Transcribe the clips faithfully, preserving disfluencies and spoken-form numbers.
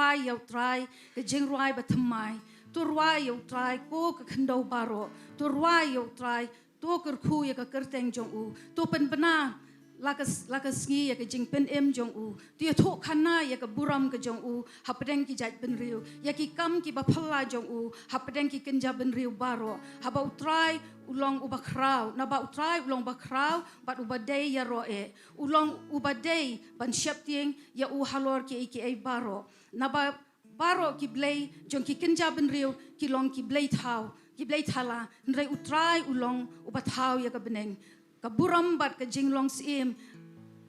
rwai ïa U Trai ka jingrwai bathymmai. To rwai ïa U Trai ko ka khyndew baroh. To rwai ïa U Trai, to kyrkhu ïa ka kyrteng jong u. To pynbna la ka, la ka sngi ïa ka jingpynim jong u. To ïathuhkhana ïa ka burom ka jong u hapdeng ki jaitbynriew, ïa ki kam kiba phylla jong u hapdeng ki kynja bynriew baroh. Haba U Trai u long uba khraw, naba U Trai u long uba khraw bad uba dei ïaroh eh. U long uba dei ban sheptieng ïa u halor kiei kiei baroh. Naba baroh ki blei jong ki kynja bynriew ki long ki blei thaw, ki blei thala, hynrei U Trai u long uba thaw ïa ka bneng. Ka burom bad ka jinglong syiem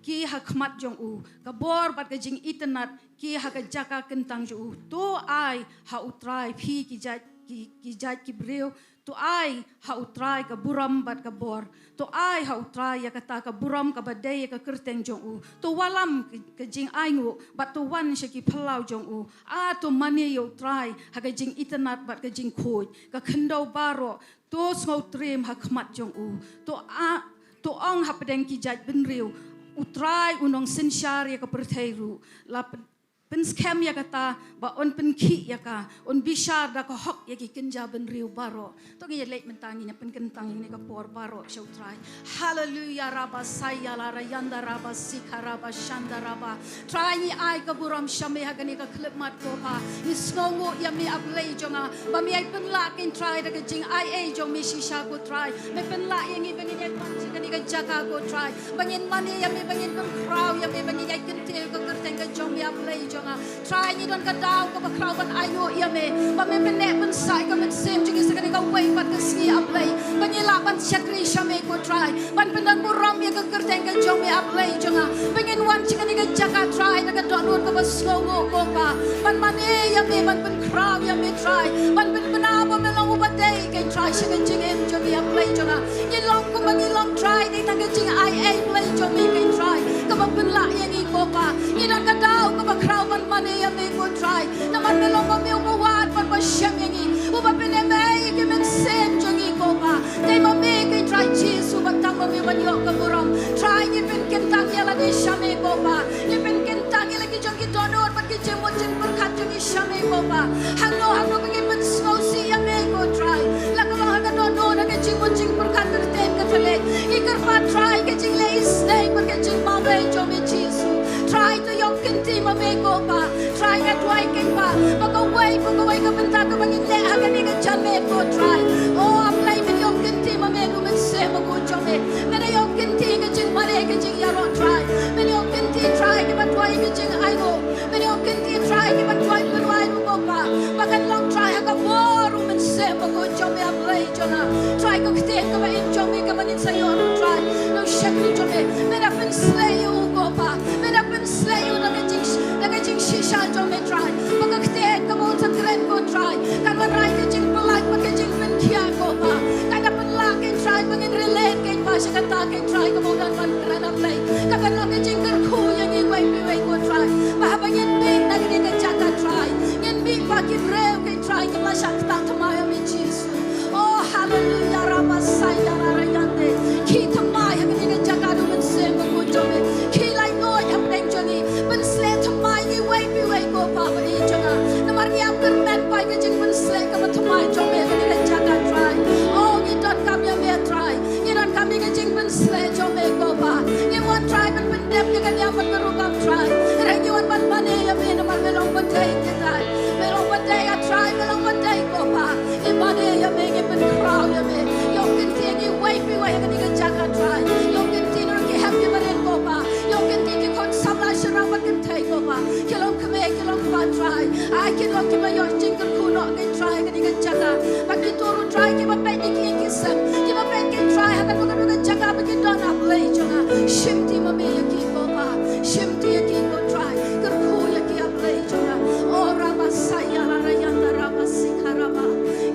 ki ha khmat jong u, ka bor bad ka jingitynnad ki ha ka jaka kyntang jong u. To ai ha U Trai phi ki jait, ki, ki jait ki briew. To ai ha U Trai ka burom bad ka bor. To ai ha U Trai ïa kata ka burom kaba dei ïa ka kyrteng jong u. To wallam ka, ka jingainguh bad to wan sha ki phyllaw jong u. A to mane ïa U Trai ha ka jingitynnad bad ka jingkhuid. Ka khyndew baroh to sngewtriem ha khmat jong u. To a, to ong hapdeng ki jaitbynriew, U Trai u nongsynshar ïa ka pyrthei ruh. La pyn-, pynskhem ïa kata ba un pynkhih ïa ka, un bishar da ka hok ïa ki kynja bynriew baroh. To ngin ïa leit mynta, ngin ïa pynkyntang ïa kane ka por baroh sha U Trai. Haleluya, rabba saya la rayanda rabba sikha rabba shanda rabba. Trai, ngi ai ka burom sha me ha kane ka khyllipmat ko Pa. Ngi sngewnguh ïa me A Blei jong nga, ba me ai pynlah kein Trai da ka jingai ei jong me shisha ko Trai. Me pynlah ïa ngi ba ngin ïaid wan sha kane ka jaka ko Trai, ba ngin mane ïa me, ba ngin pynkhraw ïa me, ba ngin ïaid kyntiew ïa ka kyrteng ka jong me A Blei jong nga. Trai, ngi don ka daw kaba khraw ban ainguh ïa me, ba me pynneh pynsah ïa ka mynsiem jong ngi sha kane kawei pat ka sngi A Blei, ba ngi lah ban shakri sha me ko Trai, ban pyndonburom ïa ka kyrteng ka jong me A Blei jong nga, ba ngin wan sha kane ka jaka Trai da ka dohnud kaba sngewnguh ko Pa, ban mane ïa me, ban pynkhraw ïa me Trai, ban pynbna ba me long uba dei kein Trai sha ka jingim jong ngi A Blei jong nga. Ngi long kumba ngi long Trai dei tang ka jingai ei Blei jong me kein Trai, kaba pynlah ïa ngi ko Pa. Ngi don ka daw kaba khraw ban mane ïa me ko Trai, namar me long ba me uba wad bad ba shem ïa ngi, uba pynemei ïa ki mynsiem jong ngi ko Pa. Dei ma me kein Trai Jisu, ba tang ma me ban ïoh ka burom. Trai, ngi pynkyntang ïa lade sha me ko Pa. Ngi pynkyntang ïa la ki jong ki dohnud bad ki jingmut jingpyrkhat jong ngi sha me ko Pa. Hangno hangno ba ngi pynsngewsih ïa me ko Trai, la ka long ha ka dohnud, ha ka jingmut jingpyrkhat, ka ktien ka thylliej, ngi kyrpad Trai ka jingleh isynei bad ka jingmane jong me Jisu. Trai, to ïoh kynti ma me ko Pa. Trai, nga duwai kein Pa ba kawei pa kawei ka bynta kaba ngin leh ha kane ka janmiet ko Trai, o A Blei, men ïoh kynti ma me da u Mynsiem Bakhuid jong me. Men ïoh kynti ka jingmane ka jingïaroh Trai. Men ïoh kynti Trai kiba duwai ka jingainguh. Men ïoh kynti Trai kiba duwai pynwai ruh ko Pa, ba kan long Trai ha ka bor u Mynsiem Bakhuid jong me A Blei jong nga. Trai, ka ktien kaba im jong me kaba ngin sa ïoh ruh Trai, na u shakri jong me, men da pynsleh ïa u ko Pa. Men da pynsleh ïa u da ka jing, da ka jingshisha jong me Trai, ba ka ktien kaba un sa kren ko Trai kan wanrah ka jingpyllait bad ka jingpynkhiah ko Pa. Kan da pynlah kein Trai ba ngin relate kein Pa sha kata kein Trai kaba u don ban kren A Blei, kaba long ka jingkyrkhu ïa ngi iwei pa iwei ko Trai, ba haba ngin mih na kane ka jaka Trai, ngin mih ba ki briew kein Trai kim la shah ktah thymmai ha me Jisu. Oh, haleluya, rabba saya la rayande. Khih thymmai ha kane ka jaka da u Mynsiem Bakhuid jong me. Khih laitluid hapdeng jong ngi. Pynsleh thymmai ngi iwei pa iwei ko Pa, ba ïeit jong nga, namar ngi ap kyrmen Pa ïa ka jingpynsleh kaba thymmai jong me ha kane ka jaka Trai. Oh, ngi donkam ïa me Trai. Ngi donkam ïa ka jingpynsleh jong me ko Pa. Ngim wan Trai ban pyndep ïa ka niam bad ka rukom Trai, hynrei ngi wan ban mane ïa me namar me long uba dei, dei, dei. Me long uba dei A Trai, me long uba dei ko Pa. Ngi mane ïa me, ngi pynkhraw ïa me. Ïoh kynti ngi iwei pa iwei ha kane ka jaka Trai. Ïoh kynti ruh ki hep ki barit ko Pa. Ïoh kynti ki khun samla sharum bad kynthei ko Pa. Ki long kmie, ki long kpa Trai, ai kin long kiba ïoh jingkyrkhu noh kein Trai ha kane ka jaka. Bad kito ruh Trai kiba peit ïa ki ïing ki sem, kiba peit kein Trai ha kano kano ka jaka ba ki don A Blei jong nga. Shimti ma me ïa ki ko Pa. Shimti ïa ki ko Trai. Kyrkhu ïa ki A Blei jong nga. O rabba saya la rayanda rabba sikha rabba.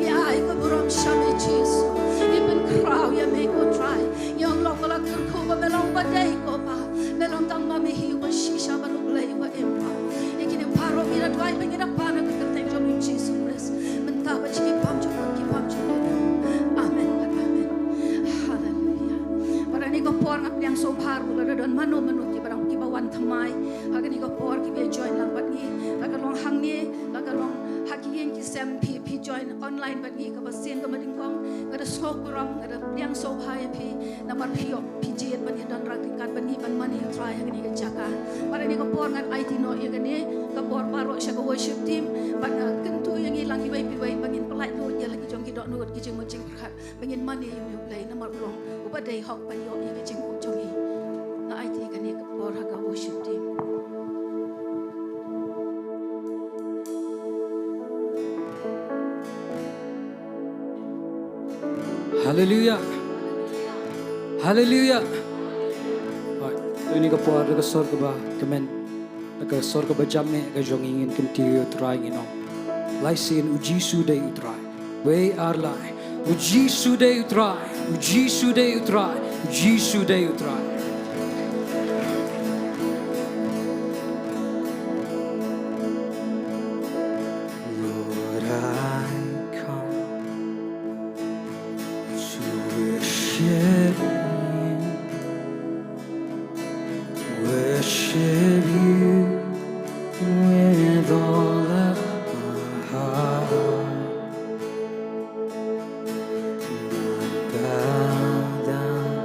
Ngi ai ka burom sha me Jisu. Ngi pynkhraw ïa me ko Trai. Ngi ong long ba la kyrkhu ba me long uba dei ko Pa. Me long tang ma me hi uba shisha bad u Blei uba im Pa. Ïa kine baroh ngi da duwai ba ngi da pan ha ka kyrteng jong u Jisu Khrist, mynta bad sha ki bymjukut ki bymjukut. Amen bad amen. Haleluya. Bad ha kane ka por nga pdiang sngewbha ruh lada don mano mano kiba dang, kiba wan thymmai ha kane ka por, kiba join lang bad ngi, la ka long hangne Tem phi, phi join online bad ngi kaba sien kaba nyngkong, nga da sngewbha, nga da pdiang sngewbha ïa phi, namar phi ïoh phi jied ban ïa don ryngkat bad ngi ban mane ïa u Trai ha kane ka jaka. Bad ha kane ka por ngan aiti noh ïa kane ka por baroh sha ka worship team, bad nga kyntu ïa ngi lang iwei pa iwei ba ngin pyllait lut ïa la ki jong ki dohnud, ki jingmut jingpyrkhat, ba ngin mane ïa u Blei namar u long uba dei hok ban ïoh ïa ki jingmut jong ngi. Nga aiti kane ka por ha ka worship team. Haleluya. Haleluya. Right. Kane ka por da ka sor kaba kmen, da ka sor kaba jam eh ka jong ngi, ngin kyntiew ïa u Trai, ngin ong: Lai sien, U Jisu dei u Trai. Wei ar lai. U Jisu dei u Trai. U Jisu dei u Trai. U Jisu dei u Trai. Lord, I come to worship you, worship you with all of my heart. I bow down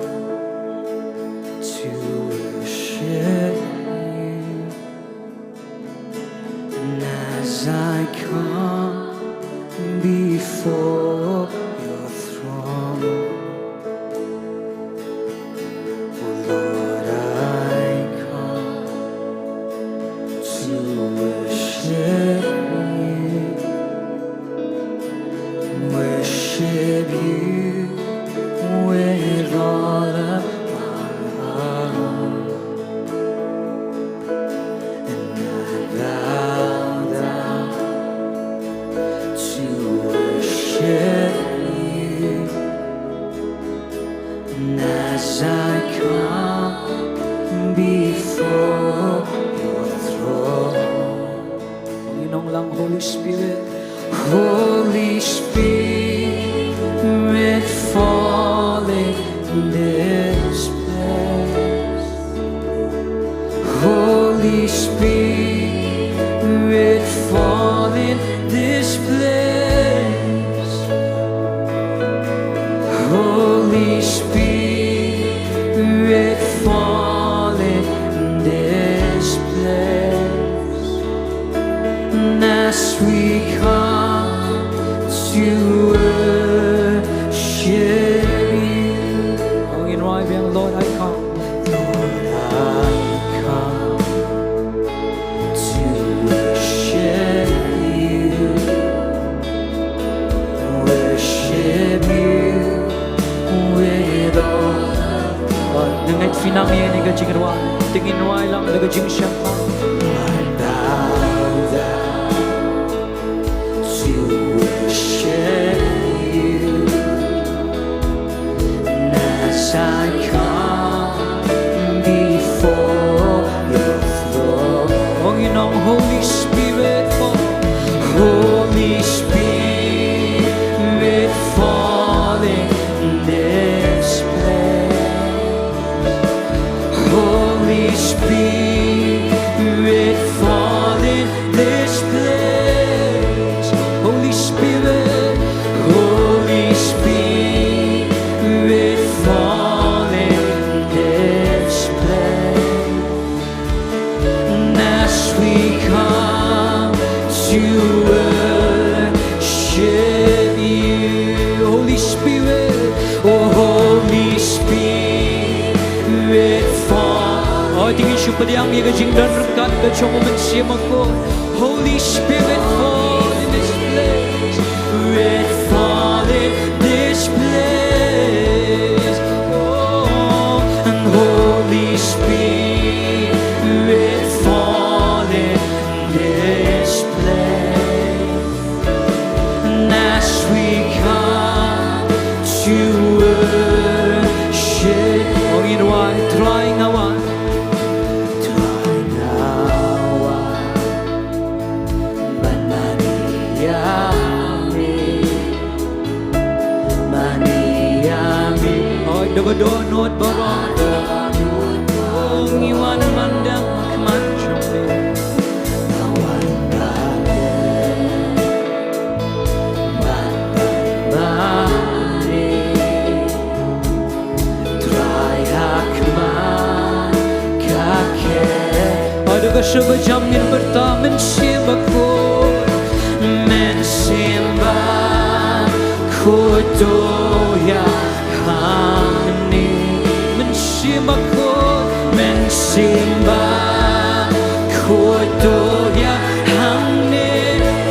to worship you. And as I come before your throne, oh Lord, I come to worship you, worship you with all of my heart. And I bow down to worship you. And as I come before your throne, you know, lang, Holy Spirit. Holy Spirit, fall in this place. Holy Spirit, fall in this place. Holy Spirit, fall in this place. And as we come to worship you, oh, in right, Lord, I come. Lord, I come to worship you, worship you with all. Nga ngeit phin ïa kane ka jingrwai, te ngin rwai lang da ka jingshemphang. I bow down to worship you. And as I come before your throne, oh, you know, Holy Spirit, oh, Holy Spirit, fall in this place. Holy Spirit, fall in this place. Holy Spirit, Holy Spirit, fall in this place. And as we come to worship you, Holy Spirit, oh, Holy Spirit, fall. Oh, te ngin shu pdiang ïa ka jingdon ryngkat ka jong u Mynsiem Bakhuid. Holy Spirit, fall in this place. Spirit, fall in this place. Oh, and Holy Spirit, fall in this place. And as we come to worship, oh, you know what? Try now, try now. Ban mane ïa me, mane ïa me. Oi, da ka dohnud baroh. Oh, ngi wan ban dang khmat jong me. Nga wan ban dang. Sha ba jam ngin pyrta Mynsiem Bakhuid, Mynsiem Bakhuid to ïa hangne. Mynsiem Bakhuid, Mynsiem Bakhuid to ïa hangne.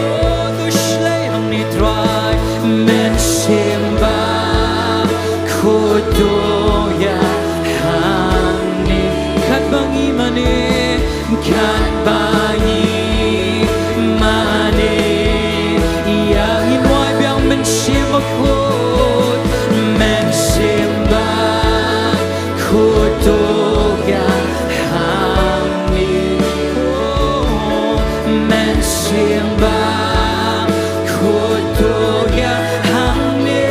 Oh, to shlei hangne Trai, Mynsiem Bakhuid to ïa hangne. Katba ngi mane, katba ngi mane, ïa ngi wai biang Mynsiem Bakhuid, Mynsiem Bakhuid to ïa hangne. Oh, Mynsiem Bakhuid to ïa hangne.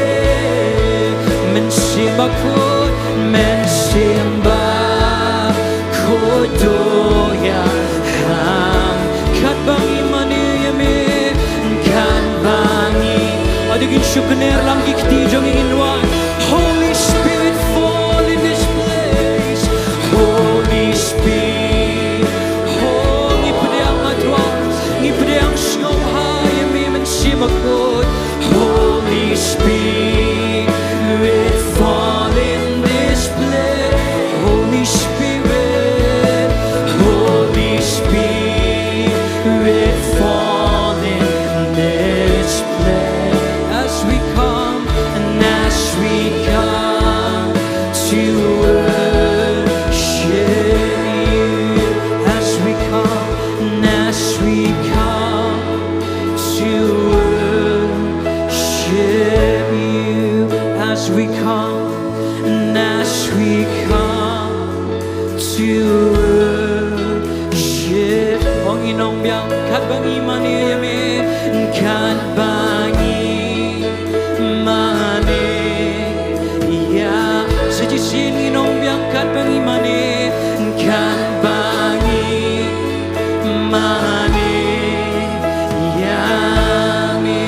Mynsiem Bakhuid, Mynsiem Bakhuid to ïa hangne. Katba ngi mane ïa me, katba ngi. Hynrei ngin shu kner lang ki kti jong ngi, ngin wai. Holy Spirit, fall in this place. Holy Spirit, oh, ngi pdiang, ah Trai, ngi pdiang sngewbha ïa me Mynsiem Bakhuid. Holy Spirit, fall in this place. Holy Spirit, Holy Spirit, fall in this place. As we come, and as we come to worship you, as we come, and as we come to worship you, as we come, and as we come to worship. Oh, ngin ong biang, katba ngi mane ïa me, katba ngi mane ïa. Sa shisien ngin ong biang, katba ngi mane, katba ngi mane ïa me.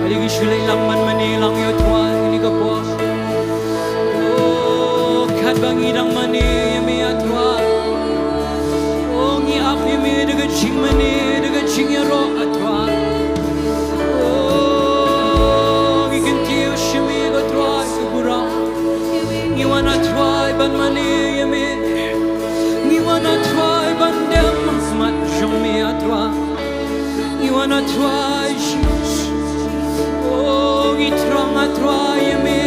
Hynrei ngi shu leit lang ban mane lang ïa u Trai ha kane ka por. Oh, katba ngi dang mane ïa me, ah Trai. Oh, ngi ap ïa me da ka jingmane, da ka jingïaroh, ah Trai. Oh, ngi kyntiew sha me, ah Trai, ka burom. Ngi wan, ah Trai, ban mane ïa me. Ngi wan, ah Trai, ban dem ha khmat jong me, ah Trai. Ngi wan, ah Trai Jisu. Oh, ngi thrang, ah Trai, ïa me.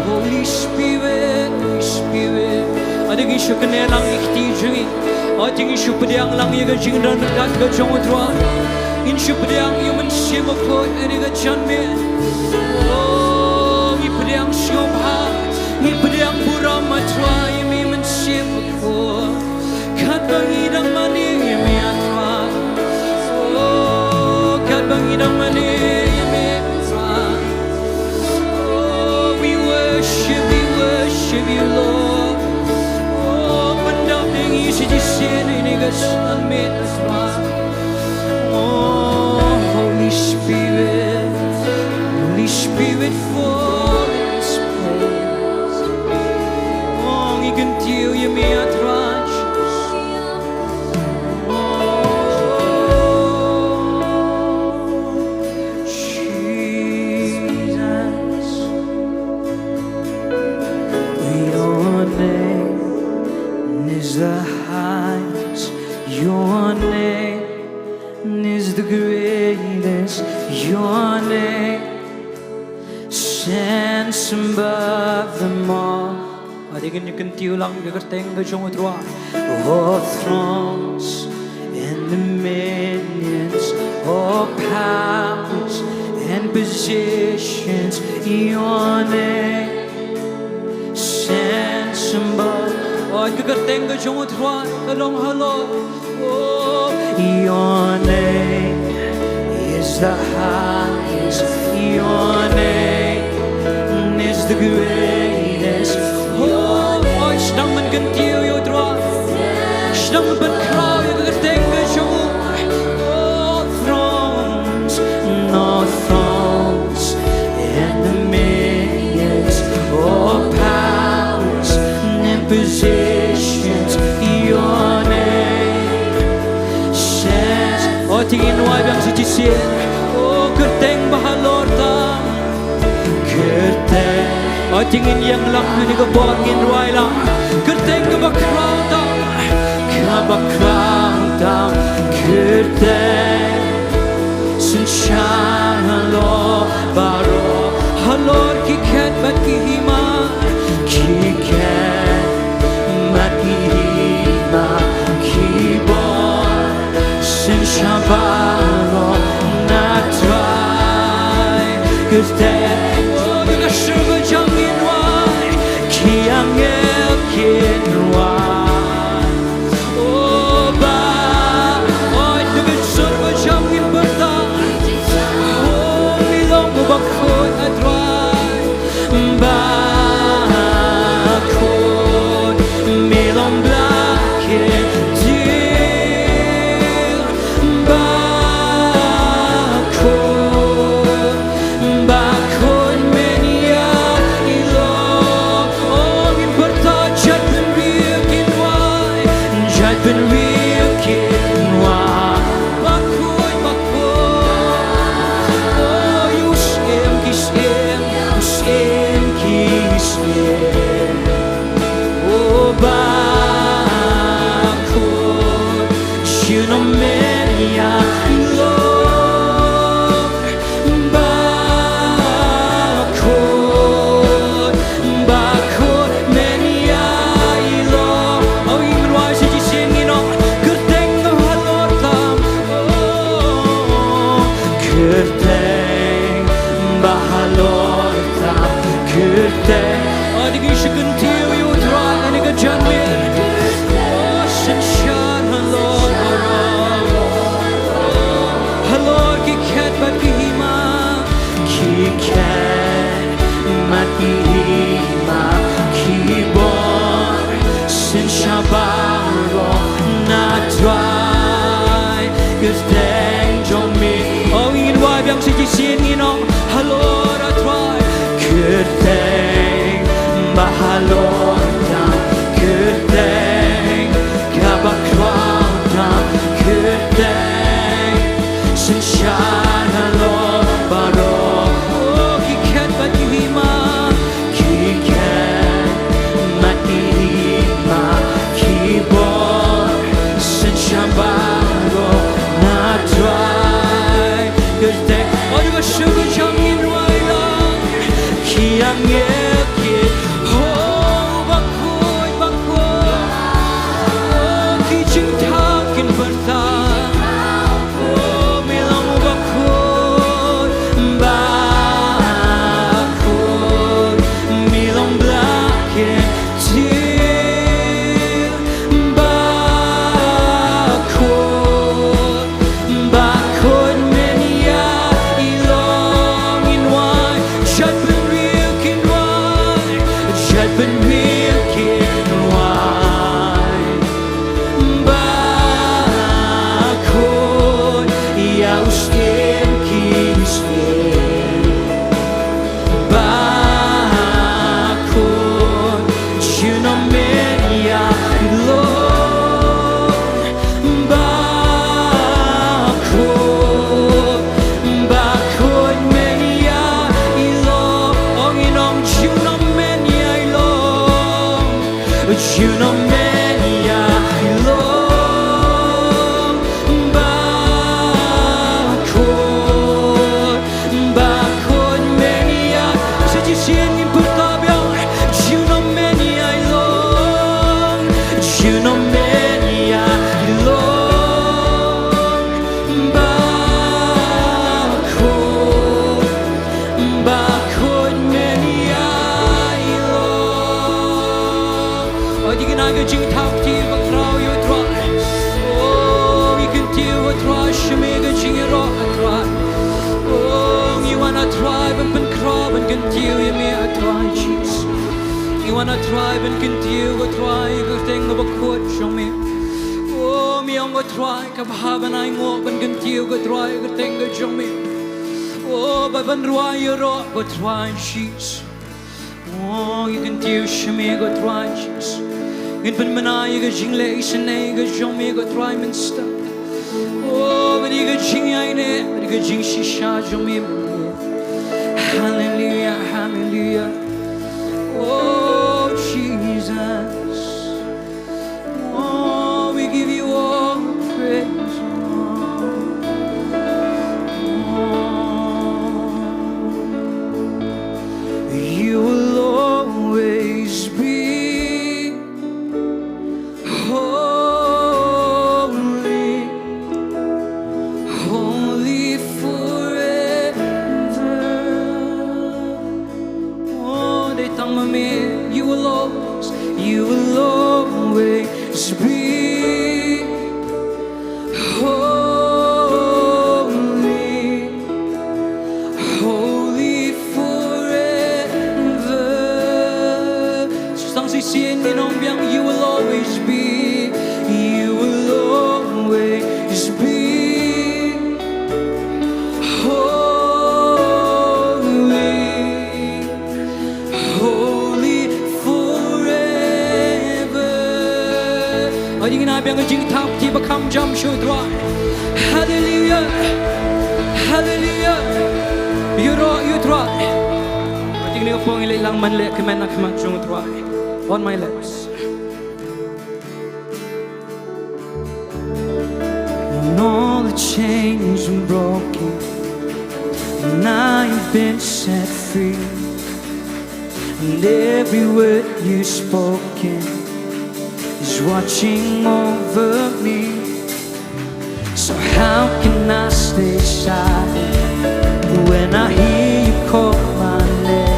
Holy Spirit, Holy Spirit. Hynrei ngi shu kner lang ki kti jong ngi. Hynrei ngi shu pdiang lang ïa ka jingdon ryngkat ka jong u Trai. Ngin shu pdiang ïa u Mynsiem Bakhuid ha kane ka janmiet. Oh, ngi pdiang sngewbha, ngi pdiang burom, ah Trai, ïa me Mynsiem Bakhuid. Katba ngi dang mane ïa me, ah Trai. Oh, katba ngi dang mane ïa me, ah Trai. Oh, we worship, we worship you, Lord. Oh, pyndap ïa ngi sa shisien ha kane ka janmiet, ah Trai. Oh, Holy Spirit, Holy Spirit, fall in this place. Oh, ngi kyntiew ïa me, ah Trai. Oh, Jesus, your name is the highest. Your name is the greatest. Your name stands above them all. Hynrei ngin kyntiew lang ïa ka kyrteng ka jong u Trai. All thrones and dominions, all powers and positions, your name stands above. Oh, ïa ka kyrteng ka jong u Trai ka long halor. Oh, your name is the highest. Your name is the greatest. Oh, oh, sdang ban kyntiew ïa u Trai. Sdang ban khraw ïa ka kyrteng ka jong u. Oh, thrones, no thrones and dominions, all powers and positions, your O, te ngin wai biang sa shisien. O, kyrteng ba halor tam. Kyrteng. O, te ngin ïeng lang ha kane ka por, ngin wai lang. Kyrteng kaba khraw tam. Kaba khraw tam. Kyrteng. Synshar halor baroh. Halor ki khet bad ki hima. Ki khet bad ki hima. Ki bor. Synshar baroh na Trai. Kyrteng. O, ka shu ba jam ngin wai. Ki angel kin wai. O Ba. O, ka shu ba jam ngin pyrta. O, mi long u bakhuid A Trai. Bakhuid, mi long ba kyntiew. Bakhuid, bakhuid men ïa i long. O, ngin pyrta, jait bynriew kin wai, jait bynriew kin wai. Bakhuid, bakhuid. O, ïa u Syiem ki syiem, u Syiem ki syiem. O Bakhuid, junom men ïa i long. Bakhuid, bakhuid men ïa i long. O, ngin wai sa shisien, ngin ong, kyrteng ba halor tam. O, kyrteng ba halor tam. Kyrteng. O, te ngin sa kyntiew ïa u Trai ha kane ka janmiet. O, synshar halor baroh. Halor ki khet bad ki hima. Ki khet bad ki hima. Ki bor. Synshar baroh na Trai. Kyrteng jong me. O, ngin wai biang sa shisien, ngin ong, halor A Trai. Kyrteng ba halor tam. Kyrteng kaba khraw tam. Kyrteng synshar halor baroh. O, ki khet bad ki hima. Ki khet bad ki hima. Ki bor. Synshar baroh na Trai. Kyrteng. O, da ka shu ka jam ngin wai lang. Ki angel ki, o, bakhuid, bakhuid. O, ki jingthaw kin pyrta. O, me long bakhuid, bakhuid. Me long ba kyntiew. Bakhuid, bakhuid men ïa i long, ngin wai. Jait bynriew kin wai, jait bynriew kin wai. Bakhuid ïa u Syiem ki syiem. Bakhuid, junom men ïa i long. Bakhuid, bakhuid men ïa i long. Ong, ngin ong, junom men ïa i long. Junom men ïa i long. Bakhuid, bakhuid men ïa. Sa shisien ngin pyrta biang. Junom men ïa i long. Junom men ïa i long. Bakhuid, bakhuid men ïa i long. O, ngi kyntiew ka jingthaw kti ba khraw ïa u Trai. O, ngi kyntiew, ko Trai, shim ïa ka jingïaroh, ko Trai. O, ngi wan, ko Trai, ban pynkhraw, ban kyntiew ïa me, ko Trai Jisu. Ngi wan, ko Trai, ban kyntiew, ko Trai, ïa ka kyrteng kaba khuid jong me. O, ngi ong, ko Trai, ka bha ban ainguh ban kyntiew, ko Trai, ïa ka kyrteng ka jong me. O, bad ban rwai ïaroh, ko Trai Jisu. O, ngi kyntiew, shim ïa me, ko Trai Jisu. Ngin pynbna ïa ka jingleh isynei ka jong me, ko Trai, mynstep. O, bad ïa ka Ka jingshisha jong me. Hallelujah, hallelujah. Oh Jesus. Oh, we give you all praise, Lord. You will always be holy, holy forever. Oh, dei tang ma me, you will always, you will always be holy, holy forever. Shu tang shisien ngin ong biang, you will always be, you will always be holy, holy forever. Ïa ngin ai biang ka jingthap kti ba kham jam sha U Trai. Hallelujah. Hallelujah. Ïaroh ïa U Trai. Ïa ngin ïa pong ïa leh lang man leh kmen na khmat jong U Trai. On my lips. When all the chains are broken, and I have been set free, and every word you've spoken is watching over me. So how can I stay silent when I hear you call my name?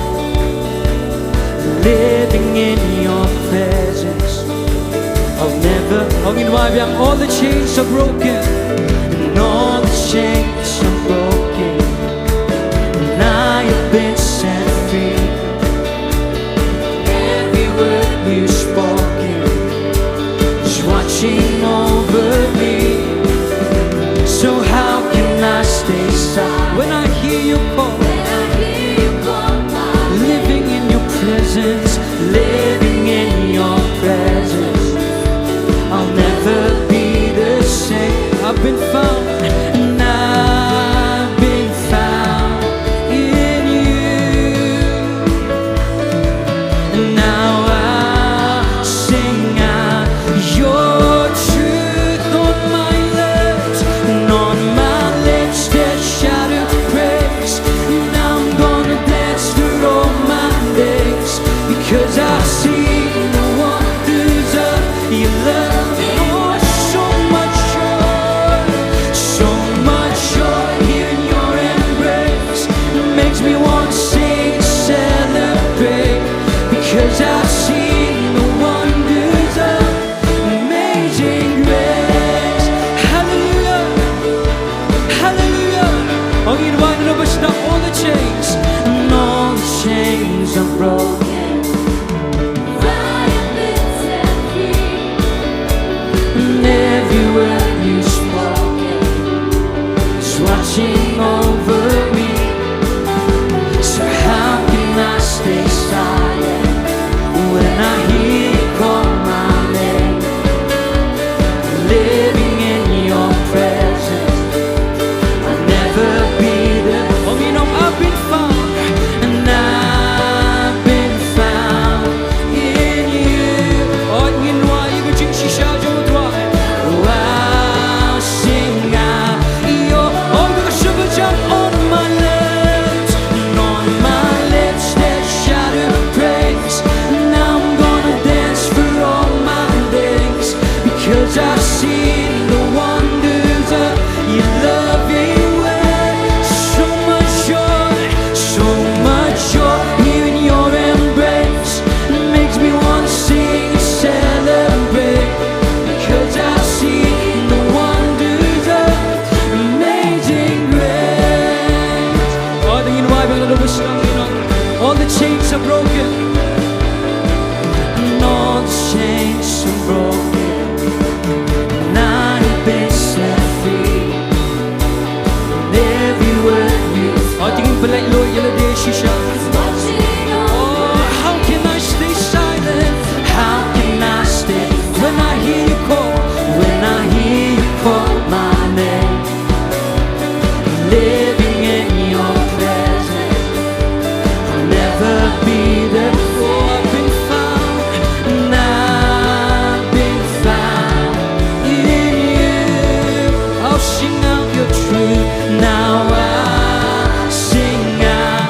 Living in your presence, I'll never, oh, ngin wai biang, all the chains are broken, and all the chains are broken, and I have been set free. Every word you've spoken is watching over me. So how can I stay silent when I hear you call? Living in your presence, living in your presence, I'll never be the same. Sing out your truth. Now I sing out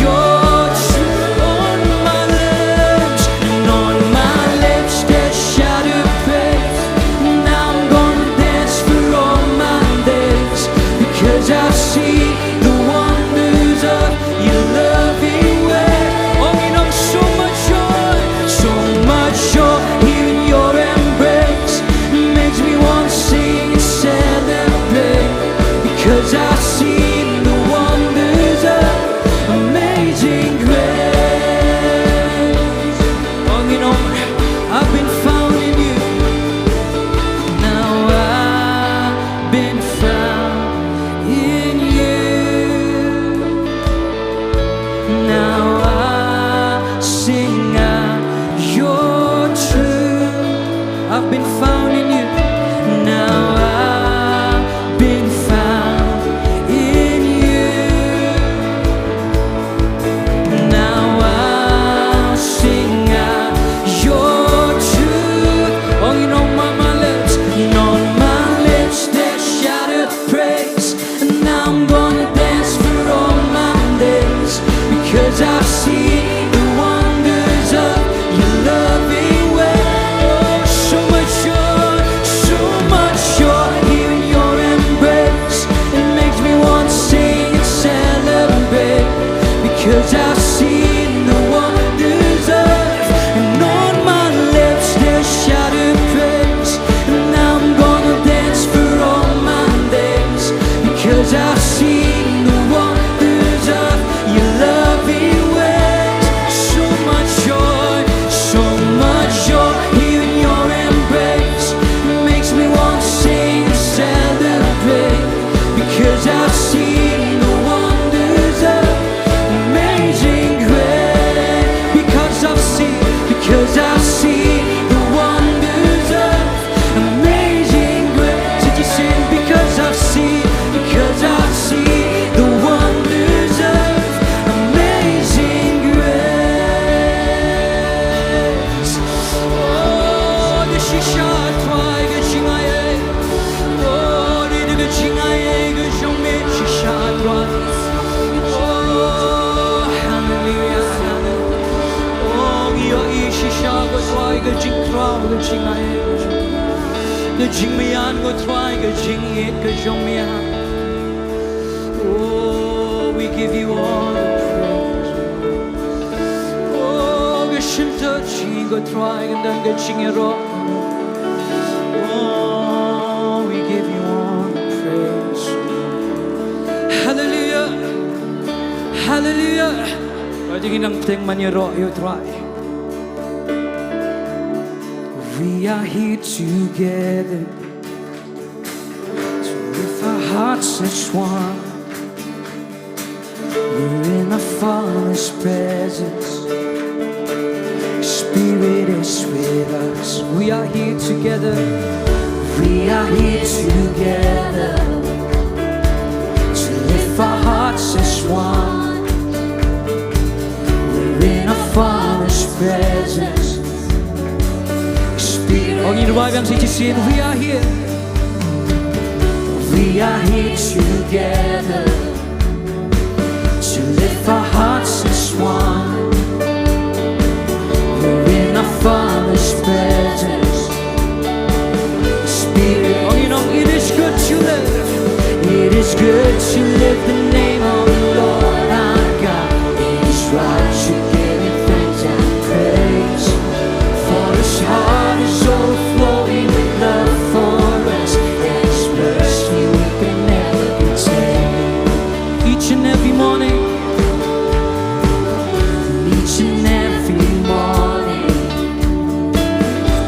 your truth. On my lips, and on my lips there's shattered praise. And I'm gonna dance for all my days, because I've seen the wonders of your loving way. Oh, you know, so much joy, so much joy here in your embrace. Makes me want to sing and celebrate, because I've seen the wonders of amazing grace. Oh, you know, I've been found in you. Now I've been found in you. Now I sing out your truth. I've been found in you. Now I've been found in you. Now I'll sing out your truth. Oh, you know, on my lips, you know, on my lips there's shattered praise. And I'm gonna dance for all my days, because I've seen the wonders of your loving way. Oh, so much joy, so much joy here in your embrace. It makes me want to sing and celebrate, because I've seen the wonders of, and on my lips there's shattered praise. And I'm gonna dance for all my days, because I've seen the wonders of your loving ways. So much joy, so much joy here in your embrace. It makes me want to sing and celebrate, because I've seen the wonders of amazing grace. Because I've seen, because I've seen the wonders of amazing grace. Did you sing? Because I've seen, because I've seen the wonders of amazing grace. Oh, the shisha twai, the shingai. Oh, the, the shingai, the shong me, shisha twai. Oh, hallelujah, hallelujah. Oh, yo, i shisha, the twai, the jing twai, the shingai. Ka jingmyntoi, ka Trai, ka jingïeit, ka jingmyntoi. Oh, we give you all the praise. Oh, ka shyntur jong ngi, ko Trai, ka don ka jingïaroh. Oh, we give you all the praise. Hallelujah. Hallelujah. Ka jingïaroh, teng man ïaroh ïa u Trai. We are here together to lift our hearts as one. We're in our Father's presence. Spirit is with us. We are here together. We are here together to lift our hearts as one. We're in our Father's presence. Spirit. Ong in rwai biang sa i Jisu, we are here. We are here together to lift our hearts as one. We're in our Father's presence. Spirit. Ong in, ong, it is good to live. It is good to live the name of the Lord our God. It is right to give him thanks and praise. For his heart is overflowing with love for us, and his mercy we can never contain. Each and every morning, each and every morning,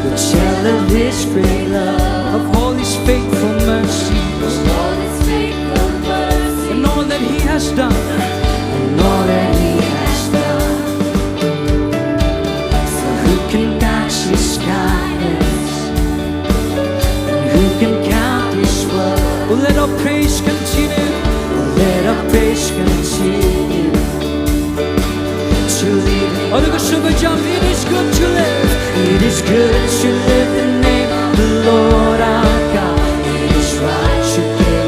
we tell of his great love, of all his faithful mercies, of all his faithful mercies, and all that he has done, and all that he has done. For who can match his kindness? And who can count his worth? Oh, let our praise continue. Oh, let our praise continue to live. Oh, look at Sugar Jump. It is good to live. It is good to live the name of the Lord our God. It is right to give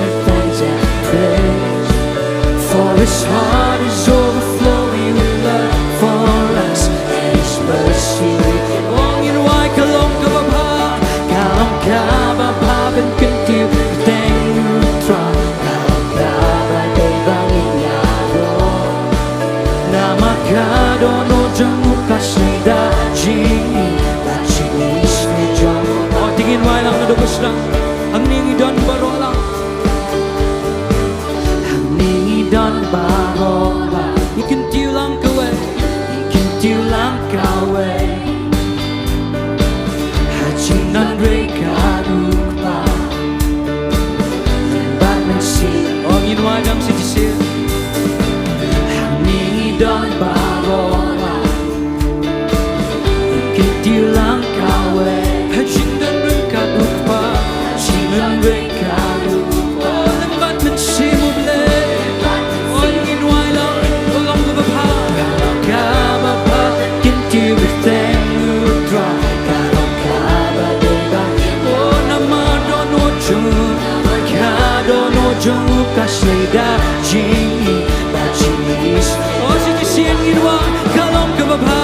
jong u ka shlei da jingim bad jingïeit. O, sa shisien ngin wad, ka long kaba bha,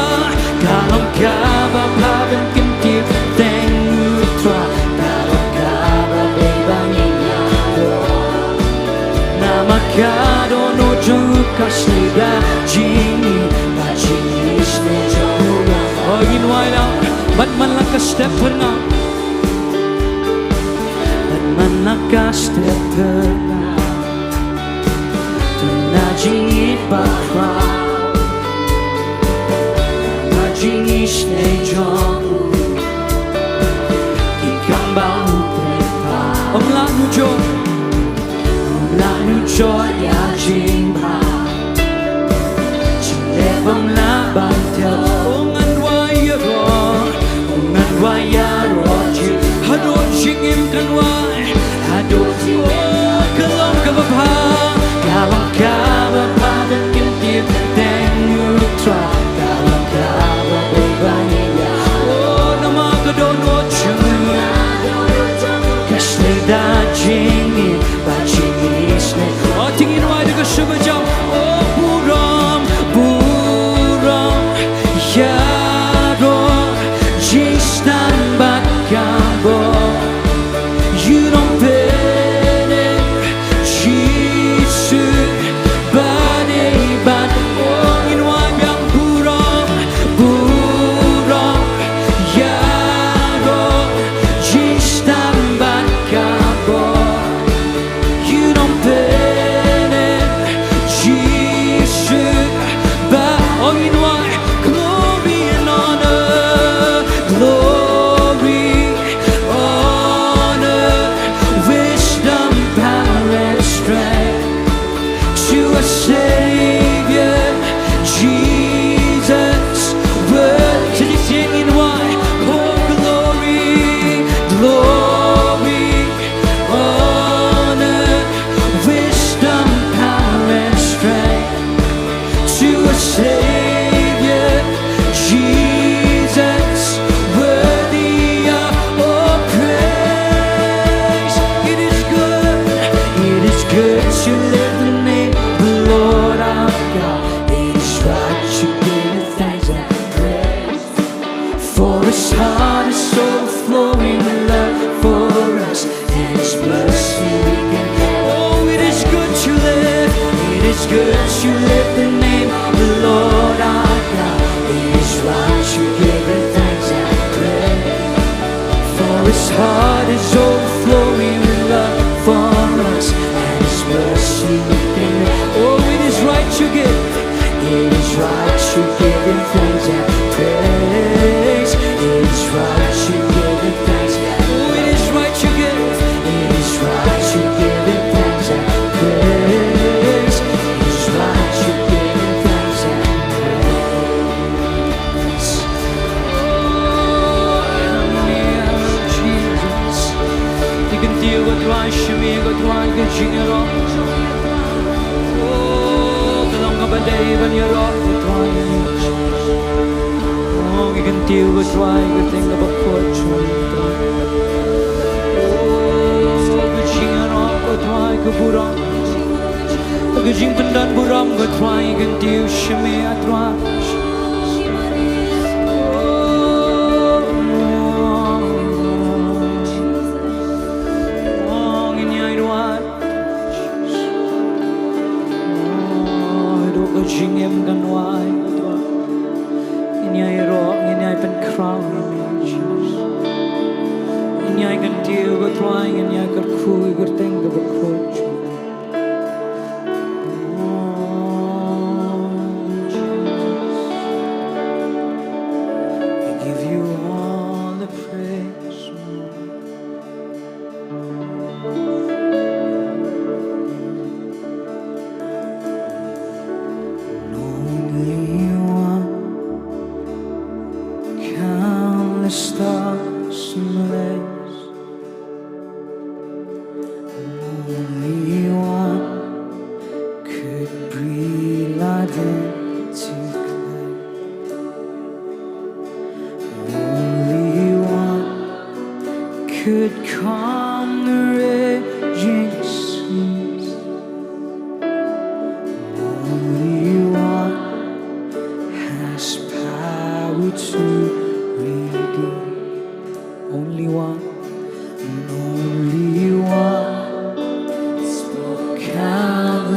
ka long kaba bha ban kyntiew kyrteng u Trai, ka long kaba bha ba ngin ïaroh. Namar ka dohnud jong u ka shlei da jingim bad jingïeit jong u. O, ngin wad, bad man la ka step phyrnai. Bad man la ka step phyrnai, to na jingïeit bakhraw, na jingisynei jong u, ki kam ba u pynpaw. Ym lah nujor, ym lah nujor ïa jingbha, jingleh bym lah ban thew. O, ngan wad ïaroh, o, ngan wad ïaroh jingim, haduh jingim kan wad, haduh jingim. O, ka long kaba bha, ka long kaba bha ban kyntiew kyrteng u Trai, ka long kaba bha ba ngin ïaroh. O, namar ka dohnud jong u ka shlei da jingim bad jingïeit. O, te ngin wad da ka shu ba jam. O, burom, burom, ïaroh, jingsdang bad ka bor, ïa u nongpynim Jisu. Bad, bad, o, ngin wad biang. Burom, burom, ïaroh, jingsdang bad ka bor, ïa u nongpynim Jisu. Bad, o, ngin wad. Glory and honor, glory, honor, wisdom, power and strength to our Savior Jesus. Worthy to be singing why. Oh, glory, glory, honor, wisdom, power, and strength to our Savior Jesus, worthy of all praise. It is good, it is good to lift the name of the Lord our God. It is right to give thanks and praise. For his heart is overflowing with love for us, and his mercy we can. Oh, it is good to live, it is good to live the name of the Lord our God. It is right to give him thanks and praise. For his heart is overflowing with love for us, and his mercy we can. Oh, it is right to give. It is right to give him thanks and praise. It is right to give him thanks. Oh, it is right to give. It is right to give him thanks and praise. It is right to give him thanks and praise. Oh, hallelujah, Jesus. Ngi kyntiew ko Trai, shim ïa ko Trai ka jingïaroh. Oh, ka long kaba dei ban ïaroh ko Trai. Oh, ngi kyntiew ko Trai ka kyrteng kaba khuid jong ngi, Trai. Oh, ka jingïaroh ko Trai, ka burom, ka jingpyndonburom ko Trai, ngi kyntiew, shim ïa, Trai. Oh, ngin ïai wad. Oh, haduh ka jingim kan wai, Trai. Ngin ïai ïaroh, ngin ïai pynkhraw ïa me, Jesus. Ngin ïai kyntiew ko Trai, ngin ïai kyrkhu ïa ka kyrteng kaba khuid jong me. Oh, Jesus.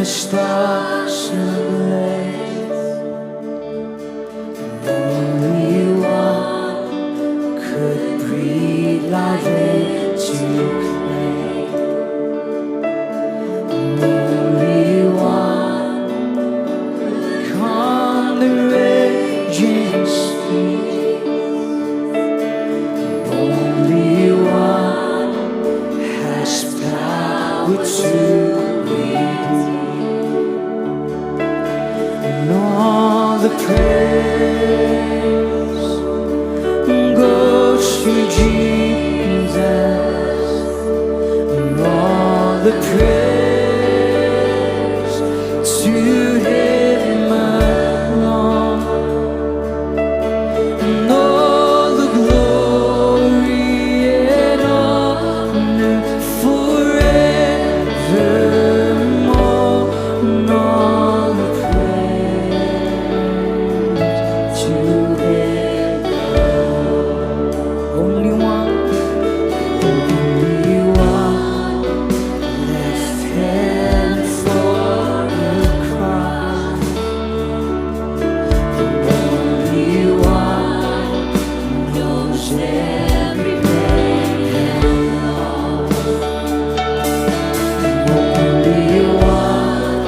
Stars ablaze. Only one could breathe life into clay. Only one calm the raging sea. Only one has power to redeem. And all the praise goes to Jesus. And all the praise to Him alone. And all the glory and honor forevermore. And all the praise to Him. Only one, only one left hand for the cross. Only one knows every pain and loss. Only one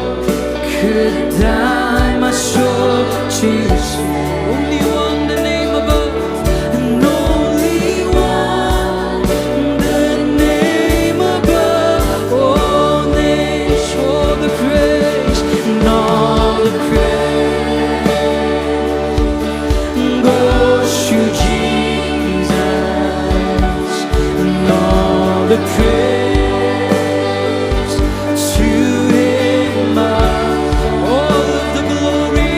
could die, my soul to save. Only one, the name above, and only one, the name above all names. All the praise and all the praise goes to Jesus, and all the praise to Him. All of the glory,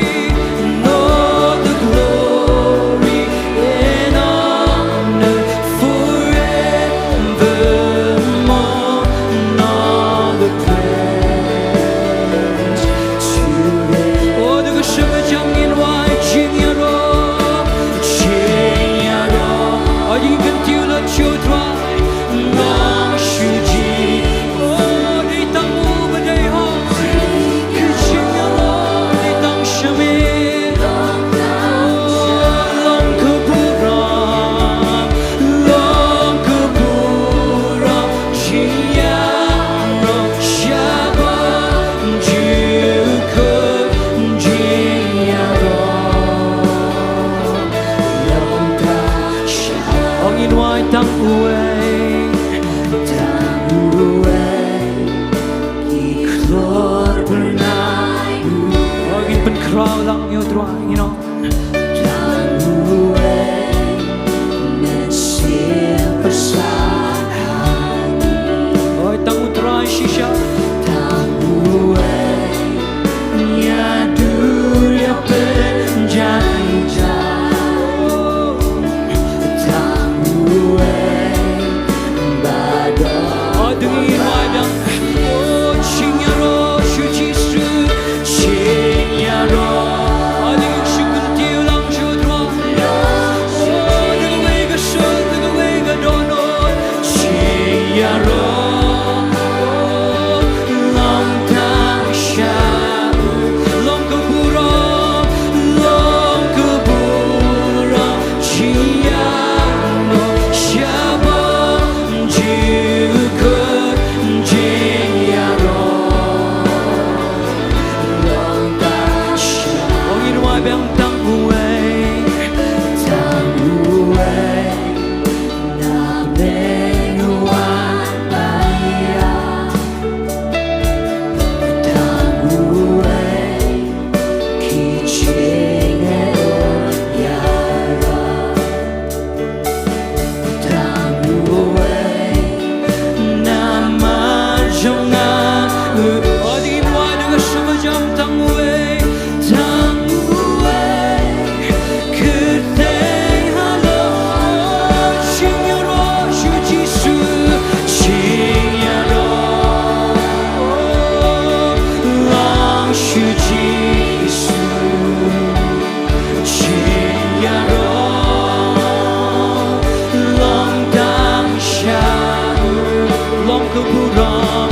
and all the glory and honor forevermore. And all the praise to Him. Oh, da ka shongkun jong ngi ngin wai jingïaroh, jingïaroh. Oh, ngi kyntiew lut sha U Trai. Long shu jingïaroh. Oh, dei tang U ba dei hok. Ka jingïaroh dei tang sha me. Oh, long ka burom, long ka burom. Jingïaroh, shabar jingkut, jingïaroh. Long ka shabar. Oh, ngin wai tang uwei, tang uwei. Ki khlur pynai. Oh, ngin pynkhraw lang ïa U Trai, you know. Tang uwei, men sngewbha sah ha ngi. Oi, tang U Trai shisha. Tang uwei, ïa dur ïa pynjah jai. Tang uwei, ba don. Oh, dei ngi wai dang. Oh, jingïaroh sha U Jisu. Jingïaroh. Oh, dei ngi shu kyntiew lang sha U Trai. Oh, da kawei ka sur, da kawei ka dohnud. Jingïaroh. Long tang sha U. Long ka burom. Long ka burom. Jingïaroh, shabar jingkut, jingïaroh. Long tang sha. Oh, ngin wai biang tang uwei, tang uwei. Na pdeng u wan ban ïa. Tang uwei, ki jingïaroh ïarap. Tang uwei, namar jong nga. Oh, dei ngi wai da ka symbai jam tang uwei, tang uwei. Kyrteng halor, jingïaroh sha U Jisu, jingïaroh long sha U Jisu, jingïaroh long tang sha U, long ka burom,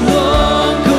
long ka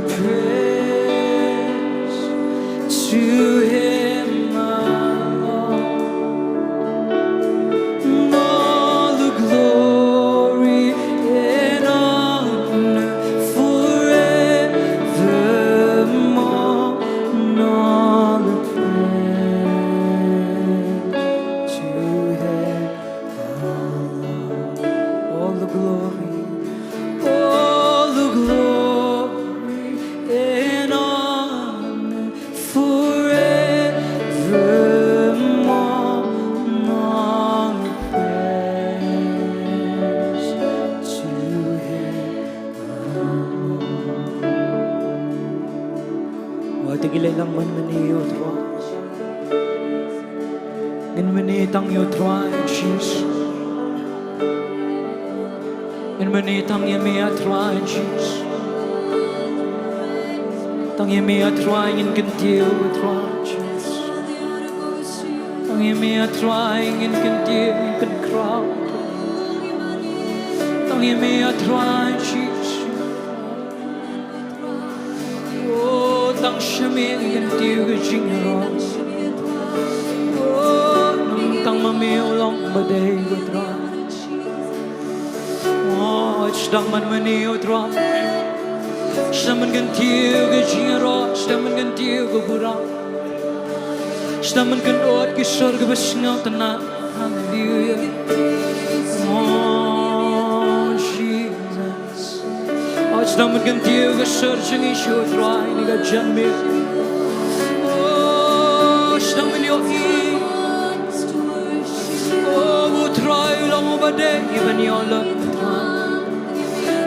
Praise to him alone. All the glory and honor forevermore. And all the praise to him alone. All the glory, all the glory and honor forevermore. And all the praise to him alone. Wat ki leh lang man mane ïa u Trai. Ngin mane tang ïa u Trai Jisu. Ngin mane tang ïa me ïa Trai Jisu. Tang ïa me ïa Trai ngin kyntiew ïa u Trai Jisu. Tang ïa me ïa Trai ngin kyntiew ngin kynkraw. Tang ïa me ïa Trai Jisu. Oh, tang sha me ngin kyntiew ka jingïaroh. Oh, tang ma me u long ba dei u Trai. Oh, sdang ban mane u Trai. Sdang ban kyntiew ka jingïaroh, sdang ban kyntiew ka burom. Sdang ban kyntiew ki sor kiba sngewtynnat. Hallelujah. Oh, Jesus. Oh, sdang ban kyntiew ka sor jong ngi sha u Trai ha kane ka janmiet. Oh, sdang ban ïohi. Oh, u Trai u long uba dei ban ïohi.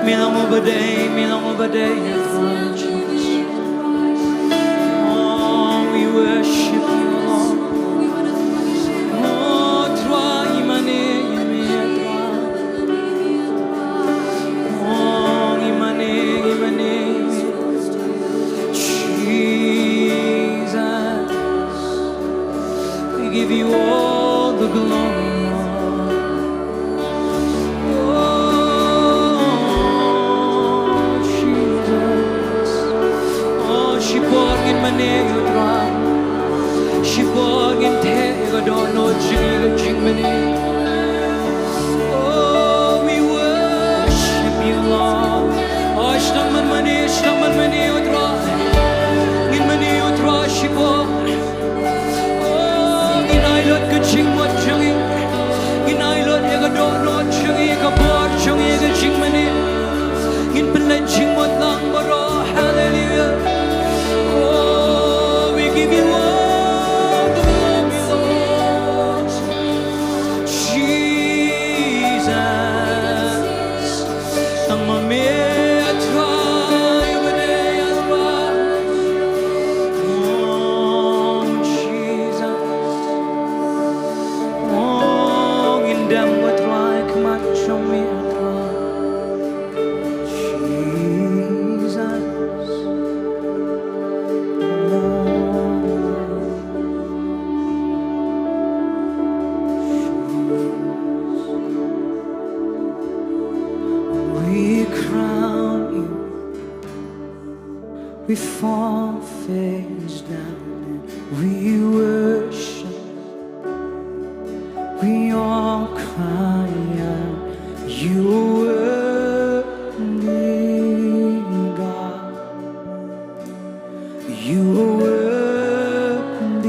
Me long uba dei, me long uba dei, Trai Jesus. Oh, we worship you, Lord. Oh, Trai, mane ïa me, Trai. Oh, mane, mane. Jesus, we give you all the glory, Lord. Oh, Jesus. Oh, shipor ngin mane ïa u Trai. Shipor ngin theh ïa ka dohnud jong ngi ka jingmane. Oh, we worship you, Lord. Oh, sdang ban mane, sdang ban mane ïa u Trai. Ngin mane ïa u Trai shipor. Oh, ngin ai lut ka jingmut jong ngi. Ngin ai lut ïa ka dohnud jong ngi, ka bor jong ngi, ka jingmane. Ngin pynleit jingmut lang baroh. Hallelujah. Oh, we give you all the glory, Lord. Jesus. Tang ma me, a Trai, uba dei, a Trai. Oh, Jesus. Oh, ngin dem, a Trai, khmat jong me, a Trai. Jesus. Oh. We crown you, we fall face down and we worship. We all cry out, you are worthy, God. You are worthy,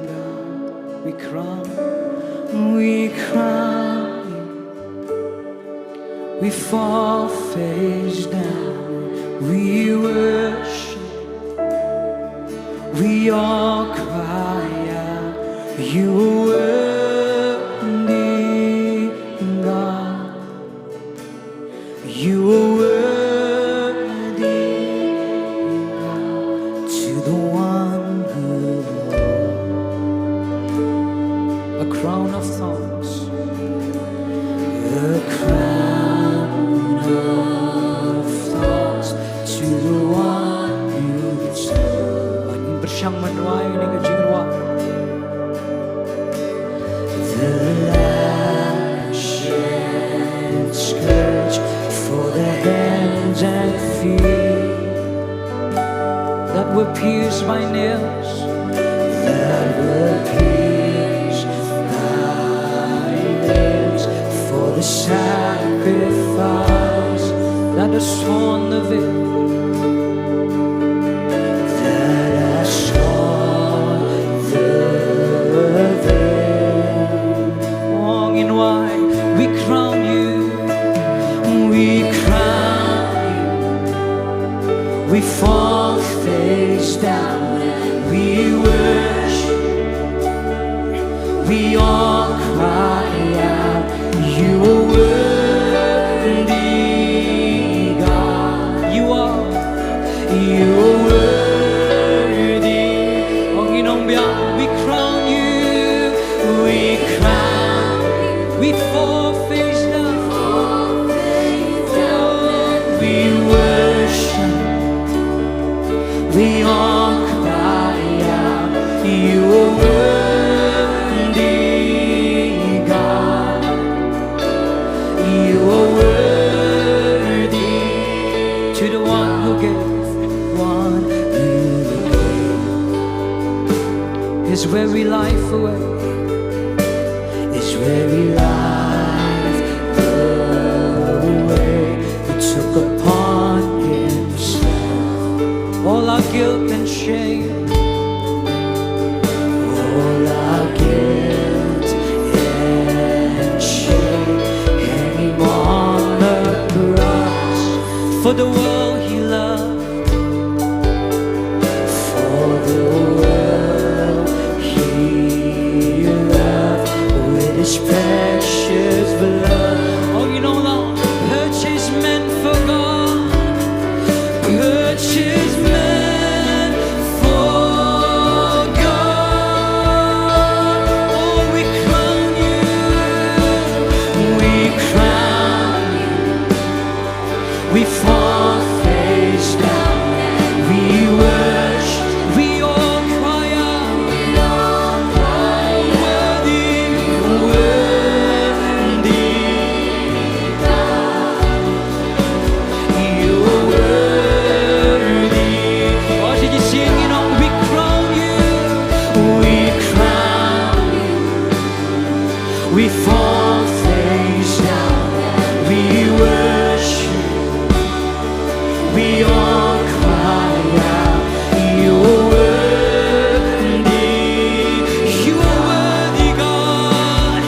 God. We crown, we crown you. We fall face down. We worship. We all cry out, you are worthy, God. You are worthy to the one who, a crown of thorns, a crown of thorns to the one who chose. Ngin pyrshang ban rwai ïa kane ka jingrwai. The lash and scourge for the hands and feet. were pierced by nails, that were pierced by nails for the sacrifice, that has torn the veil, that has torn the veil. Ong in why we crown you, we crown you. We fall face down and we worship. We all cry out, you are worthy, God. You are, you are worthy. Ong in ong biang, we crown you, we crown you. We fall face down. We worship. We all cry out, you are worthy, God. You are worthy. To the one who gave, one who gave. His very life away. His very life away. He took upon himself all our guilt and shame. All our guilt and shame. Hanging on the cross for the world he loved. For the world he loved with his precious blood. Oh, you know, Lord, purchased men for God. Purchased men for God. Oh, we crown you. We crown you. We fall face down and we worship. We all cry out, worthy, worthy God. You are worthy. Oh, did you sing it on? We crown you. We crown you. We fall face down. We worship. We all cry out, you are worthy. You are worthy, God.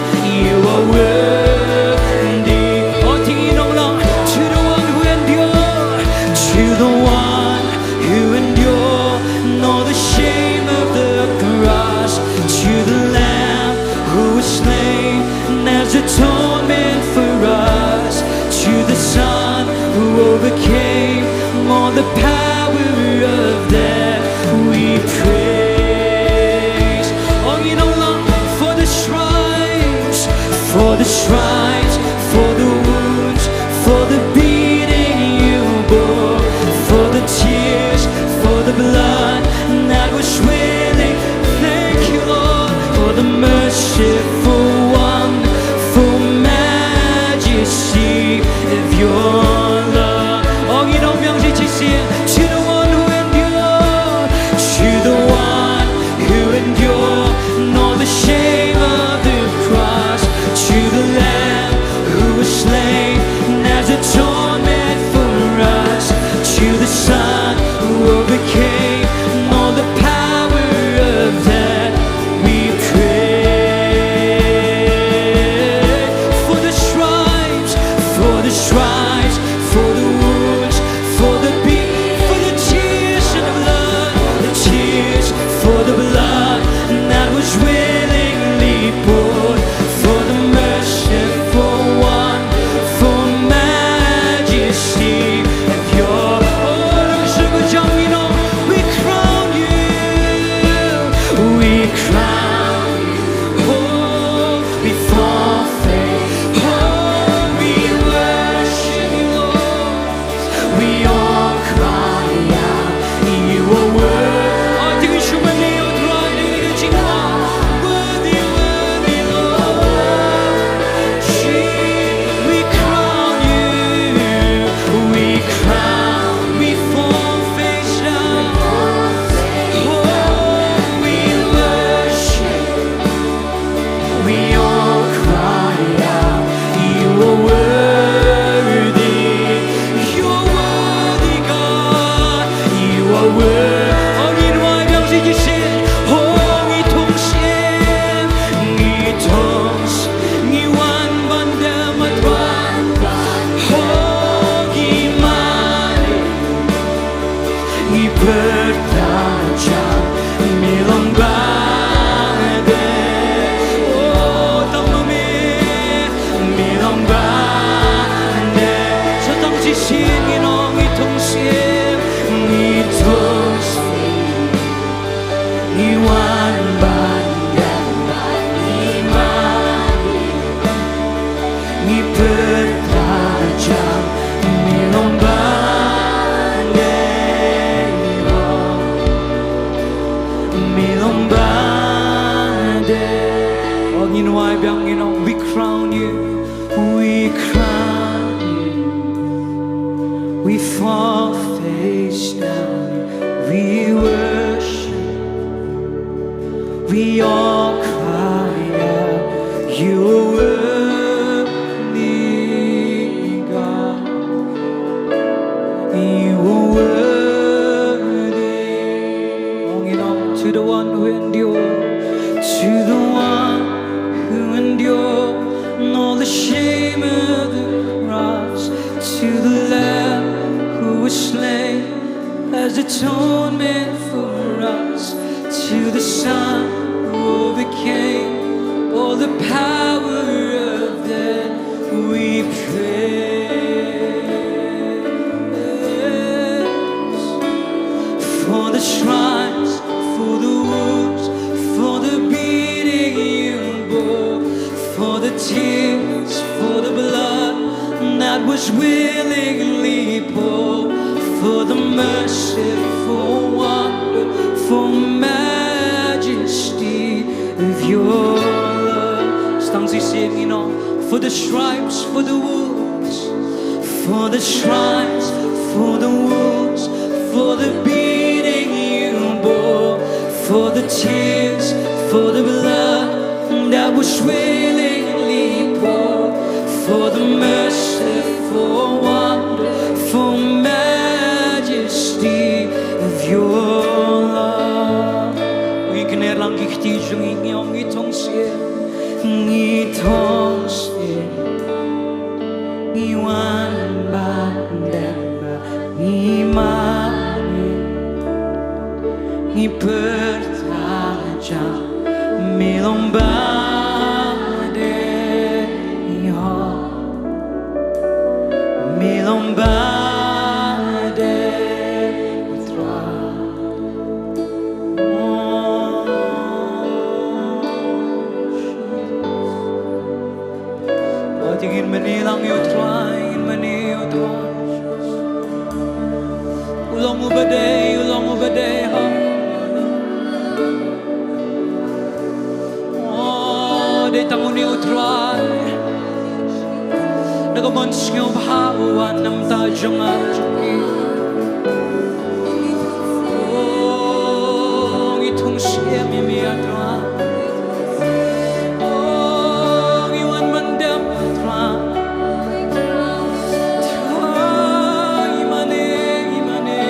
You are worthy. Oh, sing it along. To the one who endure, to the one who endure, nor the shame of the cross, to the Lamb who was slain as atonement for us, to the Son who overcame all the power of death, we praise. Oh, you know, Lord, for the stripes, for the stripes, for the wounds, for the beating you bore, for the tears, for the blood that was spilled. Thank you, Lord, for the merciful one, for majesty of your love. Oh, you know, to the one who endured, to the one who endured, nor the shame of the cross, to the Lamb who was slain as atonement for us, to the Son who overcame all the power of death, we pray. For the stripes, for the stripes, for the wounds, for the beat, for the tears and the blood, the tears, for the blood that was willingly poured, for the merciful one, for majesty of your, oh, Awe, oh, ngin wai biang shi shisien. Oh, ngi thong shisien, ngi thong shisien, ngi wan ban dem, ngi wan ban. Oh, ngi mane, ngi pyrta jam, mi long ba de. Oh, tang ma me, mi long ba de. Sa tang shisien ngi ong, ngi thong shisien, ngi thong shisien, ngi wan ban dem, ngi mane, ngi pyrta jam, mi long ba de, mi long ba de. Oh, ngin wai biang, ngin ong, we crown you, we crown you, we fall face down, we worship. We all cry out, you are worthy, God. You are worthy. Ong it on to the one who endured, to the one who endured all the shame of the cross, to the Lamb who was slain as atonement for us, to the Son who overcame all the power of death, we praise. For the stripes, for the wounds, for the beating you bore, for the tears, for the blood that was willingly poured, for the merciful, wonderful majesty of your love. Sa tang shisien ngi ong, for the stripes, for the wounds, for the stripes, for the wounds, for the beating you bore, for the tears, for the blood that was willingly poured, for the merciful, wonderful majesty of your love. Ngi kner lang ki kti jong ngi, ngi ong, ngi thong shisien, ngi thong shisien, ngi wan ban dem, ngi mane, ngi pyrta jam, mi long ba de, ngi ong, mi long ba de, Trai. Oh, ngin mane lang ïa u Trai, ngin mane ïa u Trai. U long uba dei, u long uba dei, ha. Oh, dei tang une u Trai. Na ka mon sngewbha u wan na ka bynta jong nga jong phi. Oh, ngi thong shisien ïa me, a Trai. Oh, ngi wan ban dem, a Trai. Trai, ngi mane, ngi mane.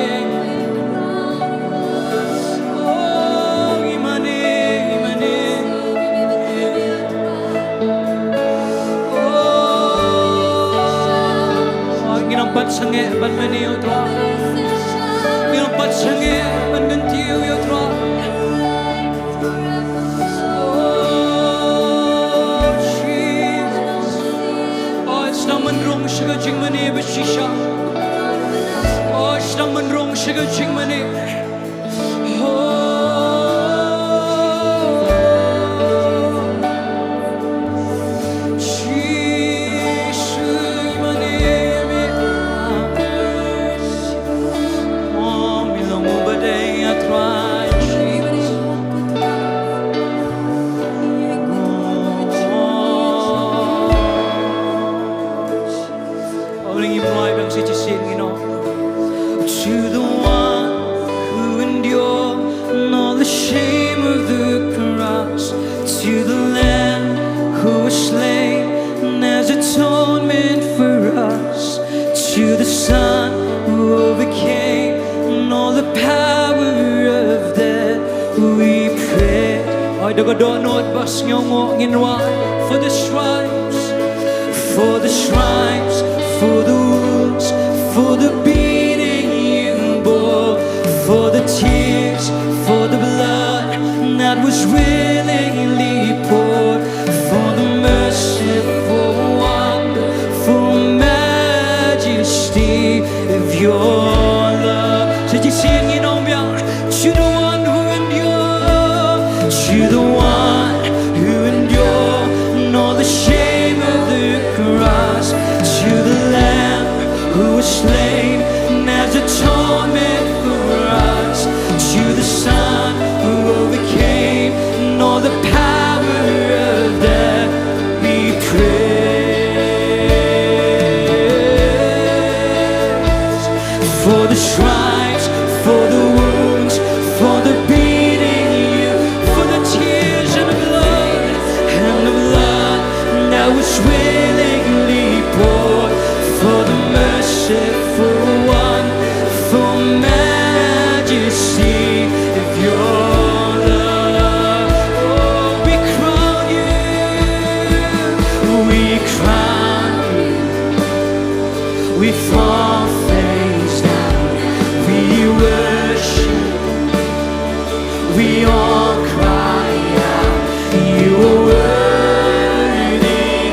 Oh, ngi mane, ngi mane. Oh, ngin ym pat sangeh ban mane ïa u Trai. Ngin ym pat sangeh ban kyntiew ïa u Trai. Oh, Jesus. Oh, sdang ban rung sha ka jingmane ba shisha. Oh, sdang ban rung sha ka jingmane. Oh, Jisu, mane me. Oh, mi long uba dei, a Trai. Oh, oh, ngin ym pat sangeh, ngin ong. To the one who endured all the shame of the cross, to the Lamb who was slain as atonement for us, to the Son who overcame all the power Da ka dohnud ba sngewnguh ngin rwai. For the stripes, for the stripes, for the wounds, for the beating you bore, for the tears, for the blood that was willingly poured, for the merciful, wonderful majesty of your love. Sa shisien ngin ong biang. To the one who endure, to the one who endure, nor the shame of the cross, to the Lamb who was slain as atonement for us, to the Son who overcame, nor the power of death be praised. For the stripes, for the wounds, for the beating you, for the tears and the blood, and the blood that was willingly poured, for the merciful one, for majesty of your love. Oh, we crown you, we crown you. We fall face down, we worship, we all cry out, you are worthy,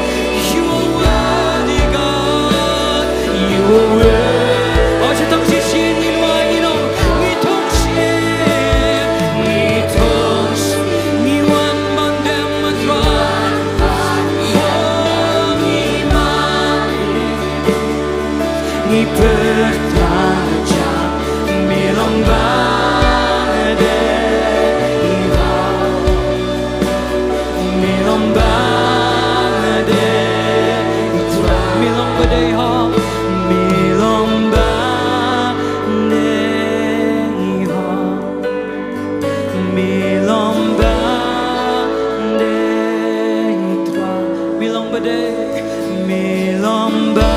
you are worthy, God, you are worthy. Oh, sa tang shisien ngin wan, ngin ong, ngi thong sien, ngi thong sien, ngi wan ban dem, ma Trai. Oh, ngi ma Ngi pyrta jam, me long ba dei ha. Me long ba dei ha. Me long ba dei ha. Me long ba dei ha. Me long ba dei, Trai. Me long ba dei. Me long ba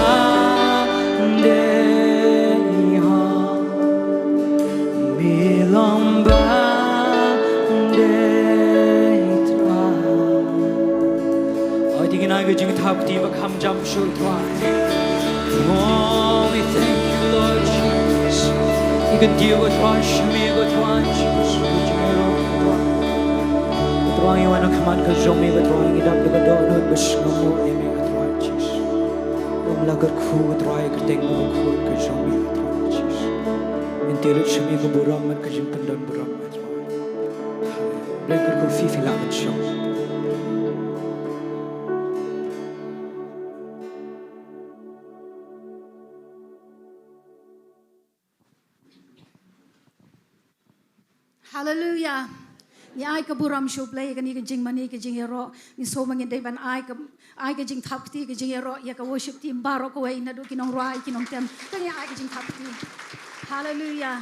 dei ha. Me long ba dei, Trai. Ai, te ngin ai ka jingthap kti ba kham jam shuh, Trai. Oh, we thank you, Lord Jesus. Ngi kyntiew, ko Trai, sha me, ko Trai Jesus. Ko Trai, ngi wan ha khmat ka jong me, ko Trai, ngi dap da ka dohnud ba sngewnguh ïa me, ko Trai Jesus. Ym lah kyrkhu, ko Trai, ka kyrteng bakhuid ka jong me, ko Trai Jesus. Ngi kyntiew lut sha me ka burom bad ka jingpyndonburom, ko Trai. Haleluya. Blei, kyrkhu phi, phi lah ban shong. Haleluya. Ngi ai ka burom sha U Blei, kane ka jingmane, ka jingïaroh. Ngi sngew ba ngin dei ban ai ka, ai ka jingthap kti, ka jingïaroh ïa ka worship team baroh kawei, naduh ki nongrwai, ki nongtem. Te ngi ai ka jingthap kti. Haleluya.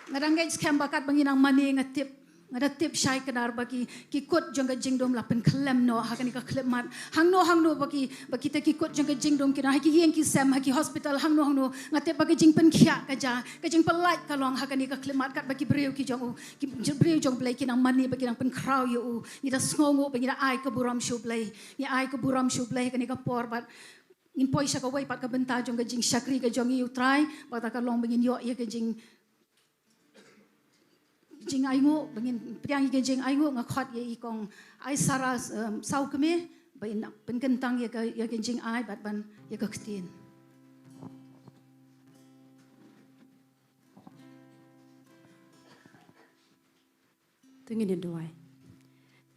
Nga dang ngeit skhem ba katba ngi nang mane, nga tip, nga da tip shai kdar ba ki, ki kut jong ka jingdum la pynkhlem noh ha kane ka khyllipmat. Hangno hangno ba ki, ba kita ki kut jong ka jingdum ki don ha ki ïing ki sem, ha ki hospital, hangno hangno, nga tip ba ka jingpynkhiah ka jia, ka jingpyllait ka long ha kane ka khyllipmat, katba ki briew ki jong U, ki briew jong U Blei ki nang mane bad ki nang pynkhraw ïa U. Ngi da sngewnguh bad ngi da ai ka burom sha U Blei. Ngi ai ka burom sha U Blei ha kane ka por bad ngin poi sha kawei pat ka bynta jong ka jingshakri ka jong ngi, U Trai, bad kata ka long ba ngin ïoh ïa ka jing jingainguh, ba ngin pdiang ïa ka jingainguh. Nga khot ïa i Kong Aisara, em, Sawkmie, ba in pynkyntang ïa ka, ïa ka jingai bad ban ïa ka ktien. Te ngin ïa duwai.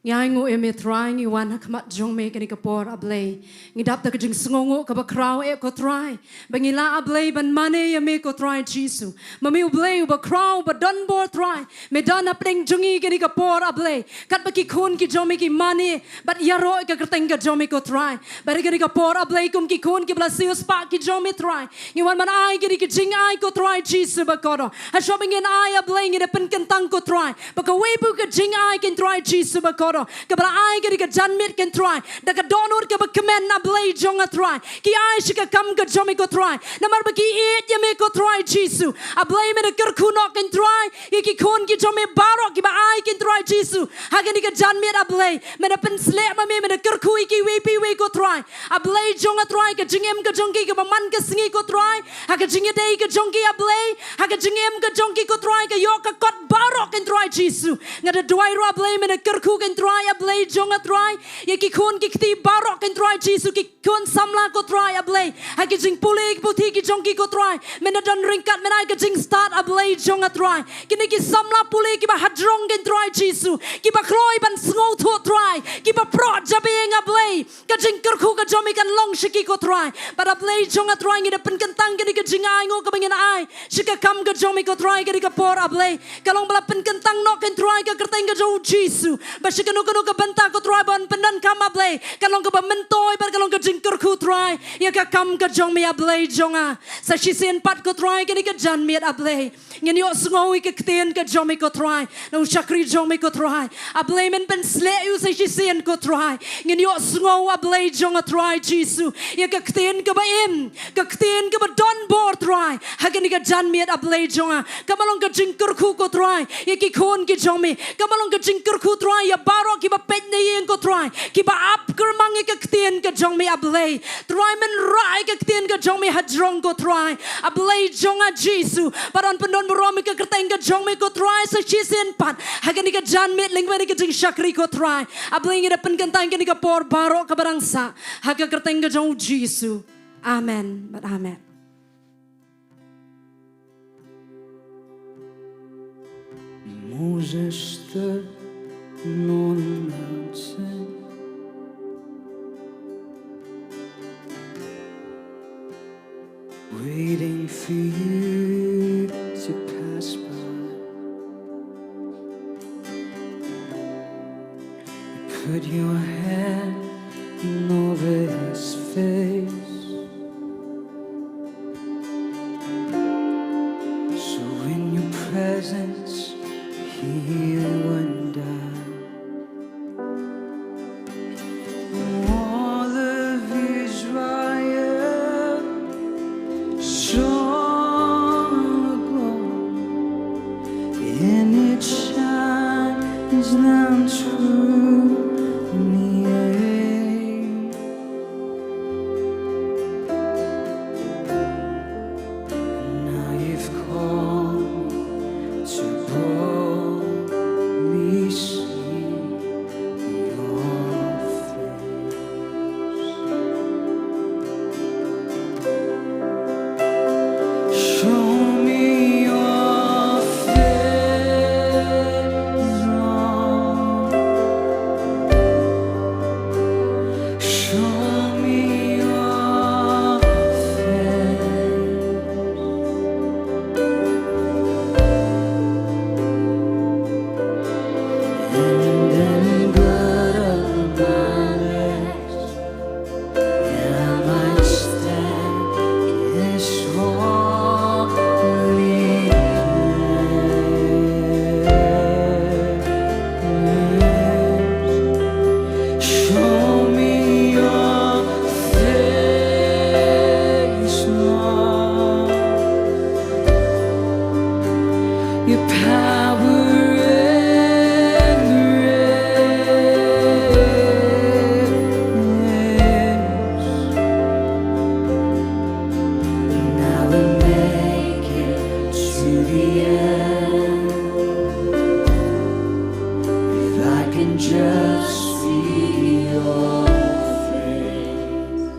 Ngi ainguh ïa me Trai, ngi wan ha khmat jong me kane ka por, A Blei. Ngi dap da ka jingsngewnguh kaba khraw eh ko Trai, ba ngi lah, A Blei, ban mane ïa me ko Trai Jisu. Ma me U Blei uba khraw, uba don bor Trai. Me don hapdeng jong ngi kane ka por, A Blei. Katba ki khun ki jong me ki mane bad ïaroh ïa ka kyrteng ka jong me ko Trai. Bad ha kane ka por, A Blei, kum ki khun kiba la siewspah ki jong me Trai, ngi wan ban ai kane ka jingai ko Trai Jisu bakordor. Ha shwa ba ngin ai, A Blei, ngi da pynkyntang ko Trai ba kawei pat ka jingai ko Trai Jisu bakordor Kaba la ai ka dei ka janmiet ko Trai, da ka dohnud kaba kmen, A Blei jong nga Trai, ki ai sha ka kam ka jong me ko Trai, namar ba ki ïeit ïa me ko Trai Jisu. A Blei, me da kyrkhu noh ko Trai ïa ki khun ki jong me baroh kiba ai ko Trai Jisu ha kane ka janmiet, A Blei. Me da pynshlur ma me, me da kyrkhu ïa kiwei pa iwei ko Trai. A Blei jong nga Trai, ka jingim ka jong ki kaba man ka sngi ko Trai, ha ka jingïadei ka jong ki A Blei, ha ka jingim ka jong ki ko Trai, ka ïoh ka kot baroh ko Trai Jisu. Nga da duwai ruh A Blei, me da kyrkhu ko Trai, A Blei jong nga Trai, ïa ki khun ki kti baroh ko Trai Jisu, ki khun samla ko Trai A Blei, ha ki jingpule ki puthi ki jong ki ko Trai, me da don ryngkat, me da ai ka jingstad A Blei jong nga Trai. Kine ki samla pule kiba hajrong ko Trai Jisu, kiba kloi ban sngewthuh Trai, kiba proh jabieng A Blei, ka jingkyrkhu ka jong me kan long sha ki ko Trai. Bad A Blei jong nga Trai, ngi da pynkyntang kane ka jingainguh kaba ngin ai sha ka kam ka jong me ko Trai, kane ka por A Blei, ka long ba la pynkyntang noh ko Trai ka kyrteng ka jong u Jisu, ba sha kano kano ka bynta ko Trai ban pyndonkam A Blei, ka long kaba myntoi bad ka long ka jingkyrkhu Trai ïa ka kam ka jong me A Blei jong nga. Sa shisien pat ko Trai, kane ka janmiet A Blei, ngin ïohsngew ïa ka ktien ka jong me ko Trai na u shakri jong me ko Trai. A Blei, men pynshlur ïa u sa shisien ko Trai. Ngin ïohsngew A Blei jong nga Trai Jisu ïa ka ktien kaba im, ka ktien kaba don bor Trai, ha kane ka janmiet A Blei jong nga, kaba long ka jingkyrkhu ko Trai ïa ki khun ki jong me, kaba long ka jingkyrkhu Trai ïa baroh kiba peit na ïing ko Trai, kiba ap kyrmang ïa ka ktien ka jong me A Blei. Trai, men rah ïa ka ktien ka jong me hajrong ko Trai, A Blei jong nga Jisu, bad yn pyndon burom ïa ka kyrteng ka jong me ko Trai sa shisien pat ha kane ka janmiet lyngba kane ka jingshakri ko Trai. A Blei, ngi da pynkyntang kane ka por baroh kaba dang sah ha ka kyrteng ka jong u Jisu. Amen bad amen. Moses stood on the mountain, waiting for you to pass by. You put your hand over his face. So in your presence, he would die. All of Israel saw the glory, and it shines them to me. Now you've called me to boldly see your face. Show me your face, Lord. Show me your face. And then gird up my legs, and I might stand in this holy place. Show me your face, Lord. Your power and grace. And I will make it to the end if I can just see your face.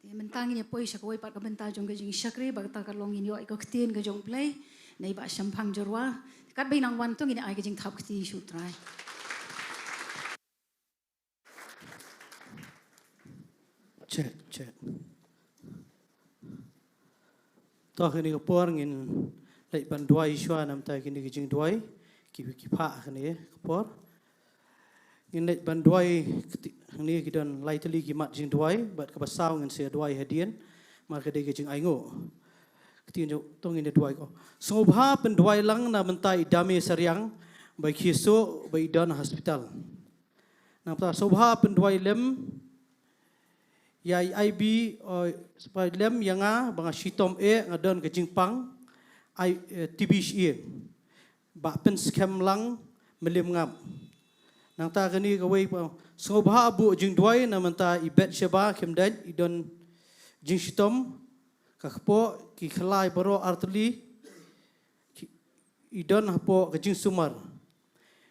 Te mynta ngin ïa poi sha kawei pat ka bynta jong ka jingshakri, ba kata ka long ngin ïoh ïa ka ktien ka jong U Blei na i Bah Shemphang Jyrwa. Katba i nang wan to ngin ïa ai ka jingthap kti sha U Trai. Check, check. To ha kane ka por ngin leit ban duwai shuwa namar kine ki jingduwai ki, ki phah ha kane ka por. Ngin leit ban duwai kti-, Hangne ki don lai tylli ki mat jingduwai, bad kaba saw ngin sa duwai hadien, namar ka dei ka jingainguh. Ktien jong, to ngin duwai ko. Sngewbha pynduwai lang na bynta i Dame Sariang, ba i kiew suk, ba i don hospital. Nangta sngewbha pynduwai lem ïa i Aibi, o, sngewbha lem ïa nga, ba nga shitom eh, nga don ka jingpang, ai, eh, T B shi. Ba pynskhem lang, mylliem ngap. Nangta kane kawei ba, sngewbha buh jingduwai na bynta i Bathsheba Khymdeit, i don jingshitom, ka kpoh, ki khlai baroh artylli, ki, i don hapoh ka jingsumar.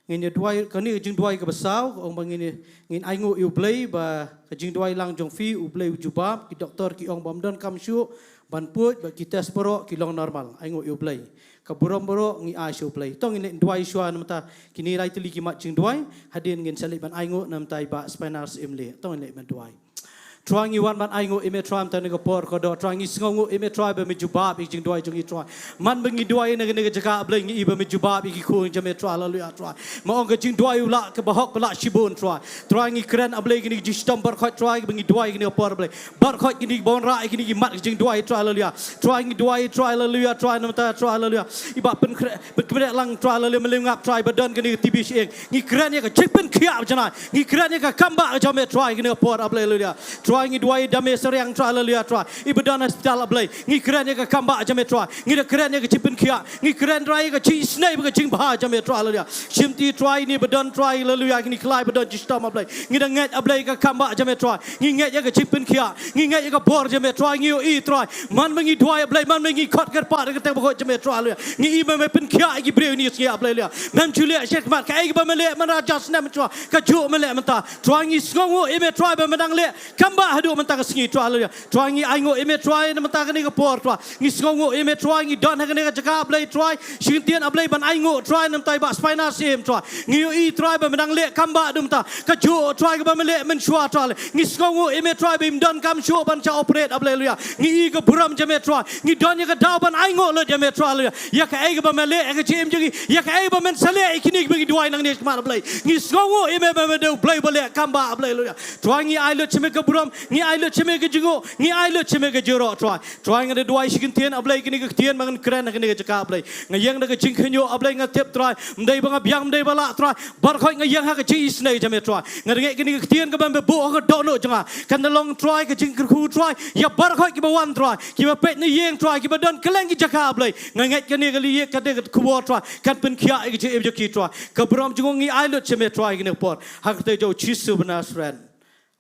Ngin ïa duwai, kane ka jingduwai kaba saw, ka ong ba ngin, ngin ainguh ïa u Blei, ba ka jingduwai lang jong phi, u Blei u jubab, ki doktor ki ong ba ym donkam shuh ban put, ba ki test baroh, ki long normal, ainguh ïa u Blei. Ka burom baroh ngi ai sha u Blei. To ngin leit duwai shuwa na bynta kine lai tylli ki mat jingduwai, hadien ngin sa leit ban ainguh na bynta i Bah Spinar Syiemlieh. To ngin leit ban duwai. Trai ngi wan ban ainguh ïa me Trai mynta na ka por kaba doh. Trai ngi sngewnguh ïa me Trai ba me jubab ïa ki jingduwai jong ngi Trai. Man ba ngi duwai na kane ka jaka Blei ngi i ba me jubab ïa ki khun jong me Trai, haleluya Trai. Me ong ka jingduwai u lah kaba hok ba lah shibun Trai. Trai ngi kren A Blei kine ki jingshitom baroh Trai ba ngi duwai kine ka por Blei. Baroh kine ki bun rah kine ki mat ki jingduwai Trai, haleluya. Trai ngi duwai Trai, haleluya Trai, na bynta Trai, haleluya. I ba pynkhreh, pynkhreh lang Trai, haleluya, mylliem ngap Trai ba don kane ka T B shi. Ngi kren ïa ka jingpynkhiah ba janai. Ngi kren ïa ka kambah jong me Trai kine ka por A Blei, haleluya. Trai ngi duwai Dame Sariang Trai, haleluya Trai. I ba don hospital A Blei. Ngi kren ïa ka kambah jong me Trai. Ngi da kren ïa ka jingpynkhiah. Ngi kren Trai ïa ka jingisynei bad ka jingbha jong me Trai, haleluya. Shimti Trai ine ba don Trai, haleluya, kine ki khlai ba don jingshitom A Blei. Ngi da ngeit A Blei ka kambah jong me Trai. Ngi ngeit ïa ka jingpynkhiah. Ngi ngeit ïa ka bor jong me Trai. Ngi ïohi Trai. Man ba ngi duwai A Blei, man ba ngi khot kyrpad ïa ka kyrteng bakhuid jong me Trai, haleluya. Ngi i ba me pynkhiah ïa ki briew kine ki sngi A Blei, haleluya. Mem ju leh shet khmat kaei kaba me leh man la jar snem Trai. Kajuh me leh mynta. Trai ngi sngewnguh ïa me Trai ba me dang leh kambah haduh mynta ka sngi Trai, haleluya. Trai ngi ainguh ïa me Trai na bynta kane ka por Trai. Ngi sngewnguh ïa me Trai, ngi don ha kane ka jaka Blei Trai. Shi kyntien A Blei ban ainguh Trai na bynta i Bah Spinar Syiem Trai. Ngi ïohi Trai ba me dang leh kambah haduh mynta. Kajuh Trai kaba me leh mynshuwa Trai. Ngi sngewnguh ïa me Trai ba im donkam shuh ban shah operate A Blei, haleluya. Ngi i ka burom jong me Trai. Ngi don ïa ka daw ban ainguh lut ïa me Trai, haleluya. Ïa kaei kaba me leh ïa ka jingim jong ngi. Ïa kaei ba men sa leh ïa kine kiba ngi duwai nangne shakhmat A Blei. Ngi sngewnguh ïa me ba me dei U Blei ba leh kambah A Blei, haleluya. Trai ngi ai lut sha me ka burom, ngi ai lut sha me ka jingnguh, ngi ai lut sha me ka jingïaroh Trai. Trai nga da duwai shi kyntien A Blei kine ki ktien ba ngan kren ha kane ka jaka A Blei. Nga ïeng da ka jingkhynñiuh A Blei nga tip Trai. Ym dei ba nga biang ym dei ba lah Trai. Baroh nga ïeng ha ka jingisynei jong me Trai. Nga da ngeit kine ki ktien kaba me buh ha ka dohnud jong nga. Kan da long Trai ka jingkyrkhu Trai. Ïa baroh kiba wan Trai. Kiba peit na ïing Trai. Kiba don kylleng ki jaka A Blei. Nga ngeit kane ka liang ka dei ka khubor Trai. Kan pynkhiah ïa ka jingim jong ki Trai. Ka burom jong ngi ai lut sha me Trai kine ka por. Ha ka kyrteng jong U Jisu ba Nasaret.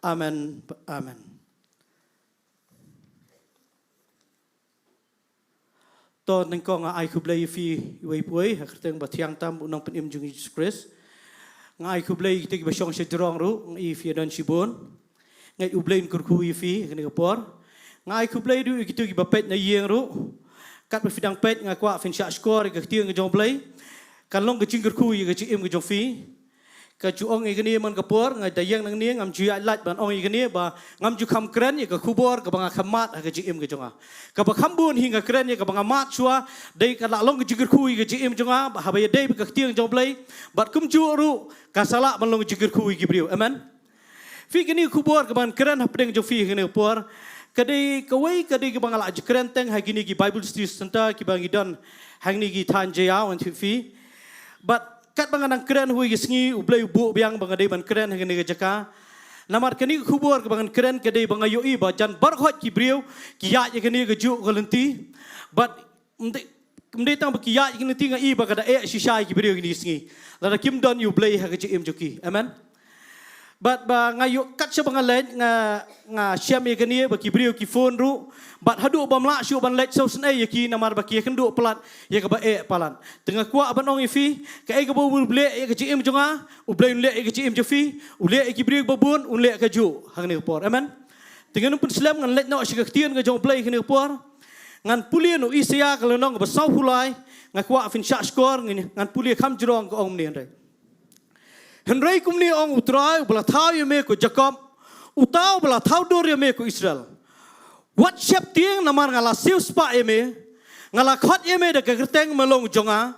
Amen. Amen. To nyngkong nga ai khublei ïa phi iwei pa iwei ha ka kyrteng ba thiang tam u nongpynim jong ngi Jisu Khrist. Nga ai khublei ïa kito kiba shong sha jrong ruh, nga i phi don shibun. Nga ai U Blei un kyrkhu ïa phi ha kane ka por. Nga ai khublei ruh ïa kito kiba peit na ïing ruh. Katba phi dang peit nga kwah phin shah shkor ïa ka ktien ka jong U Blei. Kan long ka jingkyrkhu ïa ka jingim ka jong phi. Ka ju ong ïa kane man ka por, nga da ïeng nangne ngam ju ïaid lait ban ong ïa kane ba ngam ju kham kren ïa ka khubor kaba nga kham mad ha ka jingim ka jong nga. Kaba kham bun hi nga kren ïa kaba nga mad shuwa, dei ka la long ka jingkyrkhu ïa ka jingim jong nga, ba haba ïadei bad ka ktien jong U Blei, bad kumjuh ruh, ka sa lah ban long ka jingkyrkhu ïa ki briew. Amen. Phi kane ka khubor kaba ngan kren hapdeng jong phi ha kane ka por. Ka dei kawei, ka dei kaba nga la ju kren teng ha kine ki Bible Study Center, kiba ngi don ha kine ki thaiñ Jaïaw ngan tip phi. Bad katba nga nang kren ha kawei ka sngi, U Blei u buh biang ba nga dei ban kren ha kane ka jaka. Namar kane ka khubor kaba ngan kren ka dei ba nga ïohi ba jan baroh ki briew ki ïaid ïa kane kajuh ka lynti. Bad ym dei, ym dei tang ba ki ïaid ïa kane ka lynti, nga i ba ka da eh shisha ïa ki briew kine ki sngi. Lada kim don ïa U Blei ha ka jingim jong ki. Amen. Bad ba nga ïoh kat shaba nga leit nga, nga shem ïa kane ba ki briew ki phone ruh. Bad haduh bym lah shuh ban leit sngewsynei ïa ki namar ba ki ïakynduh palat ïa kaba eh palat. Te nga kwah ban ong ïa phi, kaei kaba U Blei leh ïa ka jingim jong nga, U Blei un leh ïa ka jingim jong phi, u leh ïa ki briew ba bun, un leh kajuh ha kane ka por. Amen. Te ngan ym pynslem, ngan leit noh sha ka ktien ka jong U Blei ha kane ka por. Ngan pule na u Isaïah ka lynnong kaba sawphew lai, nga kwah phin shah shkor, ngan, ngan pule kham jrong, ka ong mynne hynrei. Hynrei kumne ong U Trai uba la thaw ïa me ko Jakob, uta uba la thaw dur ïa me ko Israel. Wat sheptieng namar nga la siewspah ïa me, nga la khot ïa me da ka kyrteng me long jong nga.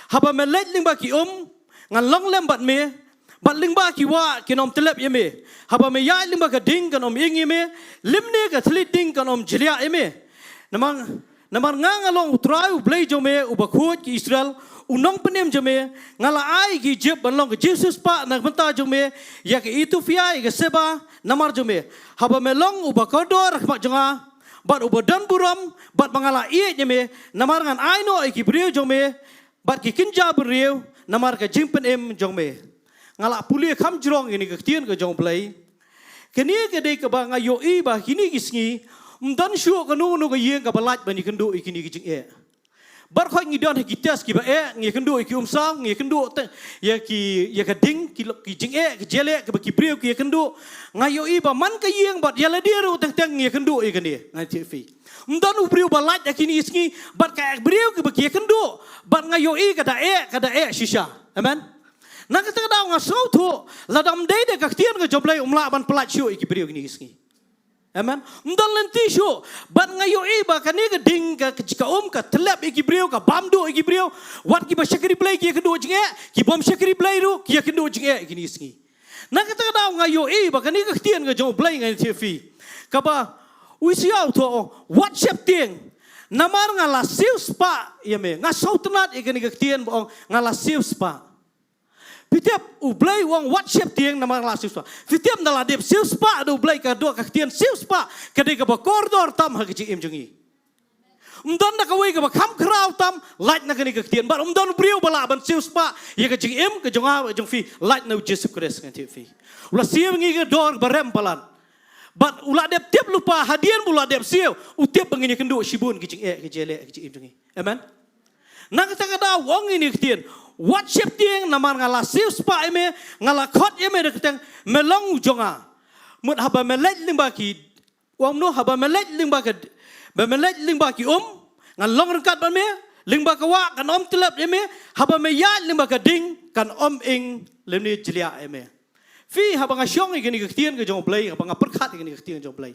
Haba me leit lyngba ki um, ngan long lem bad me, Bad lyngba ki wah kin ym tyllep ïa me. Haba me ïaid lyngba ka ding kan ym ing ïa me. Lymne ka thylliej ding kan ym jliah ïa me. Namar, namar nga nga long U Trai U Blei jong me, uba khuid ki Israel, u nongpynim jong me. Nga la ai ki Ijipt ban long ka jingsiewspah na ka bynta jong me, ïa ka Ethiopia, ïa ka Seba, namar jong me. Haba me long uba kordor ha khmat jong nga, bad uba don burom, bad ba nga la ïeit ïa me, namar ngan ai noh ïa ki briew jong me bad ki kynja briew namar ka jingpynim jong me. Nga la pule kham jrong ïa kane ka ktien ka jong U Blei. Kane ka dei kaba nga ïohi ba kine ki sngi ym don shuh kano kano ka ïing kaba lait ban ïakynduh ïa kine ki jingeh. Baroh khoit ngi don ha ki test kiba eh, ngi ïakynduh ïa ki umsaw, ngi ïakynduh te, ïa ki, ïa ka ding, ki, ki jingeh, ki jingeh kaba ki briew ki ïakynduh. Nga ïohi ba man ka ïing bad ïa lade ruh teng teng ngi ïakynduh ïa kane, nga ïathuh ïa phi. Ym don u briew ba lait ha kine ki sngi bad ka briew kaba ki ïakynduh, bad nga ïohi ka da eh, ka da eh shisha. Amen. Na kata ka daw nga sngewthuh, lada ym dei da ka ktien ka jong U Blei ym lah ban pyllait shuh ïa ki briew kine ki sngi. Amen. Ym don lynti shuh. Bad nga ïohi ba kane ka ding ka, ka, ka um ka tyllep ïa ki briew, ka bam duh ïa ki briew. Wat kiba shakri Blei ki ïakynduh jingeh, ki bym shakri Blei ruh ki ïakynduh jingeh ïa kine ki sngi. Na kata ka daw nga ïohi ba kane ka ktien ka jong U Blei, nga ïathuh ïa phi, kaba u Isaïah u thoh, wat sheptieng, namar nga la siewspah ïa me. Nga sngewtynnat ïa kane ka ktien ba ong nga la siewspah. Phi tip, U Blei u ong wat sheptieng namar nga la siewspah. Phi tip, ynda la dep siewspah da U Blei, ka dei ka ktien siewspah ka dei kaba kordor tam ha ka jingim jong ngi. Ym don da kawei kaba kham khraw tam lait na kane ka ktien. Bad ym don briew ba lah ban siewspah ïa ka jingim ka jong nga, jong phi, lait na U Jisu Khrist, nga ïathuh ïa phi. U la siew ïa ngi ka dor ba rem palat. Bad u la dep tip lypa hadien ba u la dep siew, u tip ba ngin ïakynduh shibun ki jingeh, ki jingeh, ki jingeh jong ngi. Amen. Na kata ka daw u ong ïa kane ka ktien, wat sheptieng namar nga la siewspah ïa me, nga la khot ïa me da ka kyrteng, me long u jong nga. Mut haba me leit lyngba ki, u ong kumno, haba me leit lyngba ka, ba me leit lyngba ki um, ngan long ryngkat bad me, lyngba ka wah kan ym tyllep ïa me, haba me ïaid lyngba ka ding kan ym ing lymne jliah ïa me. Phi, haba nga shong ïa kane ka ktien ka jong U Blei, haba nga pyrkhat ïa kane ka ktien ka jong U Blei,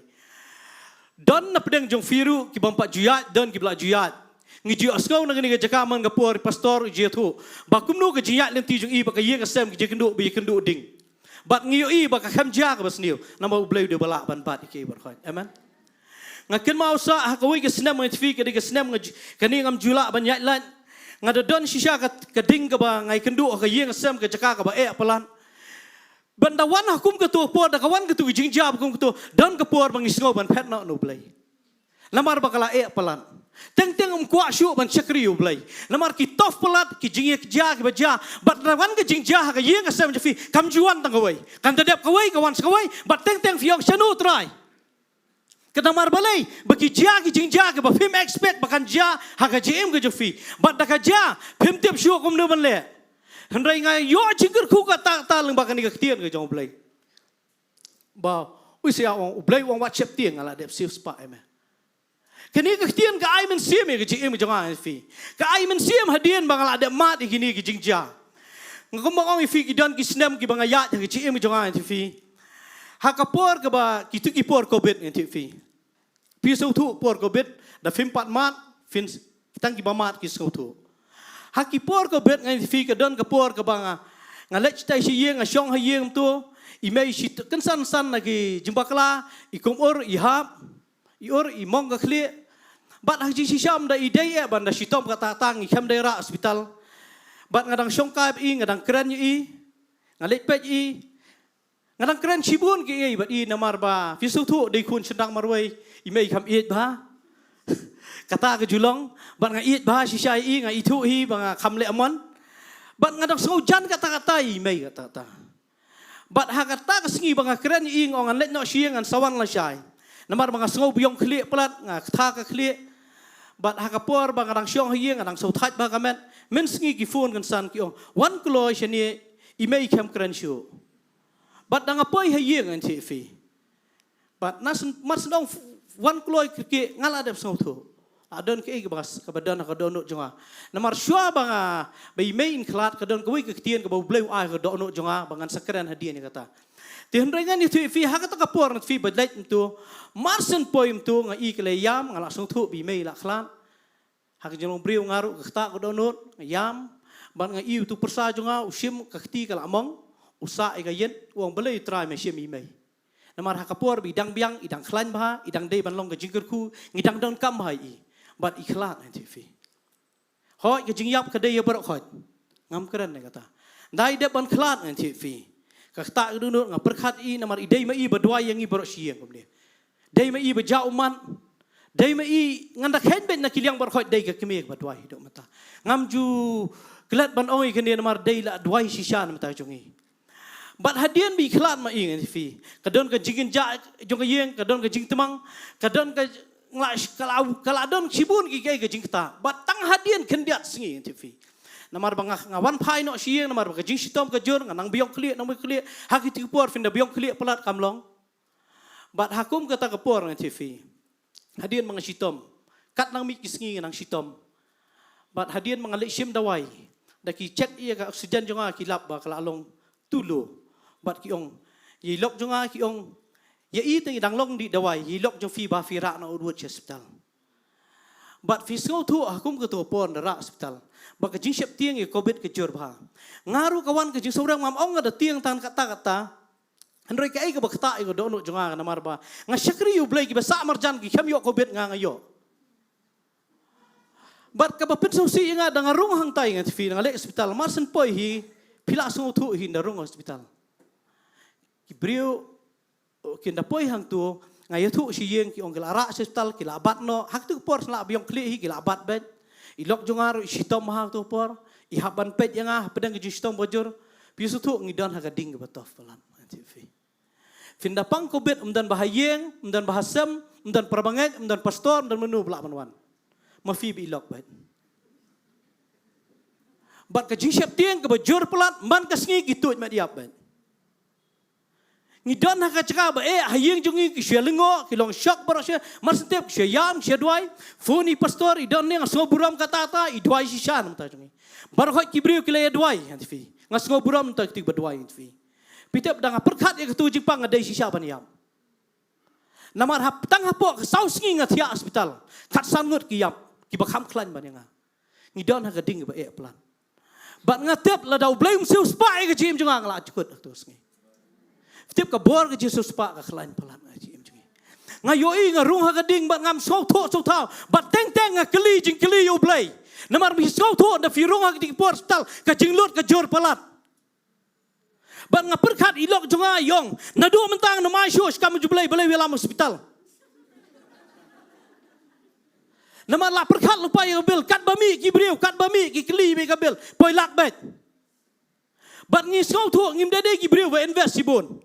don na pdeng jong phi ruh ki bym pat ju ïaid, don kiba la ju ïaid. Ngi ju ïohsngew na kane ka jaka man ka por i pastor u ju ïathuh ba kumno ka jingïaid lynti jong i bad ka ïing ka sem, ka jingkynduh ba ïakynduh ding. Bad ngi ïohi ba ka khlem jia kaba sniew namar U Blei u dei uba lah ban bat ïa ki baroh. Amen. Nga kynmaw sa ha kawei ka snem, nga ïathuh ïa phi, ka dei ka snem nga ju, kane ngam ju lah ban ïaid lait. Nga da don shisha ka, ka ding kaba nga ïakynduh ha ka ïing ka sem, ka jaka kaba eh palat. Bad da wan ha kum kato ka por, da ka wan kato ka jingjia ba kum kato, don ka por ba ngi sngew ban phet noh na U Blei. Namar ba ka la eh palat. Teng teng ym kwah shuh ban shakri U Blei. Namar ki tough palat ki jingïakjia kiba jia. Bad da wan ka jingjia ha ka ïing ka sem jong phi, kam ju wan tang kawei. Kan da dep kawei, ka wan sa kawei. Bad teng teng phi ong, shano Trai? Ka namar balei? Ba ki jia ki jingjia kiba phim expect ba kan jia ha ka jingim ka jong phi. Bad da ka jia, phim tip shuh kumno ban leh. Hynrei nga ïoh jingkyrkhu katta katta lyngba kane ka ktien ka jong U Blei. Ba u Isaïah u ong, U Blei u ong wat sheptieng, nga la dep siewspah ïa me. Kane ka ktien ka ai mynsiem ïa ka jingim jong nga ïa phi. Ka ai mynsiem hadien ba nga la dep mad ïa kine ki jingjia. Nga kumba ong ïa phi, ki don ki snem kiba nga ïaid ha ka jingim jong nga ïa phi. Ha ka por kaba kito ki por covid, nga ïathuh ïa phi. Phi sngewthuh por covid, da phim pat mad, phin, tang kiba mad ki sngewthuh. Ha ki por covid, nga ïathuh ïa phi, ka don ka por kaba nga, nga leit shatai sha ïing, nga shong ha ïing kumto, i mei i shitom kynsan kynsan na ki jingbakla, i kum ur, i hap, i ur, i mong ka khlieh. Bad ha ka jingshisha ym da i dei eh ban da shitom katta katta, ngi khlem dei rah hospital. Bad nga dang shong kai bad i, nga dang kren ïa i, nga leit peit ïa i. Nga dang kren shibun kiei bad i namar ba phi sngewthuh, dei khun shynrang marwei, i mei kham ïeit bha. Kata ka ju long, bad nga ïeit bha shisha ïa i, nga ithuh hi ba nga kham leh mon. Bad nga dang sngewjan katta katta ïa i mei katta katta. Bad ha kata ka sngi ba nga kren ïa i, nga ong ngan leit noh sha ïing, ngan sa wan lashai. Namar ba nga sngew ba ïong khlieh palat, nga ktha ka khlieh. Bad ha ka por ba nga dang shong ha ïing, nga dang sngewthait bha ka met. Mynsngi ki phone kynsan ki ong, wan kloi shane, i mei khlem kren shuh. Bad da nga poi ha ïing, nga ïathuh ïa phi. Bad na syn, mar syn ong f-, wan kloi kyrkieh, nga la dep sngewthuh. La don kaei kaba, kaba don ha ka dohnud jong nga. Namar shuwa ba nga, ba i mei in khlad, ka don kawei ka ktien kaba U Blei u ai ha ka dohnud jong nga ba ngan sa kren hadien ïa kata. Te hynrei ngan ïathuh ïa phi, ha kata ka por, nga ïathuh ïa phi, ba leit kumto, mar syn poi kumto, nga ïohi ka la ïam, nga la sngewthuh ba i mei la khlad. Ha ka jinglong briew nga ruh ka ktah ka dohnud, nga ïam. Bad nga ïohi uto u pyrsa jong nga u shim, ka kti ka la mong. U sah ïa ka ïit, u ong balei Trai me shim ïa i mei. Namar ha ka por ba i dang biang, i dang khlaiñ bha, i dang dei ban long ka jingkyrkhu, ngi dang donkam bha ïa i. Bad i khlad, ngan ïathuh ïa phi. Hooid, ka jingïap ka dei ïa baroh khoit. Ngam kren ïa kata. Ynda i dep ban khlad, ngan ïathuh ïa phi. Kata ka dohnud nga pyrkhat ïa i namar i dei ma i ba duwai ïa ngi baroh shi ïing kumne. Dei ma i ba jah ummat. Dei ma i, ngan da kheiñ beit na ki liang baroh khoit, dei ka kmie kaba duwai haduh mynta. Ngam ju klet ban ong ïa kane namar dei la duwai shisha na bynta jong i. Bad hadien ba i khlad ma i, ngan ïathuh ïa phi, ka don ka jingkynjah jong ka ïing, ka don ka jingtmang, ka don ka, nga la, ka la, ka la don shibun ki, ki, ka jingktah. Bad tang hadien khyndiat sngi, ngan ïathuh ïa phi. Namar ba nga, nga wan phai noh sha ïing, namar ba ka jingshitom ka jur, nga nang ba ïong khlieh, nang ba ïong khlieh. Ha kito ki por phin da ba ïong khlieh palat, kam long. Bad ha kum kata ka por, ngan ïathuh ïa phi, hadien ba nga shitom, kat nang mih ki sngi nga nang shitom. Bad hadien ba nga leit shim dawai, da ki check ïa ka oxygen jong nga ki lap ba ka la long too low. Bad ki ong, ïa i lok jong nga, ki ong, ïa i te ngi dang long dih dawai, ïa i lok jong phi ba phi rah noh wut wut sha hospital. Bad phi sngewthuh, ha kum kato por da rah hospital. Bad ka jingsheptieng ïa ka covid ka jur bha. Nga ruh ka wan ka jingsngewrem, ngam ong nga da tieng tang katta katta. Hynrei kaei kaba ktah ïa ka dohnud jong nga namar ba nga shakri ïa u Blei, kiba sah marjan ki khlem ïoh covid, nga, nga ïoh. Bad kaba pynsngewsih ïa nga, da nga rung hangtai, ngan ïathuh ïa phi, da nga leit hospital, mar shen poi hi, phi la sngewthuh hi, da rung hospital. Ki briew, oh, kin da poi hangto, nga ïathuh sha ïing, ki ong ki la rah sha hospital, ki la bat noh. Ha kito ki por shen la ba ïong khlieh hi, ki la bat beit. I lok jong nga ruh i shitom ha kato por. I hap ban peit ïa nga hapdeng ka jingshitom ba jur. Phi sngewthuh, ngi don ha ka ding kaba tough palat, ngan ïathuh ïa phi. Phin da pang covid, ym don ba ha ïing, ym don ba ha sem, ym don para bangeit, ym don pastor, ym don mano ba lah ban wan. Ma phi ba i lok beit. Bad ka jingsheptieng kaba jur palat, man ka sngi ki tuid met ïap beit. Ngi don ha ka jaka ba eh, ha ïing jong ngi ki shu ïa lyngngoh, ki long shock baroh shi, mar shen tip ki shu ïa ïam, ki shu ïa duwai. Phone ïa i pastor, i don ne, nga sngewburom kata kata, i duwai shisha na bynta jong ngi. Baroh khoit ki briew ki la ïa duwai, ngan ïathuh ïa phi. Nga sngewburom na bynta kito kiba duwai, ngan ïathuh ïa phi. Phi tip, da nga pyrkhat ïa kato jingpang, nga dei shisha ban ïap. Namar hap, tang hapoh ka saw sngi nga thiah hospital. Khatsan ngut ki ïap, kiba kham khlaiñ ban ïa nga. Ngi don ha ka ding kaba eh palat. Bad nga tip lada u Blei um siew spah ïa ka jingim jong nga, nga la jukut ha kato ka sngi. Tip ka bor ka jingsiew spah ka khlaiñ palat ha ka jingim jong ngi. Nga ïohi nga rung ha ka ding bad ngam sngewthuh sngewthaw. Bad teng teng nga kylli jingkylli ïa u Blei. Namar phi sngewthuh, da phi rung ha ka ding por hospital, ka jinglut ka jur palat. Bad nga pyrkhat, i lok jong nga i ong, naduh mynta ngam ai shuh, shi kam ju blei, balei u ïalam hospital. Namar la pyrkhat lypa ïa ka bill, katba mih ki briew, katba mih ki kylli ïa ka bill, poi lad beit. Bad ngi sngewthuh, ngim dei dei ki briew ba invest shibun.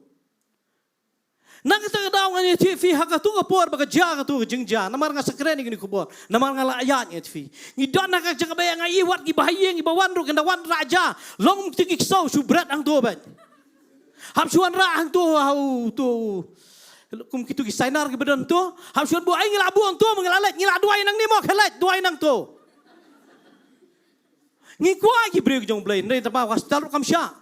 Na kata ka daw ngan ïathuh ïa phi ha kato ka por ba ka jia kato ka jingjia. Namar nga sa kren ïa kane ka khubor. Namar nga la ïaid, ngan ïathuh ïa phi. Ngi don ha ka jaka ba eh, nga ïohi wat kiba ha ïing, kiba wan ruh, kin da wan rah ja. Long kum kito ki ksew, shu bret hangto beit. Hap shu wan rah hangto, ha u, to. Kum kito ki sainar kiba don to. Hap shu wan buh, ai ngi la buh hangto, ngi la leit, ngi la duwai nangne mo, khie leit, duwai nangto. Ngi kwah ki briew ki jong u Blei, hynrei tang ba ka hospital ruh kam shah.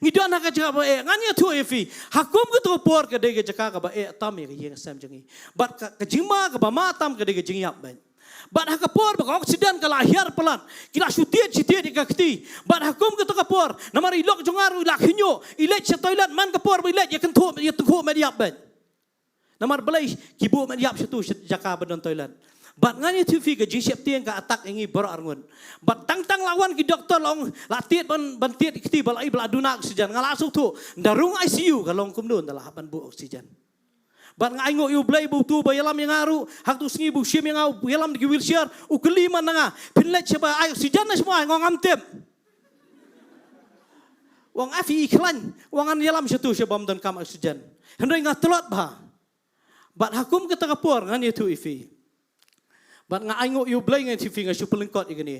Ngi don ha ka jaka ba eh, ngan ïathuh ïa phi. Ha kum kato ka por ka dei ka jaka kaba eh tam ïa ka ïing ka sem jong ngi. Bad ka, ka jingma kaba ma tam ka dei ka jingïap beit. Bad ha ka por ba ka oxygen ka la hiar palat, ki la shu tied shu tied ïa ka kti. Bad ha kum kato ka por, namar i lok jong nga ruh i la khynñiuh, i leit sha toilet, man ka por ba i leit, ïa kynthuh, ïa tyngkhuh met ïap beit. Namar balei ki buh met ïap shato sha jaka ba don toilet. Bad ngan ïathuh ïa phi, ka jingsheptieng ka attack ïa ngi baroh arngut. Bad tang tang la wan ki doktor, la ong la tied ban, ban tied kti ba la, ba la duna oxygen. Nga la sngewthuh, ynda rung I C U ka long kumno ynda la hap ban buh oxygen. Bad nga ainguh ïa u Blei ba uto uba ïalam ïa nga ruh ha kato ka sngi, ba u shim ïa nga, u ïalam da ki wheelchair, u kylli man na nga, phin leit shaba ai oxygen ne sha ba ai, nga ong ngam tip. U ong, a phi i khlaiñ, u ong ngan ïalam shato sha bym donkam oxygen. Hynrei nga tlot bha. Bad ha kum kata ka por ngan ïathuh ïa phi. Bad nga ainguh ïa u Blei, ngan ïathuh ïa phi, nga shu pynlyngkot ïa kane.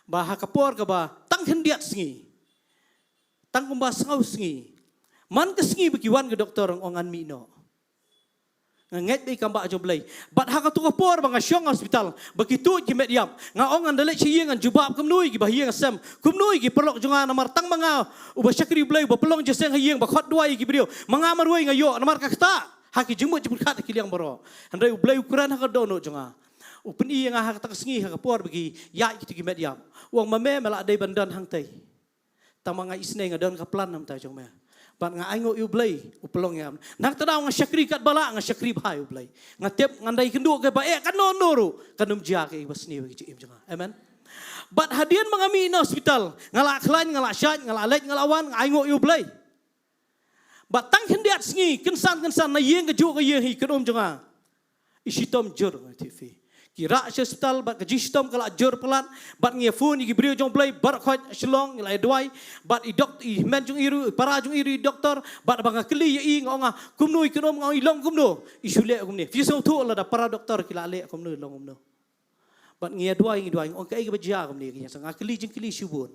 Ba ha ka por kaba tang khyndiat sngi, tang kumba saw sngi, man ka sngi ba ki wan ki doktor, ong ngan mih noh. Nga ngeit ba i kam bah jong u Blei. Bad ha kato ka por ba nga shong ha hospital, ba ki tuid ki met ïap, nga ong ngan da leit sha ïing, ngan jubab kumno ïa kiba ha ïing ha sem, kumno ïa ki paralok jong nga, namar tang ma nga uba shakri u Blei, uba pynlong jingïaseng ha ïing, ba khot duwai ïa ki briew. Ma nga marwei nga ïoh, namar ka ktah ha ki jingmut jingpyrkhat ha ki liang baroh. Hynrei u Blei u kren ha ka dohnud jong nga. U pyni ïa nga ha kata ka sngi, ha ka por ba ki ïaid kito ki met ïap. U ong, ma me, me la dei ban don hangtei. Tang ma nga isynei nga don ka plan namar jong me. Bad nga ainguh ïa u Blei u pynlong ïa nga. Na kata ka daw nga shakri katba lah, nga shakri bha ïa u Blei. Nga tip ngan da ïakynduh kaei ba eh, katno katno ruh kan ym jia kaei ba sniew ïa ka jingim jong nga. Amen. Bad hadien ba nga mih na hospital, nga la khlaiñ, nga la shait, nga la leit, nga la wan, nga ainguh ïa u Blei. Bad tang khyndiat sngi, kynsan kynsan, na ïing kajuh ka ïing hi, kynum jong nga, i shitom jur, nga ong ïa phi. Ki rah sha hospital, bad ka jingshitom ka la jur palat. Bad ngi phone ïa ki briew jong u Blei baroh khoit Shillong, ngi la ïa duwai. Bad i dok-, i hynmen jong i ruh, i para jong i ruh i doktor. Bad ba nga kylli ïa i, nga ong, kumno i kynum? Nga ong, i long kumno? I shu leh kumne. Phi sngewthuh lada para doktor ki la leh kumno, long kumno. Bad ngi ïa duwai, ngi duwai, nga ong kaei kaba jia kumne, ki ïa sa, nga kylli jingkylli shibun.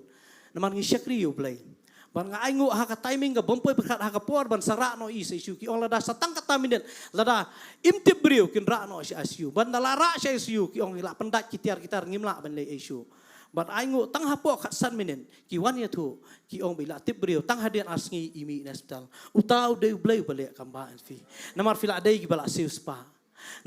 Namar ngi shakri ïa u Blei. Bad nga ainguh ha ka timing kaba ym poi pyrkhat, ha ka por ban sa rah noh ïa i sha I C U, ki ong lada sa tang katto katne minit, lada im tip briew, kin rah noh sha I C U. Bad ynda la rah sha I C U, ki ong la pyndait ki tiar ki tar, ngim lah ban leit I C U. Bad ainguh tang hapoh khatsan minit, ki wan ïathuh, ki ong ba i la tip briew, tang hadien ar sngi i mih na hospital. Uta u dei u Blei uba leh kam, nga ong ïa phi. Namar phi la dei kiba la siewspah.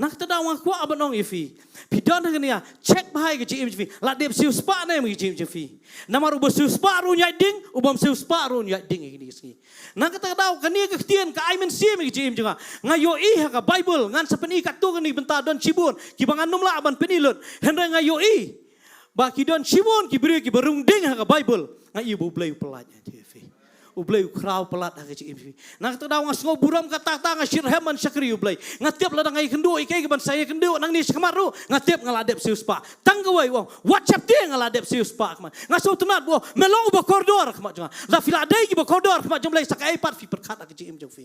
Na kata ka daw nga kwah ban ong ïa phi. Phi don hangne, check bha ïa ka jingim jong phi. La dep siewspah ne em ïa ka jingim jong phi? Namar uba siewspah ruh un ïaid ding, uba ym siewspah ruh un ïaid ding ïa kine ki sngi. Na kata ka daw kane ka ktien ka ai mynsiem ïa ka jingim jong nga. Nga ïohi ha ka Baibl, ngan sa pyni katto katne bynta, don shibun kiba ngan ym lah ban pyni lut. Hynrei nga ïohi ba ki don shibun ki briew kiba rung ding ha ka Baibl. Nga ïohi ba u Blei u pyllait ïa phi. U Blei u khraw palat ha ka jingim phi. Na kata ka daw nga sngewburom katta katta, nga shitrhem ban shakri ïa u Blei. Nga tip lada nga ïakynduh ïa kaei kaban sa ïakynduh nangne shakhmat ruh, nga tip nga la dep siewspah. Tang kawei u ong, wat sheptieng, nga la dep siewspah, khmat. Nga sngewtynnat ba u ong me long uba kordor, khmat jong nga. Lada phi la dei kiba kordor, khmat jong u Blei, sa kaei pat phi pyrkhat ha ka jingim jong phi?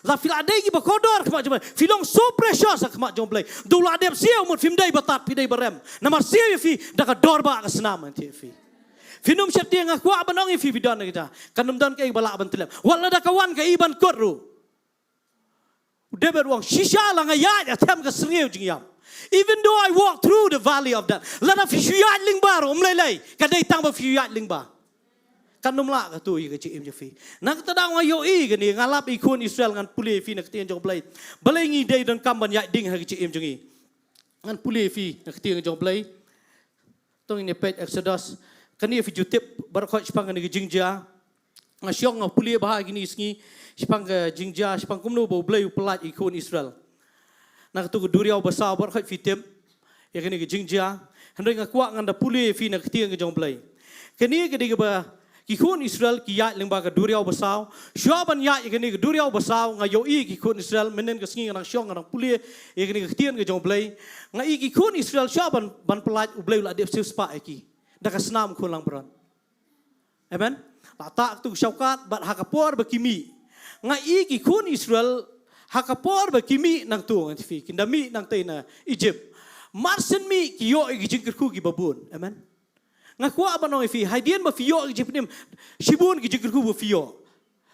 Lada phi la dei kiba kordor, khmat jong u Blei, phi long so precious ha khmat jong u Blei. Da u la dep siew, mut phim dei ba tad, phi dei ba rem. Namar siew ïa phi da ka dor ba ka snam, nga ong ïa phi. Phin ym sheptieng. Nga kwah ban ong ïa phi, phi don ha kata, kan ym don kaei ba lah ban tyllep. Wat lada ka wan kaei ban kut ruh. U David u ong, shisha la nga ïaid ha them ka syrngiew jingïap. Even though I walk through the valley of death. Lada phi shu ïaid lyngba ruh, ym lei lei, ka dei tang ba phi shu ïaid lyngba, kan ym lah kata ïa ka jingim jong phi. Na kata ka daw nga ïohi kane, nga lap ïa ki khun Israel, ngan pule ïa phi na ka ktien jong u Blei. Balei ngi dei donkam ban ïaid ding ha ka jingim jong ngi? Ngan pule ïa phi na ka ktien jong u Blei. To ngin ïa peit Exodus. Kane phi ju tip baroh khoit shaphang kane ka jingjia. Nga shong nga pule bha kine ki sngi shaphang ka jingjia, shaphang kumno ba u Blei u pyllait ïa ki khun Israel. Na kato ka duriaw basaw, baroh khoit phi tip ïa kane ka jingjia. Hynrei nga kwah ngan da pule ïa phi na ka ktien ka jong u Blei. Kane ka dei kaba ki khun Israel ki ïaid lyngba ka duriaw basaw. Shuwa ban ïaid ïa kane ka duriaw basaw, nga ïohi ki khun Israel, mynhynnin ka sngi nga dang shong nga dang pule ïa kane ka ktien ka jong u Blei. Nga i ki khun Israel shuwa ban, ban pyllait, u Blei u la dep siewspah ïa ki da ka snam khun langbrot. Amen. La tah kato ka shawkat, bad ha ka por ba ki mih, nga i ki khun Israel ha ka por ba ki mih nangto, nga ong ïa phi, kin da mih nangtei na Egypt, marshen mih ki ïoh ïa ki jingkyrkhu kiba bun. Amen. Nga kwah ban ong ïa phi, hadien ba phi ïoh ïa ki jingpynim, shibun ki jingkyrkhu ba phi ïoh.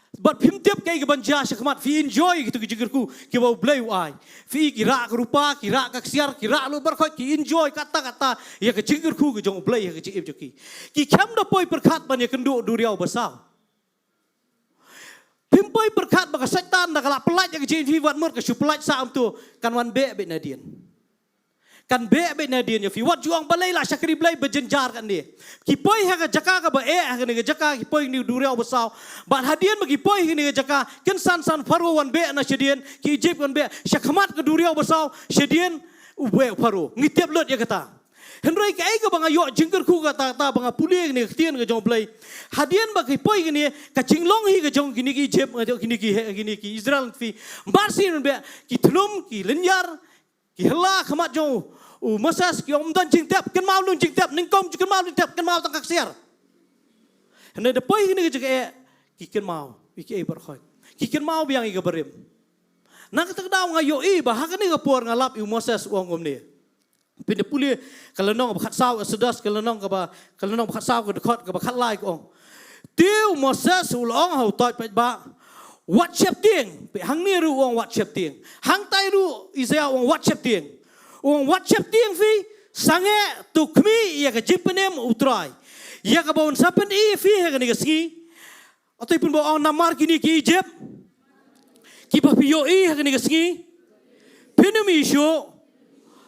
Bad phim tip kaei kaban jia shakhmat, phi enjoy ïa kito ki jingkyrkhu kiba u Blei u ai. Phi, ki rah ka rupa, ki rah ka ksiar, ki rah lut baroh khoit, ki enjoy katta katta ïa ka jingkyrkhu ka jong u Blei ha ka jingim jong ki. Ki khlem da poi pyrkhat ban ïakynduh duriaw basaw. Phim poi pyrkhat ba ka Soitan da ka la pyllait ïa ka jingim jong phi, wat mut ka shu pyllait sah kumto, kan wan beh beit nadien. Kan beh beit nadien ïa phi. Wat ju ong balei la shakri Blei ba jynjar kane. Ki poi ha ka jaka kaba eh, ha kane ka jaka ki poi ha kane ka duriaw basaw. Bad hadien ba ki poi ha kane ka jaka, kynsan san Pharaoh wan beh na shadien, ki Egypt wan beh shakhmat ka duriaw basaw, shadien u beh u Pharaoh. Ngi tip lut ïa kata. Hynrei kaei kaba nga ïoh jingkyrkhu katta katta ba nga pule ïa kane ka ktien ka jong u Blei. Hadien ba ki poi kane, ka jinglong hi ka jong kine ki Egypt, nga ong kine ki, kine ki Israel, ïa phi. Mar sien beh ki thnum, ki lynñiar, ki hla ha khmat jong u Moses, ki ong ym don jingtep, kynmaw ym don jingtep, nyngkong ym ju kynmaw jingtep, kynmaw tang ka ksiar. Hynrei da poi kane ka jaka eh, ki kynmaw ïa kiei baroh khoit. Ki kynmaw biang ïa ka barim. Na kata ka daw nga ïohi ba ha kane ka por nga lap ïa u Moses u ong kumne. Phin da pule ka lynnong kaba khatsaw, Exodus, ka lynnong kaba, ka lynnong ba khatsaw, ka dkhot kaba khatlai, ka ong, te u Moses u la ong ha u toit paidbah, wat sheptieng. Peit, hangne ruh u ong wat sheptieng. Hangtai ruh Isaiah u ong wat sheptieng. U ong wat sheptieng phi, sangeh to khmih ïa ka jingpynim u Trai, ïa kaba un sa pyni ïa phi ha kane ka sngi. Hato phin ba ong namar kine ki Egypt kiba phi ïohi ha kane ka sngi, phin ym ïohi shuh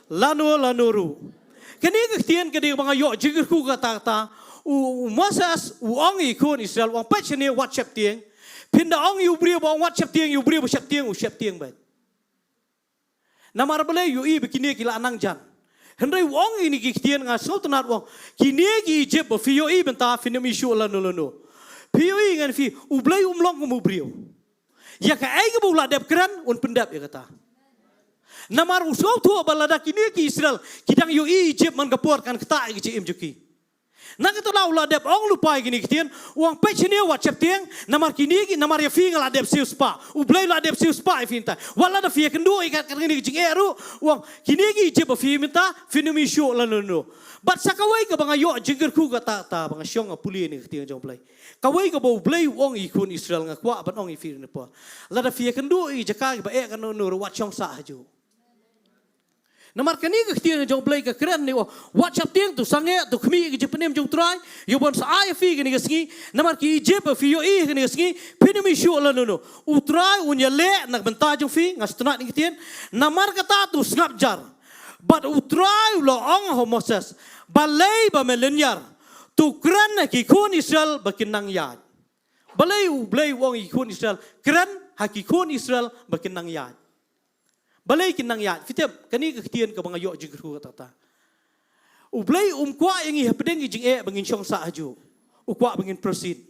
lano lano ruh. Kane ka ktien ka dei kaba nga ïoh jingkyrkhu katta katta. U, u Moses u ong ïa ki khun Israel, u ong, peit shane, wat sheptieng. Phin da ong ïa u briew ba ong wat sheptieng, ïa u briew ba sheptieng, u sheptieng beit. Namar balei? Ïohi ba kine ki la nang jan. Hynrei u ong ïa kine ki ktien, nga sngewtynnat, u ong, kine ki Egypt ba phi ïohi mynta phin ym ïohi shuh lano lano. Phi ïohi ngan, phi, U Blei um long kum u briew. Ïa kaei kaba u la dep kren un pyndep ïa kata. Namar u sngewthuh ba lada kine ki Israel ki dang ïohi Egypt man ka por kan ktah ïa ka jingim jong ki. Na kata daw u la dep ong lypa ïa kine ki ktien, u ong, peit shane, wat sheptieng, namar kine ki, namar ïa phi nga la dep siewspah. U Blei u la dep siewspah ïa phi mynta. Wat lada phi ïakynduh ïa ka, kane ka jingeh ruh, u ong, kine ki Egypt ba phi mynta phin ym ïohi shuh lano lano. Bad sa kawei kaba nga ïoh jingkyrkhu kata, kata ba nga shong nga pule ïa kine ki ktien jong U Blei. Kawei kaba U Blei u ong ïa ki khun Israel, nga kwah ban ong ïa phi ïa kane por. Lada phi ïakynduh ïa ki jaka kiba eh kano kano ruh, wat shong sah hajuh. Namar kane ka ktien jong U Blei ka kren ne, u ong, wat sheptieng, to sangeh, to khmih ïa ka jingpynim jong U Trai, ïa uban sa ai ïa phi kane ka sngi. Namar ki Egypt ba phi ïohi kane ka sngi phin ym ïohi shuh lano lano. U Trai un ïaleh na ka bynta jong phi, nga sngewtynnat ïa kane ka ktien. Namar kata to sngap jar. Bad U Trai u la ong ha u Moses, balei ba me lynñiar? To kren ha ki khun Israel ba kin nang ïaid. Balei U Blei u ong ïa ki khun Israel, kren ha ki khun Israel ba kin nang ïaid? Balei kin nang ïaid? Phi tip, kane ka ktien kaba nga ïoh jingkyrkhu kata, kata. U Blei um kwah ïa ngi hapdeng ki jingeh ba ngin shong sah hajuh. U kwah ba ngin proceed.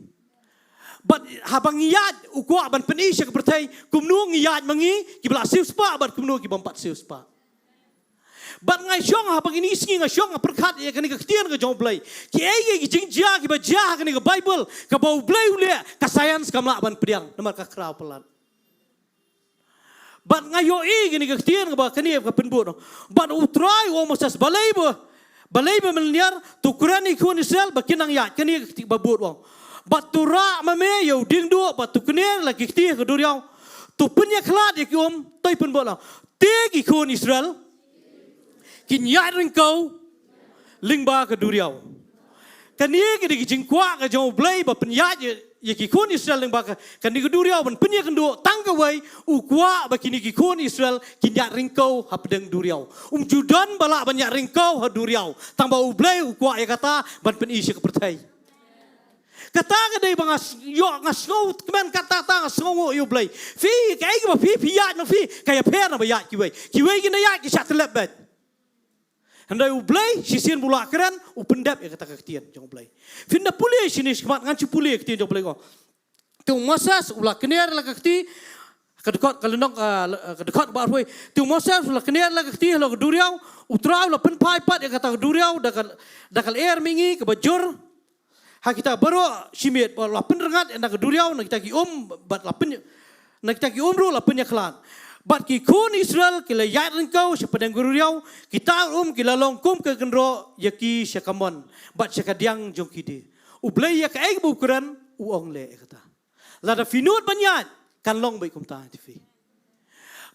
Bad haba ngi ïaid, u kwah ban pyni sha ka pyrthei kumno ngi ïaid ma ngi kiba la siewspah bad kumno ki bym pat siewspah. Bad nga shong, haba kine ki sngi nga shong nga pyrkhat ïa kane ka ktien ka jong U Blei. Kiei kiei ki jingjia kiba jia ha kane ka Baibl kaba U Blei u leh, ka science kam lah ban pdiang namar ka khraw palat. Bad nga ïohi kane ka ktien kaba kane ka pynbud. Bad U Trai u ong Moses, balei ba, balei ba me lynñiar? To kren ha ki khun Israel ba kin nang ïaid, kane ka ktien ba bud, u ong. Bad to rah ma me ïa u dieng duh, bad to kner la ki kti ha ka duriaw. To pynïakhlad ïa ki um, to pynbud, u ong. Te ki khun Israel kin ïaid ryngkew lyngba ka duriaw. Kane ka dei ka jingkwah ka jong U Blei ba pynïaid ïa, ïa ki khun Israel lyngba ka, kane ka duriaw ban pynïakynduh, tang kawei, u kwah ba kine ki khun Israel kin ïaid ryngkew hapdeng duriaw. Um ju don ba lah ban ïaid ryngkew ha duriaw, tang ba U Blei u kwah ïa kata ban pyni sha ka pyrthei. Kata ka dei ba nga s-, ïoh, nga sngewkmen, kata, kata nga sngewnguh ïa U Blei. Phi, kaei kaba phi, phi ïaid ma phi, ka ïapher na ba ïaid kiwei. Kiwei kin da ïaid ki shah tyllep beit. Hynrei U Blei shisien ba u la kren, u pyndep ïa kata ka ktien jong U Blei. Phin da pule shane shakhmat, ngan shu pule ïa ka ktien jong U Blei ko. Te u Moses u la kner la ka kti, ka dkhot, ka lynnong, ah, la, ka dkhot ba arphew. Te u Moses u la kner la ka kti halor ka duriaw, U Trai u la pynphai pat ïa kata ka duriaw da ka, da ka lyer mihngi kaba jur ha kita baroh shi miet, bad la pynrngat na ka duriaw na kita ki um, bad la pyn, na kita ki um ruh la pynïakhlad. Bad ki khun Israel ki la ïaid ryngkew shapdeng ka duriaw, kita um ki la long kum ka kynroh ïa ki sha ka mon bad sha ka diang jong ki die. U Blei ïa kaei kaba u kren u ong leh ïa kata. Lada phi nud ban ïaid, kan long beit kumta, ïa phi.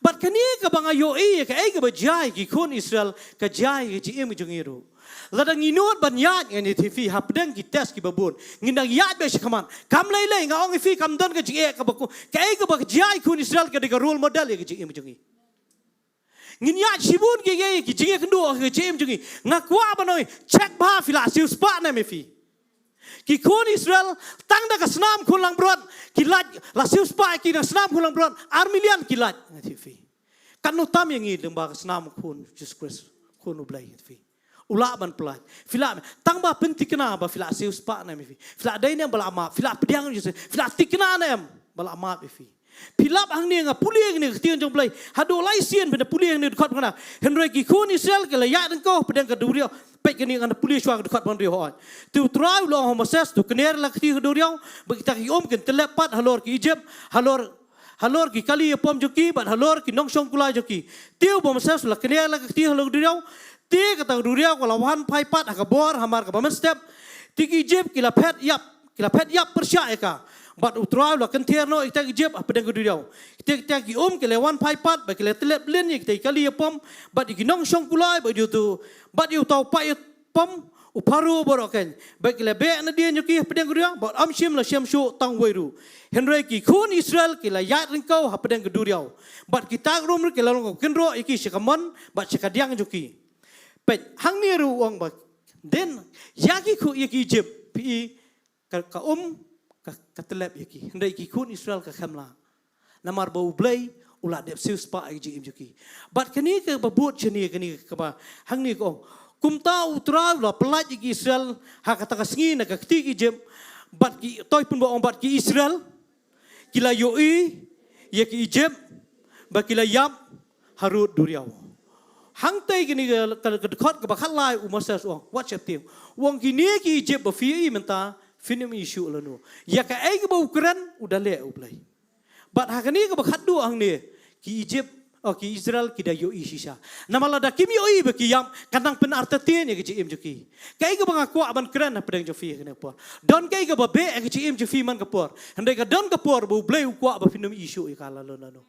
Bad kane kaba nga ïohi ïa kaei kaba jia ïa ki khun Israel, ka jia ïa ka jingim jong ngi ruh. Lada ngi nud ban ïaid, ngan ïathuh ïa phi, hapdeng ki test kiba bun, ngin dang ïaid beit shakhmat. Kam lei lei, nga ong ïa phi, kam don ka jingeh kaba ku, kaei kaba jia ïa ki khun Israel ka dei ka role model ïa ka jingim jong ngi. Ngin ïaid shibun ki, ki, ki jingïakynduh ha ka jingim jong ngi. Nga kwah ban ong, check bha phi la siewspah ne em ïa phi. Ki khun Israel, tang da ka snam khun langbrot ki lait, la siewspah ïa ki na snam khun langbrot ar million ki lait, nga ïathuh ïa phi. Katno tam ïa ngi lyngba ka snam khun Jisu Khrist, khun U Blei, nga ïathuh ïa phi. U lah ban pyllait. Phi lah, tang ba pynthikna ba phi la siewspah ne em ïa phi. Phi la dei ne em ba la map, phi la pdiang Jisu, phi la thikna ne em ba la map ïa phi. Phi lap hangne, nga pule hangne ka ktien jong U Blei. Haduh lai sien phin da pule hangne dkhot ba khatnah. Hynrei ki khun Israel ki la ïaid ryngkew hapdeng ka duriaw. Peit kane, ngan da pule shuwa ka dkhot ba hynriew hooid. Te U Trai u la ong ha u Moses, to kner la ka kti ha ka duriaw, ba kita ki um kin tyllep pat halor ki Egypt, halor, halor ki kali ïapom jong ki bad halor ki nongshong kulai jong ki. Te u Moses u la kner la ka kti halor ka duriaw. Te kata ka duriaw ka la wan phai pat ha ka bor hamar kaba mynstep. Te ki Egypt ki la phet ïap, ki la phet ïap pyrshah ïa ka. Bad U Trai u la kynther noh ïa kita ki Egypt hapdeng ka duriaw. Kita, kita ki um ki la wan phai pat bad ki la tyllep lyndet ïa kita ki kali ïapom bad ïa ki nongshong kulai bad ïa uto, bad ïa uta u paid ïapom u Pharaoh baroh keiñ. Bad ki la beh nadien jong ki hapdeng ka duriaw, bad ym shym la shem shuh tang uwei ruh. Hynrei ki khun Israel ki la ïaid ryngkew hapdeng ka duriaw. Bad kita ki um ruh ki la long kynroh ïa ki sha ka mon bad sha ka diang jong ki. Peit, hangne ruh u ong ba, then, ïa ki khu-, ïa ki Egypt, phi i ka, ka um ka, ka tyllep ïa ki. Hynrei ki khun Israel ka khlem lah. Namar ba U Blei u la dep siewspah ïa ka jingim jong ki. Bad kane kaba bud shane, kane kaba hangne ka ong, kumta U Trai u la pyllait ïa ki Israel ha kata ka sngi na ka kti ki Ijipt. Bad ki, to pynban ong, bad ki Israel ki la ïohi ïa ki Ijipt ba ki la ïap harud duriaw. Hangtei kane ka, ka, ka dkhot kaba khatlai u Moses u ong, wat sheptieng. U ong kine ki Ijipt ba phi ïohi mynta phin ym ïohi shuh lano. Ïa kaei kaba u kren u da leh U Blei. Bad ha kane kaba khatduh hangne, ki Ijipt, oh, ki Israel ki da ïohi shisha. Namar lada kim ïohi ba ki ïap, kan nang pynartatien ïa ka jingim jong ki. Kaei kaba nga kwah ban kren hapdeng jong phi ha kane ka por, don kaei kaba beh ha ka jingim jong phi man ka por. Hynrei ka don ka por ba U Blei u kwah ba phin ym ïohi shuh ïa ka lano lano.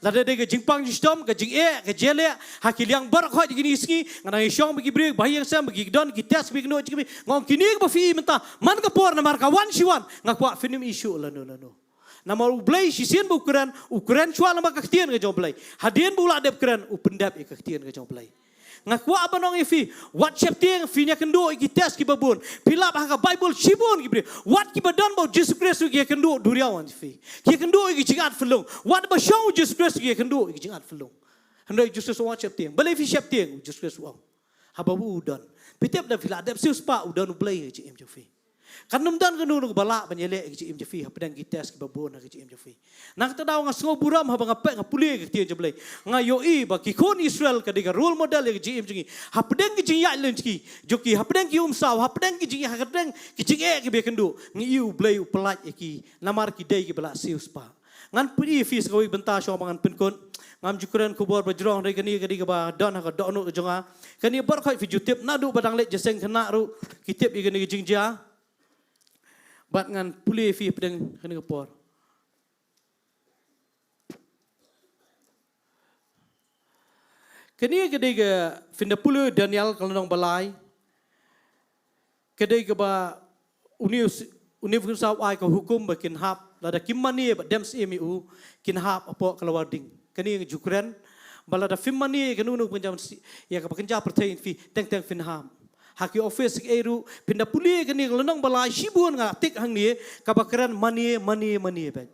Lada dei ka jingpang jingshitom, ka jingeh, ka jingeh ha ki liang baroh khoit kine ki sngi, nga dang ïashong bad ki briew ba ha ïing sem, ba ki don ki test, ba ki kynduh jingkmen. Nga ong kine kaba phi i mynta man ka por, namar ka wan shi wan, nga kwah phin ym ïohi shuh lano lano. Namar U Blei shisien ba u kren, u kren shuwa namar ka ktien ka jong U Blei. Hadien ba u la dep kren, u pyndep ïa ka ktien ka jong U Blei. Nga kwah ban ong ïa phi, wat sheptieng, phin ïakynduh ïa ki test kiba bun. Phi lap ha ka Baibl shibun ki briew, wat kiba don bad U Jisu Khrist ruh ki ïakynduh duriaw ïa phi. Ki ïakynduh ïa ki jingat phyllung. Wat ba shong U Jisu Khrist ki ïakynduh ïa ki jingat phyllung. Hynrei U Jisu Khrist u ong wat sheptieng. Balei phi sheptieng? U Jisu Khrist u ong, haba u don. Phi tip, da phi la dep siewspah, u don U Blei ha ka jingim jong phi. Kan ym don kano kano kaba lah ban ïaleh ïa ka jingim jong phi hapdeng ki test kiba bun ha ka jingim jong phi. Na kata ka daw nga sngewburom haba nga peit, nga pule ïa ka ktien jong U Blei. Nga ïohi ba ki khun Israel ka dei ka role model ïa ka jingim jong ngi. Hapdeng ki jingïaid lynti jong ki, hapdeng ki umsaw, hapdeng ki jingïaid, hapdeng ki jingeh kiba ïakynduh, ngi ïohi U Blei u pyllait ïa ki namar ki dei kiba la siewspah. Ngan pyni ïa phi sa kawei ka bynta shuwa ba ngan pynkut. Ngam ju kren khubor ba jrong, hynrei kane ka dei kaba don ha ka dohnud jong nga. Kane baroh khoit phi ju tip, naduh ba dang leit jingïaseng khynnah ruh ki tip ïa kane ka jingjia. Bad ngan pule ïa phi hapdeng kane ka por. Kane ka dei ka, phin da pule Daniel ka lynnong ba lai. Ka dei kaba une u s-, une u Nebukadnesar u ai ka hukum ba kin hap, lada kim mane bad dem syiem ïa u, kin hap hapoh ka lawar ding. Kane nga ju kren ba lada phim mane ïa kano kano ka jingïaseng, ïa kaba kynja pyrthei ïa phi, teng teng phin hap. Ha ki office kiei ruh, phin da pule kane ka lynnong ba lai shibun nga tik hangne, kaba kren mane, mane, mane beit.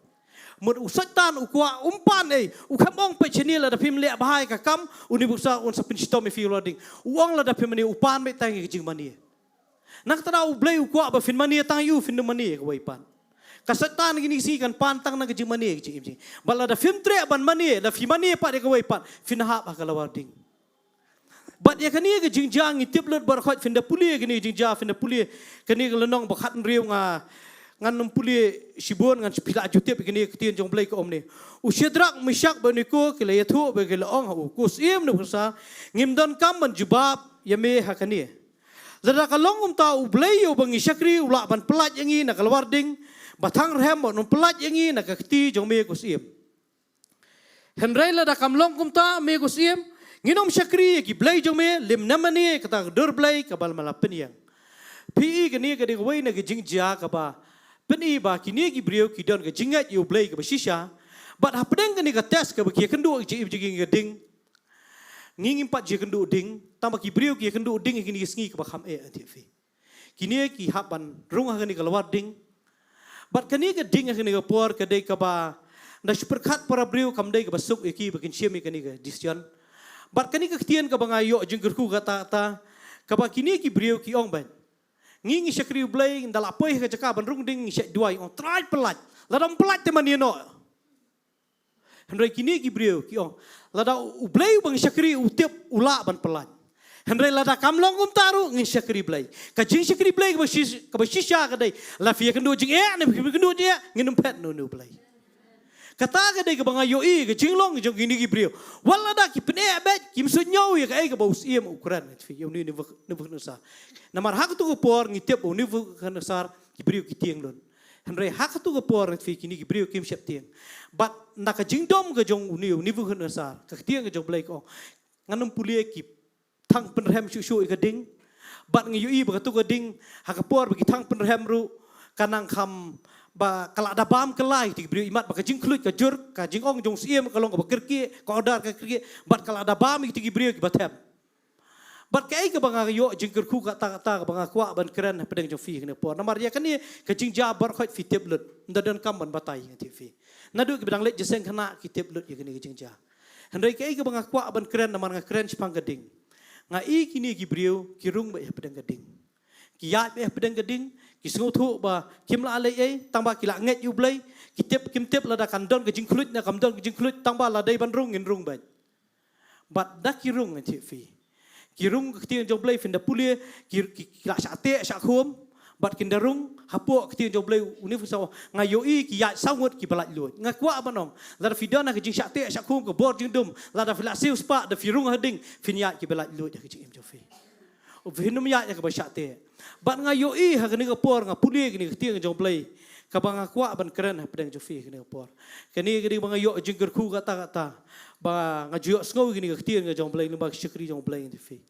Mut u Soitan u kwah um pan ei, u khlem ong peit shane, lada phim leh bha ïa ka kam, une u Nebukadnesar un sa pynshitom ïa phi ha lawar ding. U ong lada phim mane, u pan beit tang ïa ka jingmane. Na kata ka daw U Blei u kwah ba phin mane tang ïa u, phin ym mane ïa kawei pat. Ka Soitan kine ki sngi kan pan tang na ka jingmane, ka jingim jong ngi. Bad lada phim treh ban mane, lada phi mane pat ïa kawei pat, phin hap ha ka lawar ding. Bad ïa kane ka jingjia ngi tip lut baroh khoit, phin da pule kane ka jingjia, phin da pule kane ka lynnong ba khathynriew, nga, ngan ym pule shibun, ngan, phi lah ju tip ïa kane ka ktien jong U Blei ka ong kumne. U Shadrak, Meshak bad Abednego ki la ïathuh bad ki la ong ha u, ko syiem Nebukadnesar, ngim donkam ban jubab ïa me ha kane. Lada ka long kumta, U Blei uba ngi shakri u lah ban pyllait ïa ngi na ka lawar ding ba thang rhem, bad un pyllait ïa ngi na ka kti jong me, ko syiem. Hynrei lada kam long kumta, me ko syiem, ngin ym shakri ïa ki blei jong me, lymne mane ïa kata ka dur blei kaba me la pynïeng. Phi i, kane ka dei kawei na ka jingjia kaba pyni ba kine ki briew ki don ka jingngeit ïa U Blei kaba shisha. Bad hapdeng kane ka test kaba ki ïakynduh ïa ka jingim jong ki ha ka ding, ngi ngim pat ju ïakynduh ding, tangba ki briew ki ïakynduh ding ha kine ki sngi kaba kham eh, ïa phi. Kine ki hap ban rung ha kane ka lawar ding. Bad kane ka ding ha kane ka por ka dei kaba nda shu pyrkhat para briew kam dei kaba suk ïa ki ba kin shim ïa kane ka decision. Bad kane ka ktien kaba nga ïoh jingkyrkhu kata kata, kaba kine ki briew ki ong beit, ngi ngi shakri U Blei, nda la poi ha ka jaka ban rung ding ngi shait duwai, ong Trai pyllait. Lada ym pyllait te mane noh. Hynrei kine ki briew ki ong, lada U Blei uba ngi shakri u tip, u lah ban pyllait. Hynrei lada kam long kumta ruh, ngin shakri Blei. Ka jingshakri Blei kaba shi-, kaba shisha ka dei, la phi ïakynduh jingeh ne phi ïakynduh jingeh, ngin ym phet na une U Blei. Kata ka dei kaba nga ïohi ka jinglong jong kine ki briew. Wat lada ki pyneh beit, kim suidñiew ïa kaei kaba u syiem u kren, phi, ïa une Nebuk-, Nebukadnesar. Namar ha kato ka por ngi tip ba une Nebukadnesar ki briew ki tieng lut. Hynrei ha kato ka por, phi, kine ki briew kim sheptieng. Bad na ka jingdom ka jong une u Nebukadnesar, ka ktien ka jong U Blei ka ong, ngan ym pule, ki thang pynrhem shuh shuh ïa ka ding. Bad ngi ïohi ba kato ka ding, ha ka por ba ki thang pynrhem ruh, ka nang kham, ba ka la da bam kylla ïa kito ki briew, imat ba ka jingkhluit ka jur, ka jingong jong u syiem ka long kaba kyrkieh, ka order ka kyrkieh, bad ka la da bam ïa kito ki briew kiba them. Bad kaei kaba nga ïoh jingkyrkhu kata kata kaba nga kwah ban kren hapdeng jong phi kane ka por. Namar ïa kane ka jingjia baroh khoit phi tip lut. Ym da donkam ban batai ïa phi. Naduh kiba dang leit jingïaseng khynnah ki tip lut ïa kane ka jingjia. Hynrei kaei kaba nga kwah ban kren namar nga kren shaphang ka ding. Nga i kine ki briew ki rung beit hapdeng ka ding. Ki ïaid beit hapdeng ka ding, ki sngewthuh ba kim lah leh ei, tang ba ki lah ngeit ïa U Blei, ki tip kim tip lada kan don ka jingkhluit ne kam don ka jingkhluit, tang ba la dei ban rung ngin rung beit. Bad da ki rung ngan tip phi. Ki rung ka ktien jong U Blei phin da pule, ki, ki, ki lah shah teh shah khum, bad kin da rung, hapoh ka ktien jong U Blei une phin sa, nga ïohi ki ïaid saw ngut kiba laitluid. Nga kwah ban ong, lada phi don ha ka jingshah teh shah khum ka bor jingdum, lada phi lah siewspah, da phi rung ha ding, phin ïaid kiba laitluid ha ka jingim jong phi. Phin ym ïaid ïa kaba shah teh. Bad nga ïohi ha kane ka por nga pule kane ka ktien jong U Blei. Kaba nga kwah ban kren hapdeng jong phi kane ka por. Kane ka dei ba nga ïoh jingkyrkhu kata kata. Ba nga ju ïohsngew kane ka ktien jong U Blei lyngba ki shakri jong U Blei ngan tip phi.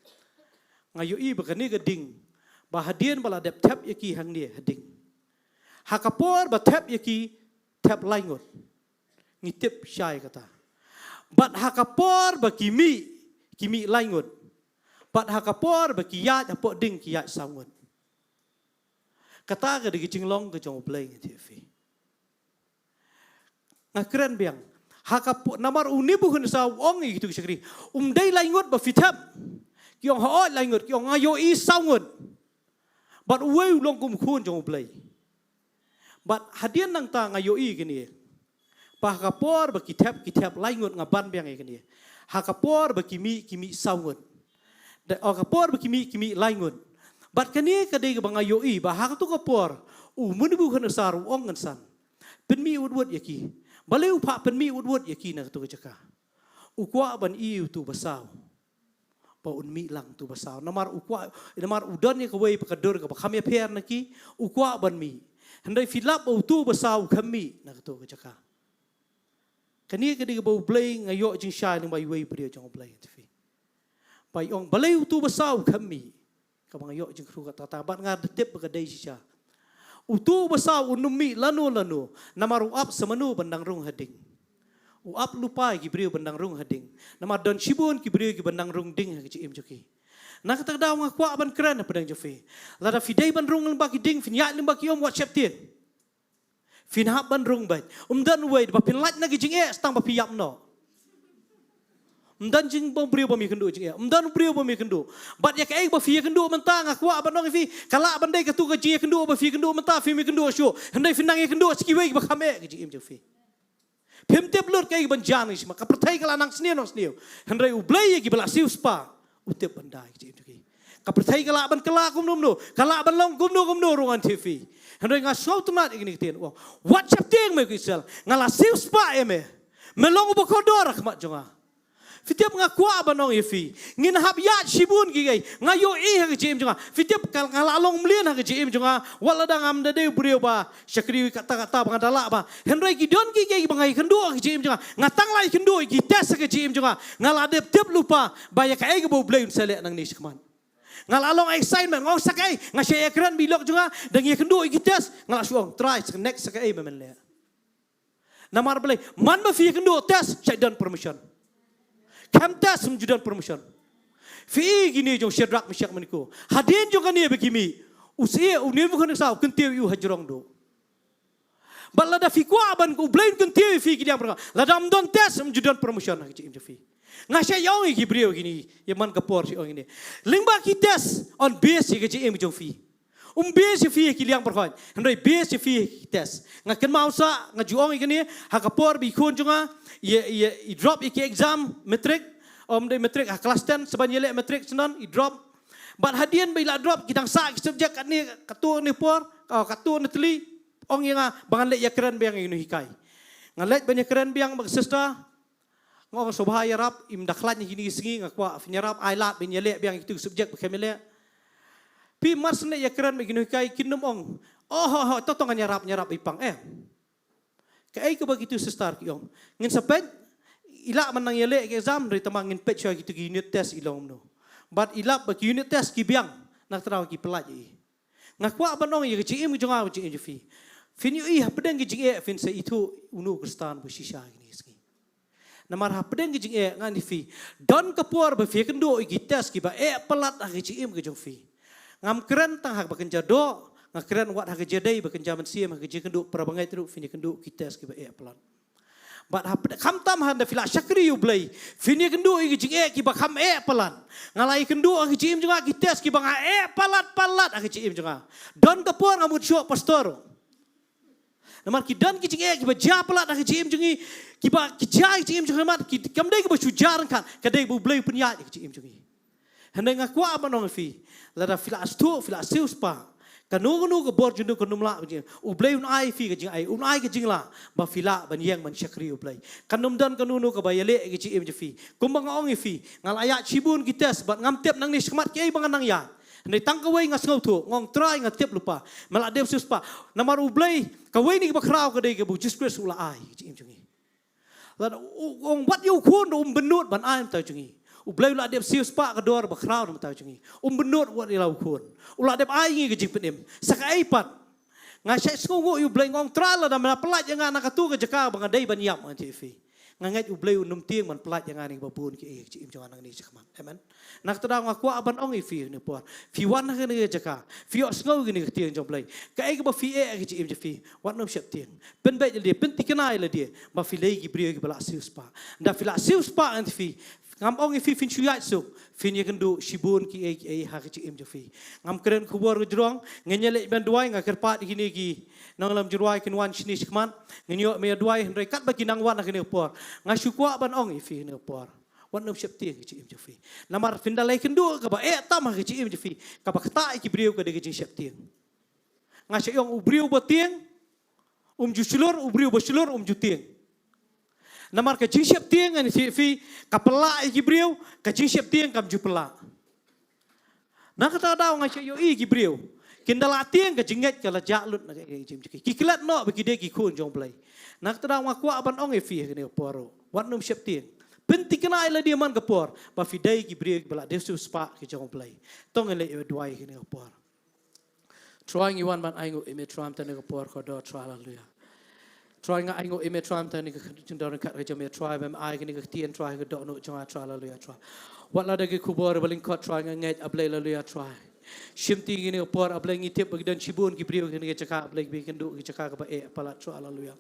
Nga ïohi ba kane ka ding. Ba hadien ba la dep thep ïa ki hangne ha ding. Ha ka por ba thep ïa ki thep lai ngut. Ngi tip shai kata. Bad ha ka por ba ki mih, ki mih lai ngut. Bad ha ka por ba ki ïaid hapoh ding ki ïaid saw ngut. Kata ka dei ka jinglong ka jong U Blei ngan tip phi. Nga kren biang. Ha ka por namar u Nebukhadnessar u ong ïa kitu ki shakri. Um dei lai ngut ba phi thep. Ki ong hooid lai ngut, ki ong nga ïohi saw ngut. Bad uwei u long kum u khun jong U Blei. Bad hadien nangta nga ïohi kine. Ba ha ka por ba ki thep, ki thep lai ngut nga ban biang ïa kine. Ha ka por ba ki mih, ki mih saw ngut. Da, ha ka por ba ki mih, ki mih lai ngut. Bad kane ka dei kaba nga ïohi, ba ha katu ka por, u Nebukhadnessar u ong ngan san. Pynmih wut wut ïa ki. Balei u phah pynmih wut wut ïa ki na katu ka jaka. U kwah ban i utu ba saw. Ba un mih lang utu ba saw. Namar u kwah, namar u don ïa kawei pat ka dur kaba kham ïapher na ki, u kwah ban mih. Hynrei phi lap ba utu ba saw u kham mih na katu ka jaka. Kane ka dei kaba U Blei nga ïoh jingshai lyngba iwei i briew jong U Blei ngan tip phi. Ba i ong balei utu ba saw u kham mih. Kaba nga ïoh jingkyrkhu kata kata bad nga da tip ba ka dei shisha. Utu ba saw un ym mih lano lano namar u ap sa mano ban dang rung ha ding. U ap lypa ïa ki briew ban dang rung ha ding. Namar don shibun ki briew kiba dang rung ding ha ka jingim jong ki. Na kata ka daw nga kwah ban kren hapdeng jong phi. Lada phi dei ban rung lyngba ki ding, phin ïaid lyngba ki um, wat sheptieng. Phin hap ban rung beit. Um don uwei ba phin lait na ka jingeh tang ba phi ïap noh. Um don jingpang briew bym ïakynduh jingeh. Um don briew bym ïakynduh. Bad ïa kaei ba phi ïakynduh mynta nga kwah ban ong ïa phi. Ka lah ban dei katu ka jingïakynduh ba phi ïakynduh mynta phim ïakynduh shuh. Hynrei phin nang ïakynduh sha kiwei ba kham eh ka jingim jong phi. Phim tip lut kaei ban jan ïa shi ma ka pyrthei ka la nang sniew nang sniew. Hynrei U Blei ïa kiba la siewspah. U tip ban da ïa ka jingim jong ki. Ka pyrthei ka lah ban kylla kumno kumno. Ka lah ban long kumno kumno ruh ngan tip phi. Hynrei nga sngewtynnat ïa kine ki ktien. Wat sheptieng me ko Israel. Nga la siewspah ïa me. Me long uba kordor ha khmat jong nga. Phi tip nga kwah ban ong ïa phi. Ngin hap ïaid shibun ki ei. Nga ïohi ha ka jingim jong nga. Phi tip ka nga la long mlien ha ka jingim jong nga. Wat lada ngam da dei u briew ba shakri kata kata ba nga da lah ba. Hynrei ki don ki ei ba nga ïakynduh ha ka jingim jong nga. Nga tang la ïakynduh ïa ki test ha ka jingim jong nga. Nga la dep tip lypa ba ïa kaei kaba U Blei un sa leh nangne shakhmat. Nga la long assignment nga ong sa kaei nga shait ïakren ba i lok jong nga dang ïakynduh ïa ki test nga la shu ong try sa next sa kaei ba men leh. Namar balei man ba phi ïakynduh test shait don promotion. Khlem test ym ju don promotion. Phi i kine jong Shadrach, Meshach, Abednego. Hadien jong kane ba ki mih. U syiem u Nebukhadnessar u kyntiew ïa u ha jrong duh. Bad lada phi kwah ban U Blei un kyntiew ïa phi ki liang pyrkhat. Lada ym don test ym ju don promotion ha ka jingim jong phi. Nga shait ong ïa ki briew kine ïa man ka por shait ong ïa kine. Lyngba ki test yn base ïa ka jingim jong phi. Um base ïa phi ha ki liang pyrkhat. Hynrei base ïa phi ha ki test. Nga kynmaw sa nga ju ong ïa kine ha ka por ba i khun jong nga ïa ïa i drop ïa ki exam matric. Ym dei matric ha class ten sa ban ïaleh matric shen i drop. Bad hadien ba i la drop ki dang sah ki subject katne katto katne por, oh, katto katne tylli. Ong ïa nga ba ngan leit ïakren biang ïa ki nonghikai. Nga leit ban ïakren biang bad ka sister. Nga ong sngewbha ïarap, im da khlaiñ ïa kine ki sngi, nga kwah phin ïarap, ai lad ban ïaleh biang ïa kitu ki subject ba khlem ïaleh. Phi mar shen leit ïakren bad ki nonghikai kin ym ong. Oh ho ho to to ngan ïarap, ngan ïarap ba i pang eh. Kaei kaba kitu sister ki ong. Ngin sa peit i lah ban nang ïaleh ki exam hynrei tangba ngin peit shuwa kitu ki unit test i long kumno. Bad i lap ba ki unit test ki biang na ka daw ki pyllait ïa i. Nga kwah ban ong ïa ka jingim jong nga, ka jingim jong phi. Phin ïohi hapdeng ka jingeh phin sa ithuh uno u Khristan ba shisha kine ki sngi. Namar hapdeng ki jingeh, nga ong ïa phi, don ka por ba phi ïakynduh ïa ki test kiba eh palat ha ka jingim ka jong phi. Ngam kren tang ha kaba kynja doh, nga kren wat ha ka jingdei ba kynja mynsiem, ha ka jingkynduh para bangeit ruh phin ïakynduh ïa ki test kiba eh palat. Bad hapdeng, khamtam hynda phi la shakri ïa U Blei, phin ïakynduh ïa ki jingeh kiba kham eh palat. Nga la ïakynduh ha ka jingim jong nga ki test kiba nga eh palat palat ha ka jingim jong nga. Don ka por nga mut shuh pastor. Namar ki don ki jingeh kiba jia palat ha ka jingim jong ngi, kiba ki jia ha ka jingim jong ngi, namar ki kam dei kiba shu jia ryngkat, ka dei ba U Blei u pynïaid ha ka jingim jong ngi. Hynrei nga kwah ban ong ïa phi, lada phi la sngewthuh, phi la siewspah, kano kano ka bor jong ngi kan ym lah ban jia. U Blei un ai ïa phi ka jingai, un ai ka jinglah ba phi lah ban ïeng ban shakri U Blei. Kan ym don kano kano kaba ïaleh ïa ka jingim jong phi. Kumba nga ong ïa phi, nga la ïaid shibun ki test bad ngam tip nangne shakhmat kiei ba ngan nang ïaid. Hynrei tang kawei nga sngewthuh, nga ong Trai nga tip lypa. Me la dep siewspah. Namar U Blei, kawei na kiba khraw ka dei kaba U Jisu Khrist u la ai ha ka jingim jong ngi. Lada u ong wat ïa U Khun ruh um bynnud ban ai na bynta jong ngi. U Blei u la dep siewspah ka dor ba khraw na bynta jong ngi. Um bynnud wat ïa la U Khun. U la dep ai ngi ka jingpynim. Sa kaei pat. Nga shait sngewnguh ïa U Blei, nga ong Trai lada me la pyllait ïa nga na kato ka jaka ba nga dei ban ïap, nga ong ïa phi. Nga ngeit U Blei un ym tieng ban pyllait ïa nga na kiba bun kiei ha ka jingim jong nga nangne shakhmat. Amen. Na kata daw nga kwah ban ong ïa phi ha kane ka por. Phi wan ha kane ka jaka. Phi ïohsngew ïa kane ka ktien jong U Blei. Kaei kaba phi eh ha ka jingim jong phi, wat nym sheptieng. Pynbeit ïa lade, pynthikna ïa lade ba phi dei ki briew kiba la siewspah. Hynda phi la siewspah ngan ong ïa phi, ngam ong ïa phi phin shu ïaid suk, phin ïakynduh shibun kiei kiei ha ka jingim jong phi. Ngam kren khubor ka jrong, ngin ïaleh ban duwai, nga kyrpad ïa kine ki nongïalam jingrwai kin wan shane shakhmat, ngin ïoh ban ïa duwai, hynrei katba ki nang wan ha kane ka por, nga shu kwah ban ong ïa phi ha kane ka por. Wat nym sheptieng ha ka jingim jong phi. Namar phin da la ïakynduh kaba eh tam ha ka jingim jong phi, kaba ktah ïa ki briew ka dei ka jingsheptieng. Nga shait ong u briew ba tieng um ju shlur, u briew ba shlur um ju tieng. Namar ka jingsheptieng, ngan ong ïa phi, ka pynlah ïa ki briew, ka jingsheptieng kam ju pynlah. Na kata daw nga shait ïohi ïa ki briew kin da la tieng, ka jingngeit ka la jah lut na ka jingim jong ki. Ki klet noh ba ki dei ki khun jong U Blei. Na kata daw nga kwah ban ong ïa phi ha kane ka por ruh, wat nym sheptieng. Pynthikna ïa lade man ka por ba phi dei ki briew kiba la dep siewspah ki jong U Blei. To ngin leit ïa duwai ha kane ka por. Trai ngi wan ban ainguh ïa me Trai mynta ha kane ka por kordor Trai, haleluya. Trai nga ainguh ïa me Trai mynta ha kane ka jingdon ryngkat ka jong me Trai, ba me ai kane ka ktien Trai ha ka dohnud jong nga Trai, haleluya Trai. Wat la da ki khubor ba lyngkot Trai nga ngeit A Blei, haleluya Trai. Shim ti kane ka por A Blei, ngi tip ba ki don shibun ki briew ha kane ka jaka A Blei kiba ïakynduh ïa ka jaka kaba eh palat Trai, haleluya.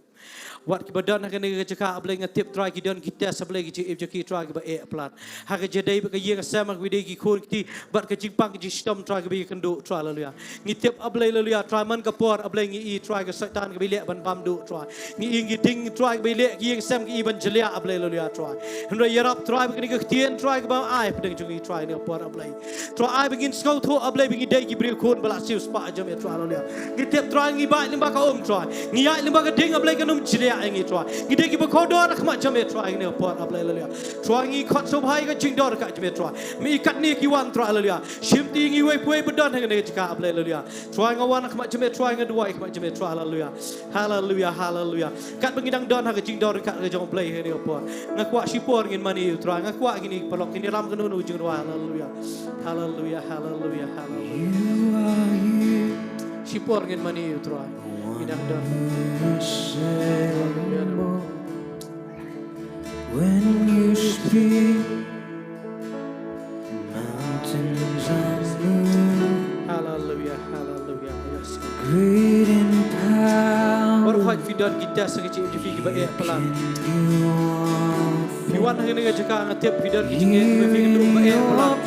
Wat kiba don ha kane ka jaka A Blei nga tip Trai ki don ki test A Blei ha ka jingim jong ki Trai kiba eh palat. Ha ka jingdei bad ka ïing ka sem ha kaba dei ki khun ki kti bad ka jingpang ka jingshitom Trai kaba ïakynduh Trai, haleluya. Ngi tip A Blei, haleluya Trai, man ka por A Blei ngi i Trai ka Soitan kaba ïaleh ban bam duh Trai. Ngi i ngi ding Trai kaba ïaleh ki ïing sem ki i ban jliah A Blei, haleluya Trai. Hynrei ïarap Trai ba kane ka ktien Trai kaba ai hapdeng jong ngi Trai ha kane ka por A Blei, Trai ai ba ngin sngewthuh A Blei ba ngi dei ki briew khun ba la siewspah jong me Trai, haleluya. Ngi tip Trai ngi bait lyngba ka um Trai, ngi ïaid lyngba ka ding A Blei kan ym jliah ïa ngi Trai. Ngi dei kiba kordor ha khmat jong me Trai ha kane ka por A Blei, haleluya. Trai ngi khot sngewbha ïa ka jingdon ryngkat jong me Trai. Me i katne ki wan Trai, haleluya. Shim ti ngi uwei pa uwei ba don ha kane ka jaka A Blei, haleluya. Trai nga wan ha khmat jong me Trai, nga duwai ha khmat jong me Trai, haleluya. Haleluya, haleluya. Katba ngi dang don ha ka jingdon ryngkat ka jong U Blei ha kane ka por, nga kwah shipor ngin mane ïa U Trai. Nga kwah kine ki paralok kin ïalam kano kano ka jingrwai, haleluya. Haleluya, haleluya, haleluya. Shipor ngin mane ïa U Trai. Ngi dang don. Haleluya. When you speak, mountains are moved. Haleluya, haleluya. Great in power. Baroh khoit phi don ki test ha ka jingim jong phi kiba eh palat. Phi wan ha kane ka jaka nga tip phi don ki jingeh kiba phi ïakynduh ba eh palat.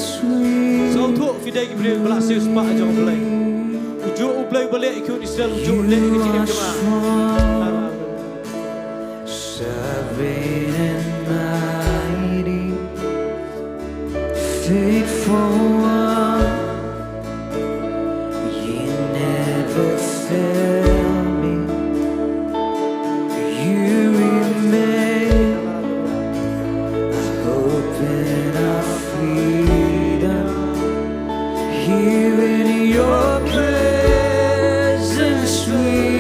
Sngewthuh phi dei ki briew ba la siewspah jong U Blei. U juh U Blei ba leh ïa ki khun Israel, u juh leh ïa ka jingim jong nga. Haleluya. Sovereign and mighty, faithful one, you never fail me. You remain our hope and our freedom. Here in your presence we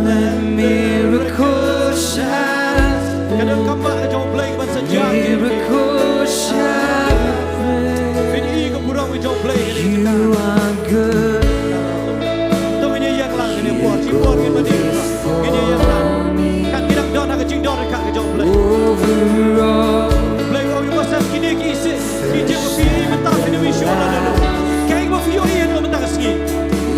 Let miracles happen. Ka don kam ba ka jong U Blei ban sa jia. Miracles happen. Phin i ka burom ka jong U Blei. You are good. To ngin ïa ïeng lang kane por, shi por ngin ïa ïeng lang. Ngin ïa ïeng lang. Kat ki dang don ha ka jingdon ryngkat ka jong U Blei. Over all. Blei, u ong ïa u ba sah kine ki isih. Ki jingpyni mynta phi ïohi shuh la la. Kaei ba phi ïohi ïa u mynta ka sngi.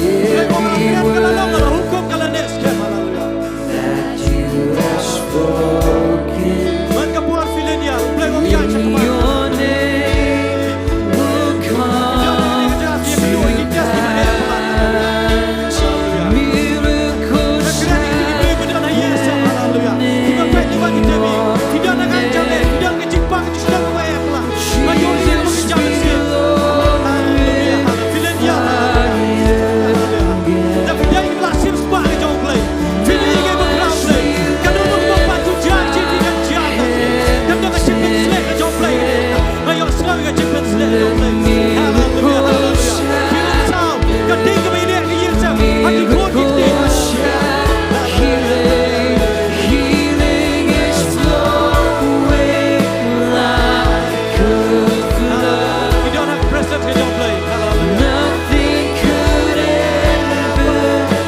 Blei, u ong la kren ka la long, la hukum ka la neh skhem, haleluya. That you have spoken. Man ka por phi leit ïa, Blei, u ong ïa sha ka. In your name will come to pass. Miracles happen. Hallelujah, hallelujah. Ka dei kaba ïaleh ka ïing sem ha ki khun ki kti. Hallelujah. Healing is flowing like a flood. Ki don ha ka presence ka jong U Blei. Hallelujah. Nothing could ever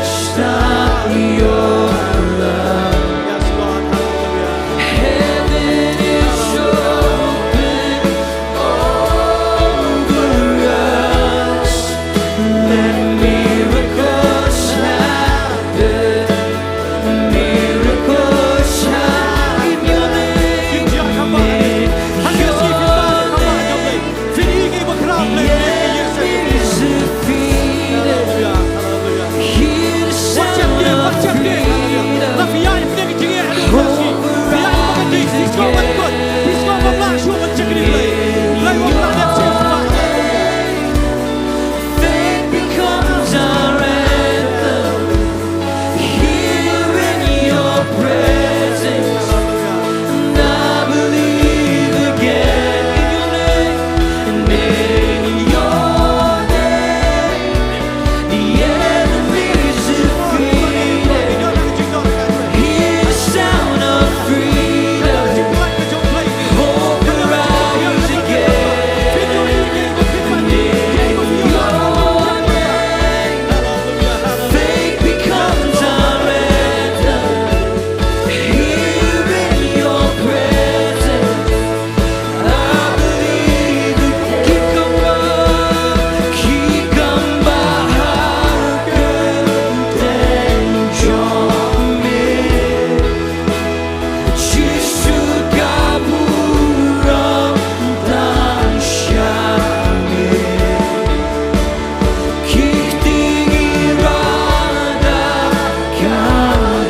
stop your love. Yes, Lord. Hallelujah. Heaven is open over us. Let miracles happen. Miracles happen. Your name. Your name. Hallelujah. Hallelujah. Hear the sound of freedom. Over us again. Faith becomes our anthem. Here in your presence, and I believe again. In your name, in your name, the enemy is defeated. Hear the sound of freedom. Hope will rise again. In your name, faith becomes our anthem. Here in your presence, I believe that Kikamba, Kikamba Hakatan Jong Me. Jisu ka burom tang sha me. Ki ktien ki rah da ka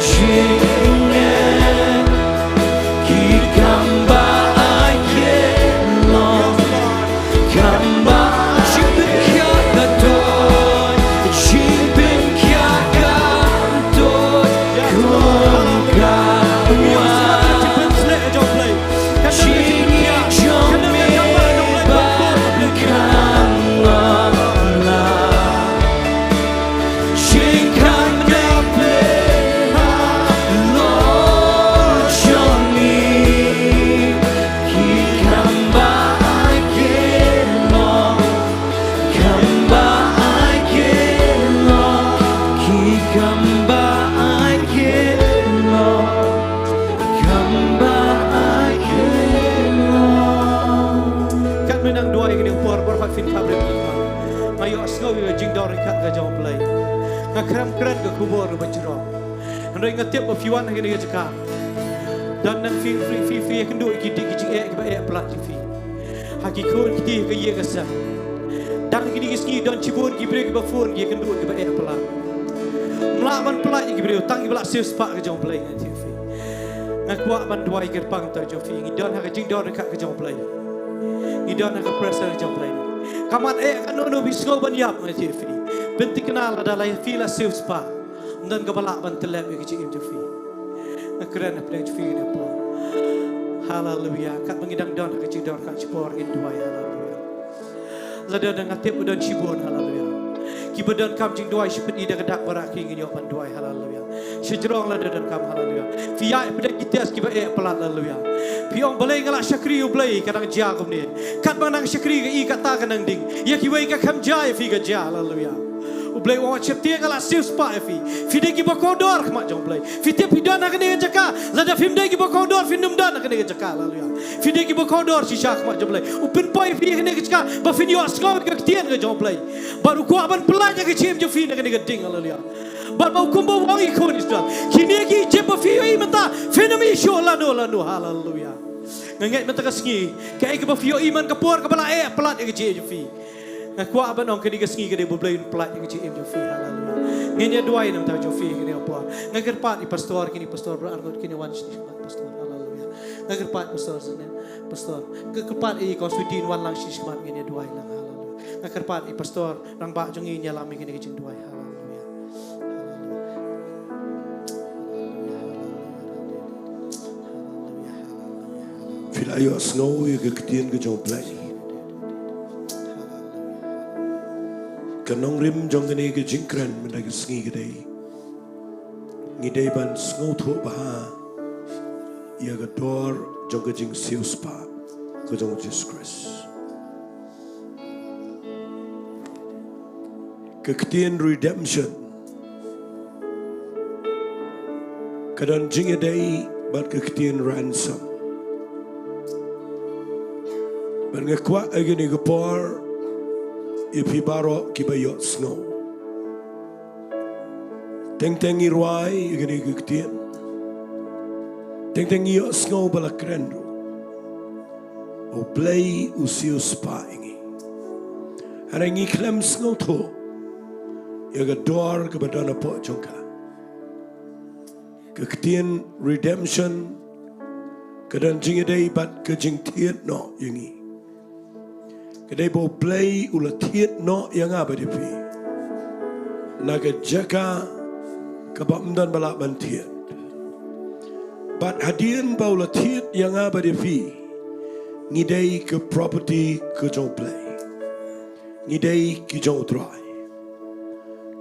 jingeh. Ki kam ba ai ke long. Kam ba ai ke ka toi. Jingpynkhia ka toi. Kong ka wan. Kam ba ai ke long, kam ba ai ke long. Katba nang duwai kane ka por, baroh pat phin khapbriew. Nga ïohsngew ïa ka jingdon ryngkat ka jong U Blei. Nga khlem kren ka khubor kaba jrong. Hynrei nga tip ba phi wan ha kane ka jaka. Don nang phi, phi, phi, phi ïakynduh ïa ki dei ki jingeh kiba eh palat ïa phi. Ha ki khun ki kti, ha ka ïing ka sem. Tang kine ki sngi don shibun ki briew kiba phone ki ïakynduh kiba eh palat. Ym lah ban pyllait ïa ki briew, tang kiba la siewspah ka jong U Blei, nga ïathuh ïa phi. Nga kwah ban duwai kyrpang ïa ka jong phi. Ngi don ha ka jingdon ryngkat ka jong U Blei. Ngi don ha ka presence ka jong U Blei. Kam eh katno katno phi sngew ban ïap, nga ïathuh ïa phi. Pynthikna lada la phi la siewspah. Ym don kaba lah ban tyllep ïa ka jingim jong phi. Nga kren hapdeng jong phi kane ka por. Haleluya. Katba ngi dang don ha ka jingdon ryngkat, shi por ngin duwai. Haleluya. Lada dang, nga tip ba don shibun, haleluya, Kiba donkam jingduwai, shu pyni da ka dak ba rakhe, ngin ïoh ban duwai. Haleluya. Shajrong lada donkam. Haleluya. Phi ïaid pdeng ki test kiba eh palat. Haleluya. Phi ong, Blei, nga la shakri, U Blei, ka dang jia kumne. Katba nga dang shakri, ka i kata ka nang ding. Ïa kiwei ka khlem jia, ïa phi ka jia. Haleluya. U Blei u ong, sheptieng, nga la siewspah ïa phi. Phi dei kiba kordor khmat jong U Blei. Phi tip phi don ha kane ka jaka, lada phim dei kiba kordor, phin ym don ha kane ka jaka. Haleluya. Phi dei kiba kordor shisha khmat jong U Blei. U pynpoi ïa phi ha kane ka jaka ba phin ïohsngew ïa ka ktien ka jong U Blei. Bad u kwah ban pyllait ïa ka jingim jong phi na kane ka ding. Haleluya. Bad ba kumba u ong ïa ki khun Israel, kine ki Ijip ba phi ïohi mynta, phin ym ïohi shuh lano lano. Haleluya. Nga ngeit mynta ka sngi, kaei kaba phi ïohi man ka por kaba la eh palat ïa ka jingim jong phi, nga kwah ban ong kane ka sngi ka dei ba U Blei un pyllait ïa ka jingim jong phi. Haleluya. Ngin ïa duwai na ka bynta jong phi kane ka por. Nga kyrpad ïa i pastor, kine pastor ba arngut kin wan sha khmat, pastor. Haleluya. Nga kyrpad pastor sini, pastor. Nga kyrpad ïa i Constantine, wan lang sha khmat, ngin ïa duwai lang. Haleluya. Nga kyrpad ïa i pastor, rangbah jong ngi, ïalam ïa kane ka jingduwai. Haleluya. Haleluya. Haleluya. Haleluya. Haleluya. Haleluya. Haleluya. Phi la ïohsngew ïa ka ktien ka jong U Blei. Ka nongrim jong kane ka jingkren mynta ka sngi ka dei, ngi dei ban sngewthuh bha ïa ka dor jong ka jingsiewspah ka jong U Jisu Khrist. Ka ktien redemption ka don jingïadei bad ka ktien ransom. Bad nga kwah ha kane ka por ïa phi baroh kiba ïohsngew. Teng teng ngi rwai ïa kane ka ktien, teng teng ngi ïohsngew ba la kren ruh, U Blei u siewspah ïa ngi. Hynrei ngi khlem sngewthuh ïa ka dor kaba don hapoh jong ka. Ka ktien redemption ka don jingïadei bad ka jingthied noh ïa ngi. Ka dei ba U Blei u la thied noh ïa nga bad ïa phi na ka jaka kaba ym don ba lah ban thied. Bad hadien ba u la thied ïa nga bad ïa phi, ngi dei ka property ka jong U Blei. Ngi dei ki jong U Trai.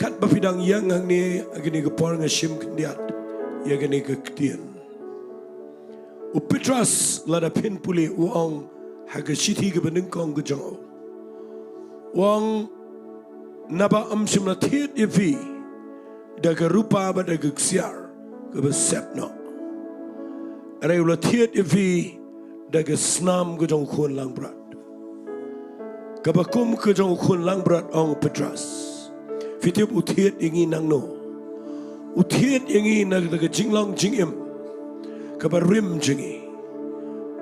Katba phi dang ïeng hangne ha kane ka por, nga shim khyndiat ïa kane ka ktien. U Petros, lada phin pule, u ong ha ka shithi kaba nyngkong ka jong u, u ong, naba ym shym la thied ïa phi da ka rupa bad da ka ksiar kaba sep noh, hynrei u la thied ïa phi da ka snam ka jong u khun langbrot. Kaba kum ka jong u khun langbrot, ong u Petros. Phi tip u thied ïa ngi nangno? U thied ïa ngi na kata ka jinglong jingim kaba rim jong ngi.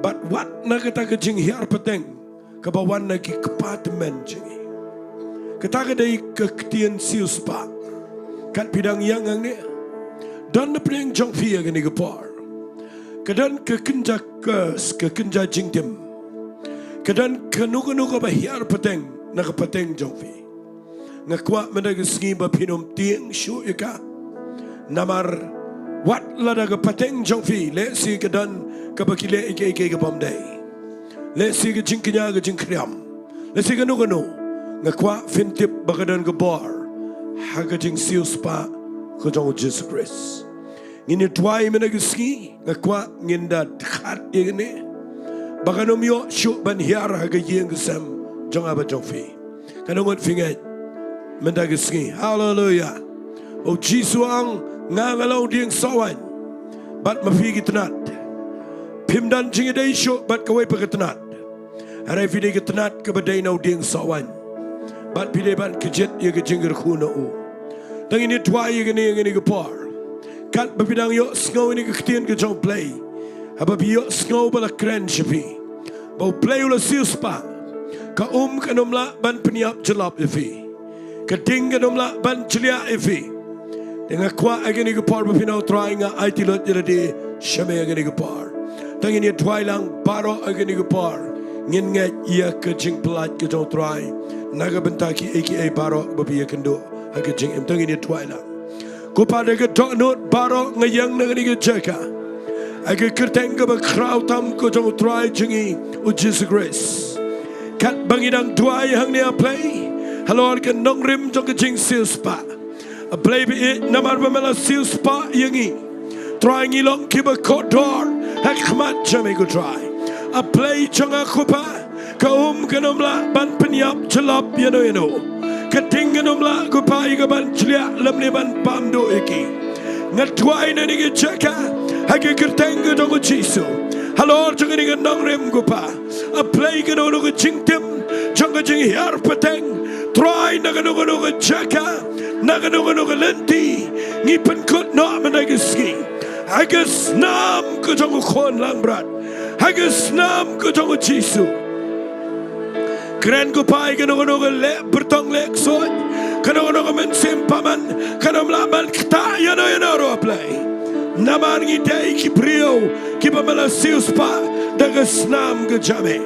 Bad wat na kata ka jinghiar pateng kaba wan na ki kpa tymmen jong ngi. Kata ka dei ka ktien siewspah. Kat phi dang ïeng hangne, don na pdeng jong phi ha kane ka por ka don ka kynja curse, ka kynja jingtim. Ka don kano kano kaba hiar pateng na ka pateng jong phi. Nga kwah mynta ka sngi ba phin ym tieng shuh ïa ka. Namar wat lada ka pateng jong phi lehse ka don kaba ki leh ïa kiei kiei kaba ym dei, lehse ka jingkñia, ka jingkhriam, lehse kano kano, nga kwah phin tip ba ka don ka bor ha ka jingsiewspah ka jong u Jisu Khrist. Ngin ïa duwai mynta ka sngi, nga kwah ngin da khat ïa kane, ba kan ym ïoh shuh ban hiar ha ka ïing ka sem jong nga bad jong phi. Katno ngut phi ngeit mynta ka sngi? Haleluya. U Jisu u ong, nga nga long u dieng soh waiñ, bad ma phi ki tnat. Phim don jingïadei shuh bad kawei pat ka tnat. Hynrei phi dei ka tnat kaba dei na u dieng soh waiñ, bad phi dei ban kjit ïa ka jingkyrkhu na u. Te ngin ïa duwai ïa kane, ïa kane ka por. Katba phi dang ïohsngew ïa kane ka ktien ka jong u Blei, haba phi ïohsngew ba la kren sha phi ba u Blei u la siewspah, ka um kan ym lah ban pynïap jyllop ïa phi. Ka ding kan ym lah ban jliah ïa phi. Te nga kwah ha kane ka por ba phin ong, Trai, nga aiti lut ïa lade sha me ha kane ka por. Te ngin ïa duwai lang baroh ha kane ka por. Ngin ngeit ïa ka jingpyllait ka jong u Trai na ka bynta kiei kiei baroh ba phi ïakynduh ha ka jingim. Te ngin ïa duwai lang. Ko Pa, da ka dohnud baroh nga ïeng na kane ka jaka ha ka kyrteng kaba khraw tam ka jong u Trai jong ngi u Jisu Khrist. Katba ngi dang duwai hangne, A Blei, Halor ka nongrim jong ka jingsiewspah. A Blei ba ïeit, namar ba me la siewspah ïa ngi, Trai, ngi long kiba kordor ha khmat jong me, ko Trai. A Blei jong nga, ko Pa, ka um kan ym lah ban pynïap jyllop ïano ïano. Ka ding kan ym lah, ko Pa, ïa ka ban jliah lymne ban pam duh ïa ki. Nga duwai na kane ka jaka ha ka kyrteng ka jong u Jisu. Halor jong kane ka nongrim, ko Pa, A Blei, kano kano ka jingtim jong ka jinghiar pateng, Trai, na kano kano ka jaka, na kano kano ka lynti, ngi pynkut noh mynta ka sngi ha ka snam ka jong u Khun Langbrot, ha ka snam ka jong u Jisu. Kren, ko Pa, ïa kano kano ka leh byrtong leh ksuid, kano kano ka mynsiem paman, kan ym lah ban ktah ïano ïano ruh, A Blei. Namar ngi dei ki briew kiba me la siewspah da ka snam ka jong me.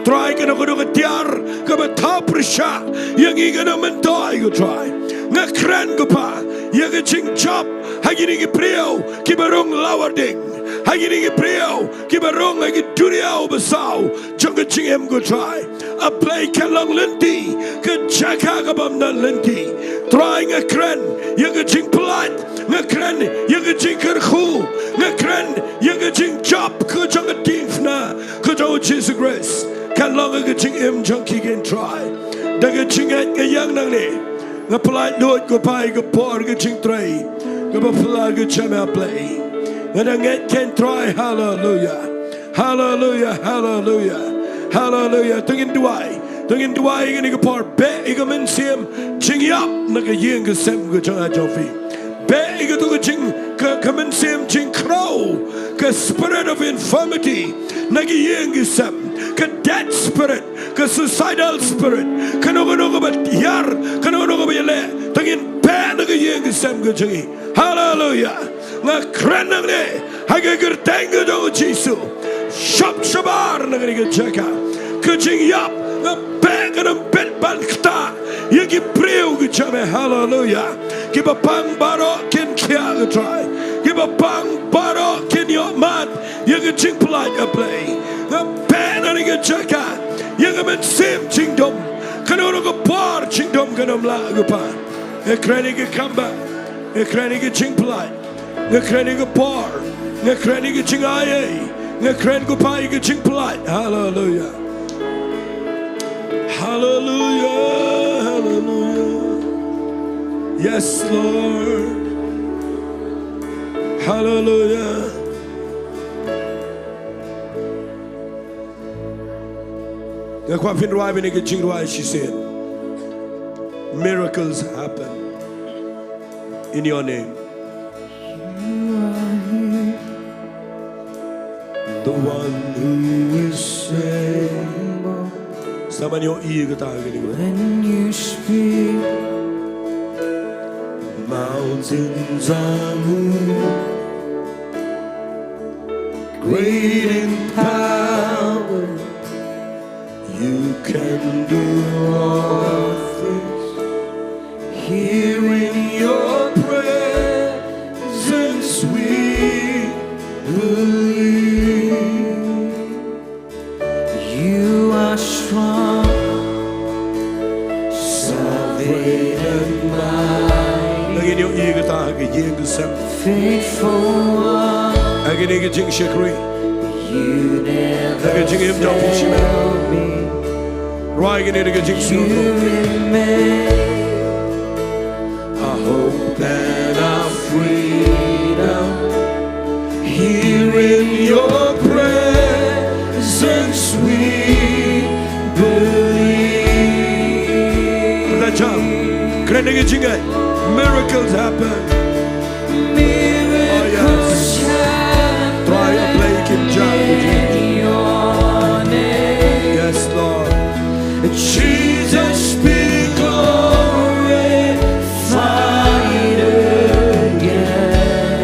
Trai, kano kano ka tiar kaba thaw pyrshah ïa ngi, kan ym myntoi, ko Trai. Nga kren, ko Pa, ïa ka jingjop ha kine ki briew kiba rung lawar ding, ha kine ki briew kiba rung ha ki duriaw basaw jong ka jingim, ko Trai. A Blei, ka long lynti, ka jaka kabym don lynti. Trai, nga kren ïa ka jingpyllait, nga kren ïa ka jingkyrkhu, nga kren ïa ka jingjop ka jong ka diengphna ka jong u Jisu Khrist, kan long ha ka jingim jong ki, ko Trai. Da ka jingngeit nga ïeng nangne, nga pyllait lut, ko Pa, ïa ka por ka jingtrei kaba phylla ka jong me, A Blei. Nga dang ngeit, ko Trai. Haleluia. Haleluia, haleluia, haleluia. To ngin duwai, to ngin duwai ïa kane ka por. Beh ïa ka mynsiem jingïap na ka ïing ka sem ka jong nga jong phi. Beh ïa kato ka jing, ka, ka mynsiem jingkhraw, ka spirit of infirmity na ka ïing ka sem, ka dead spirit, ka suicidal spirit, kano kano kaba hiar, kano kano kaba ïaleh, to ngin beh na ka ïing ka sem ka jong ngi. Haleluia. Nga kren nangne ha ka kyrteng ka jong u Jisu. Shop shabar na kane ka jaka. Ka jingïap nga beh, kan ym bit ban ktah ïa ki briew ka jong me. Haleluia. Kiba pang baroh kin khiah, ko Trai. Kiba pang baroh kin ïohmad ïa ka jingpyllait, A Blei. Nga beh na kane ka jaka ïa ka mynsiem jingdum, kano kano ka por jingdum, kan ym lah, ko Pa. Nga kren ïa ka comeback. Nga kren ïa ka jingpyllait. Nga kren ïa ka por. Nga kren ïa ka jingai ei. Nga kren, ko Pa, ïa ka jingpyllait. Haleluia. Haleluia. Haleluia. Yes, Lord. Haleluia. Nga kwah phin rwai bad kane ka jingrwai shisien. Miracles happen in your name. You are here, the one who is able. Sa ban ïohi ïa kata ha kane ka. When you speak, mountains are moved. Great in power, you can do all things. Here in your presence we believe. You are strong, sovereign and mighty. Ngin ïohi ïa kata ha ka ïing ka sem. Faithful one. Ha kane ka jingshakri. You never, ha ka jingim jong phi shimet. Rwai kane da ka jingsngewthuh. You remain. Our hope and our freedom. Here in your presence we believe. Put that jump. Kren da ka jingngeit. Miracles happen. Miracles happen. Oh, yes. Trai, A Blei, kim jam. In your name. Yes, Lord. Jesus be glorified again.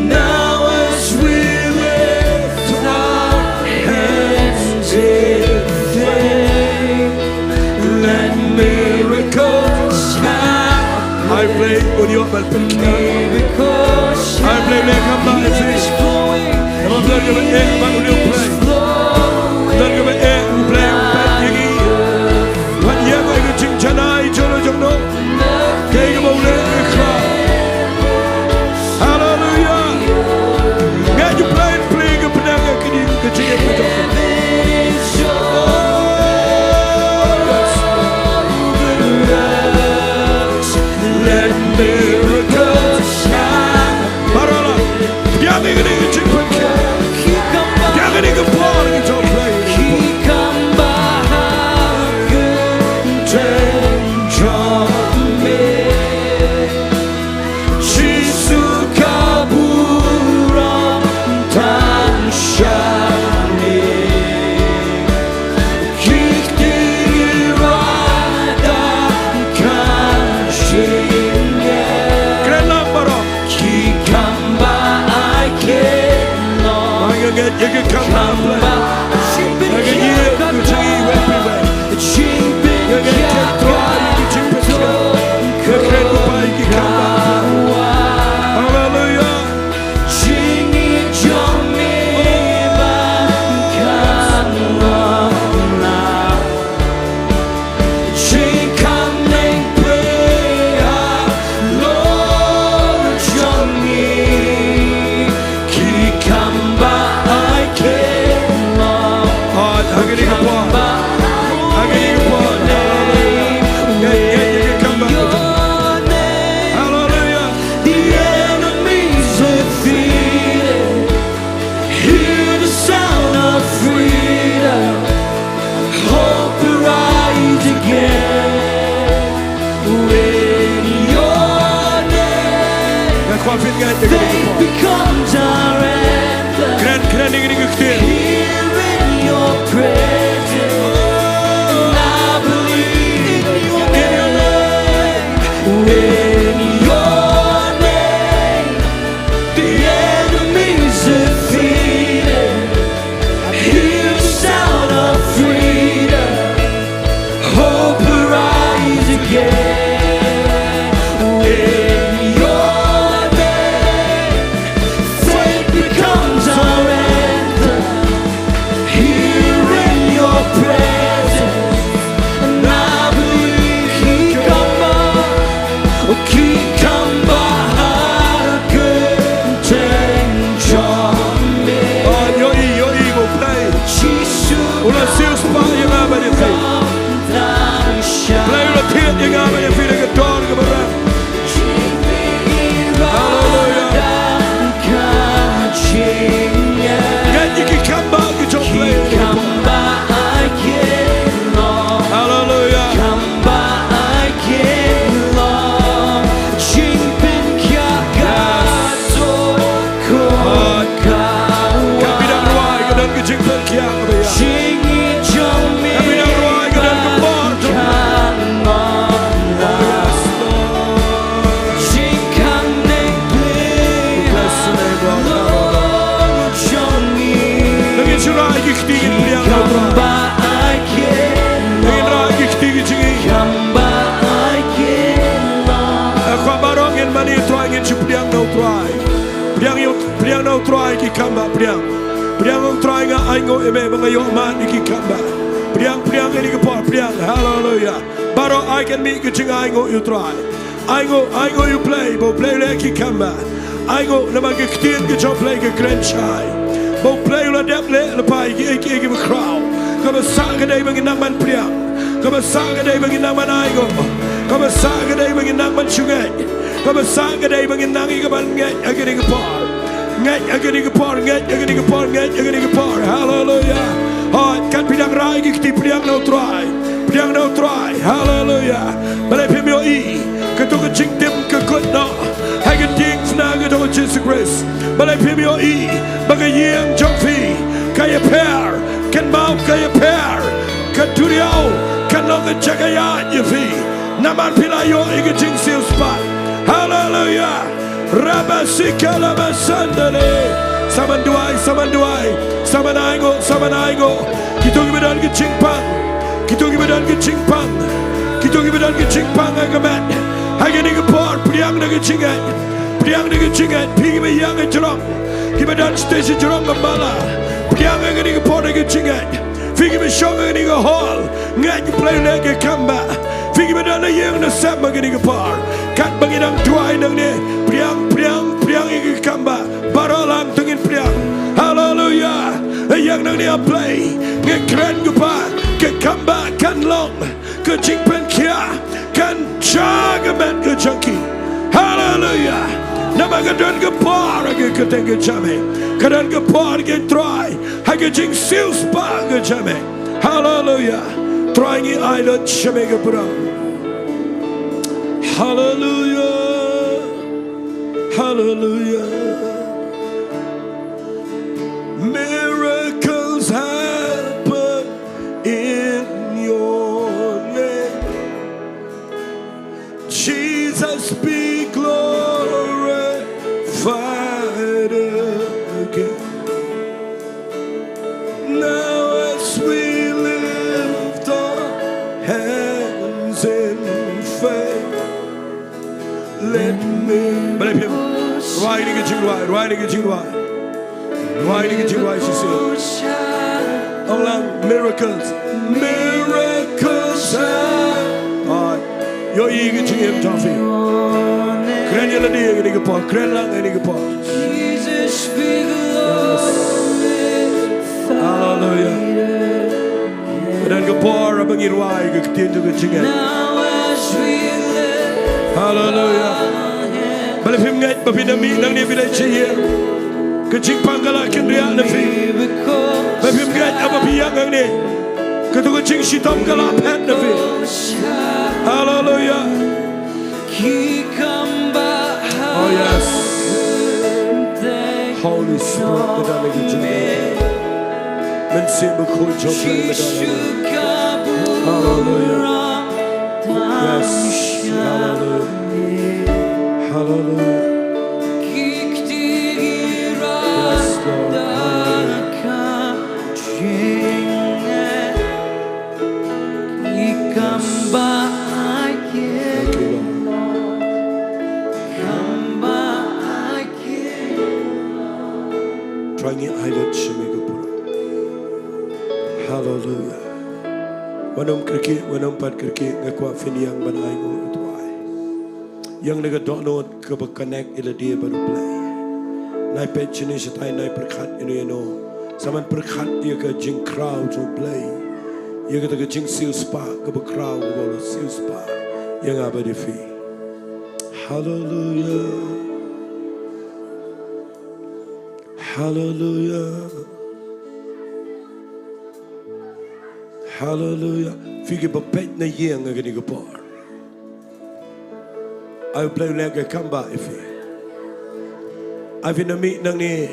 Now as we lift our hands in faith, let miracles happen. Ai Blei, un ïoh ban pynkylla. Miracles happen. Ai Blei, leh kam ba ïa phi. Namar don kaba eh ban ïoh Blei. Don kaba eh Blei ban ïoh. Wat ïa ba ïa ka Miracles shine. Baroh, pdiang ïa kane ka jingpynkhiah. Pdiang ïa kane ka por ka jong U Blei. Jisu ka burom tang sha me. Ki ktien ïa ka jingïaid. Kren lang baroh. Ki kam ba ai kynnoh. Ai nga ngeit ïa ki kam ba. Ai nga ngeit ïa ki kam ba. Ai nga ngeit ïa ki kam ba. Hallelujah. Hallelujah. The enemy's defeated. Hear the sound of freedom. Hope will rise again. In your name, faith becomes our anthem. Kren, kren ïa kane ka ktien. Here in your presence, and I believe in your name. In your name, the enemy's defeated. Hear the sound of freedom. Hope will rise again. In your name, faith becomes our anthem. Here in your presence, and I believe ki kam ba, ki kam ba ha ka kyrteng jong me. Oh, ïohi, ïohi, U Blei. Jisu. U la siewspah ïa nga bad ïa phi. U Blei u la thied ïa nga bad ïa phi da ka dor kaba rem. Hallelujah. Ngeit ïa ki kam ba ki jong U Blei. Hallelujah. Katba phi dang rwai ka don ka jingpynkhiah kaba ïa. Katba phi dang rwai ka don ka por jong. Oh, yes, Lord. Bless the name, Lord. Nangin shu rai ki kti ngin pdiang na U Trai. Nangin rai ki kti ki jingim. Eh, kwah baroh ngin mane U Trai, ngin shu pdiang na U Trai. Pdiang ïa U, pdiang na U Trai ki kam ba, pdiang. Pdiang U Trai, nga ainguh ïa me ba nga ïoh mad ïa ki kam ba. Pdiang, pdiang ïa kane ka por, pdiang. Hallelujah. Baroh ai kan mih ka jingainguh ïa U Trai. Ainguh, ainguh ïa U Blei, ba U Blei u leh ki kam ba. Ainguh namar ka ktien ka jong U Blei ka kren shai ba U Blei u la dep leh lypa ïa kiei kiei kiba khraw. Kaba sah ka dei ba ngin nang ban pdiang. Kaba sah ka dei ba ngin nang ban ainguh. Kaba sah ka dei ba ngin nang ban shu ngeit. Kaba sah ka dei ba ngin nang ïa kaban ngeit ha kane ka por. Ngeit ha kane ka por, ngeit ha kane ka por, ngeit ha kane ka por. Haleluya. Hooid, kat phi dang rai ki kti, pdiang na U Trai. Pdiang na U Trai. Haleluya. Balei phim ïohi kato ka jingtim ka kut noh ha ka diengphna ka jong U Jisu Khrist? Balei phim ïohi ba ka ïing jong phi ka ïapher, ka mawbah ka ïapher, ka duriaw kan long ka jaka ïaid ïa phi? Namar phi la ïoh ïa ka jingsiewspah. Haleluya. Rabba sika lama sandale. Sa man duwai, sa man duwai, sa man ainguh, sa man ainguh. Kito kiba don ka jingpang, kito kiba don ka jingpang, kito kiba don ka jingpang ha ka met, ha kane ka por pdiang da ka jingngeit. Pdiang da ka jingngeit. Phi kiba ïeng ha jrong, kiba don stage ha jrong ka mala, pdiang ha kane ka por da ka jingngeit. Phi kiba shong ha kane ka hall, ngeit U Blei u leh ki kam ba. Phi kiba don ha ïing na sem ha kane ka por, katba ngi dang duwai nangne, pdiang, pdiang, pdiang ïa ki kam ba. Baroh lang to ngin pdiang. Haleluya. Ïa nangne, A Blei, ngi kren kumba ki kam ba kan long ka jingpynkhiah, kan jia ka met ka jong ki. Ka don ka por ha ka kyrteng ka jong me. Ka don ka por, ko Trai, ha ka jingsiewspah ka jong me. Haleluya. Trai, ngi ai lut sha me ka burom. Haleluya. Haleluya. Miracles happen in your name. Jesus be glorified again. Now as we lift our hands in faith, let me Balei phim rwai ïa kane ka jingrwai, rwai ïa kane ka jingrwai. Rwai ïa kane ka jingrwai shisien. Ong lang, miracles, miracles. Ai, ïohi ïa ka jingim jong phi. Kren ïa lade ïa kane ka por, kren lang ïa kane ka por. Haleluya. Ka don ka por ba ngi rwai ka ktien jong ka jingngeit. Haleluya. Balei phim ngeit ba phin da mih nangne, phi leit sha ïing, ka jingpang ka la kynriah na phi? Balei phim ngeit ba phi ïeng hangne, kato ka jingshitom ka la phet na phi? Haleluya. Oh yes. Holy Spirit, me da lagi jingim. Mynsiem Bakhuid jong U Blei, me da lagi. Haleluya. Yes. Haleluya. Haleluya. Yes, Lord. Haleluya. Thank you, Lord. Trai, ngi ai lut sha me ka burom. Haleluya. Wat nym kyrkieh, wat nym pat kyrkieh, nga kwah phin ïeng ban ai nguh ïa U Trai. Ïeng na ka dohnud kaba connect ïa lade bad U Blei. Nai peit shane shatai, nai pyrkhat ïano ïano. Sa man pyrkhat ïa ka jingkhraw jong U Blei, ïa kata ka jingsiewspah kaba khraw, kaba u la siewspah ïa nga bad ïa phi. Haleluya. Haleluya. Haleluya. Phi kiba peit na ïing ha kane ka por, ai U Blei u leh ka kam ba ïa phi. Ai phin da mih nangne,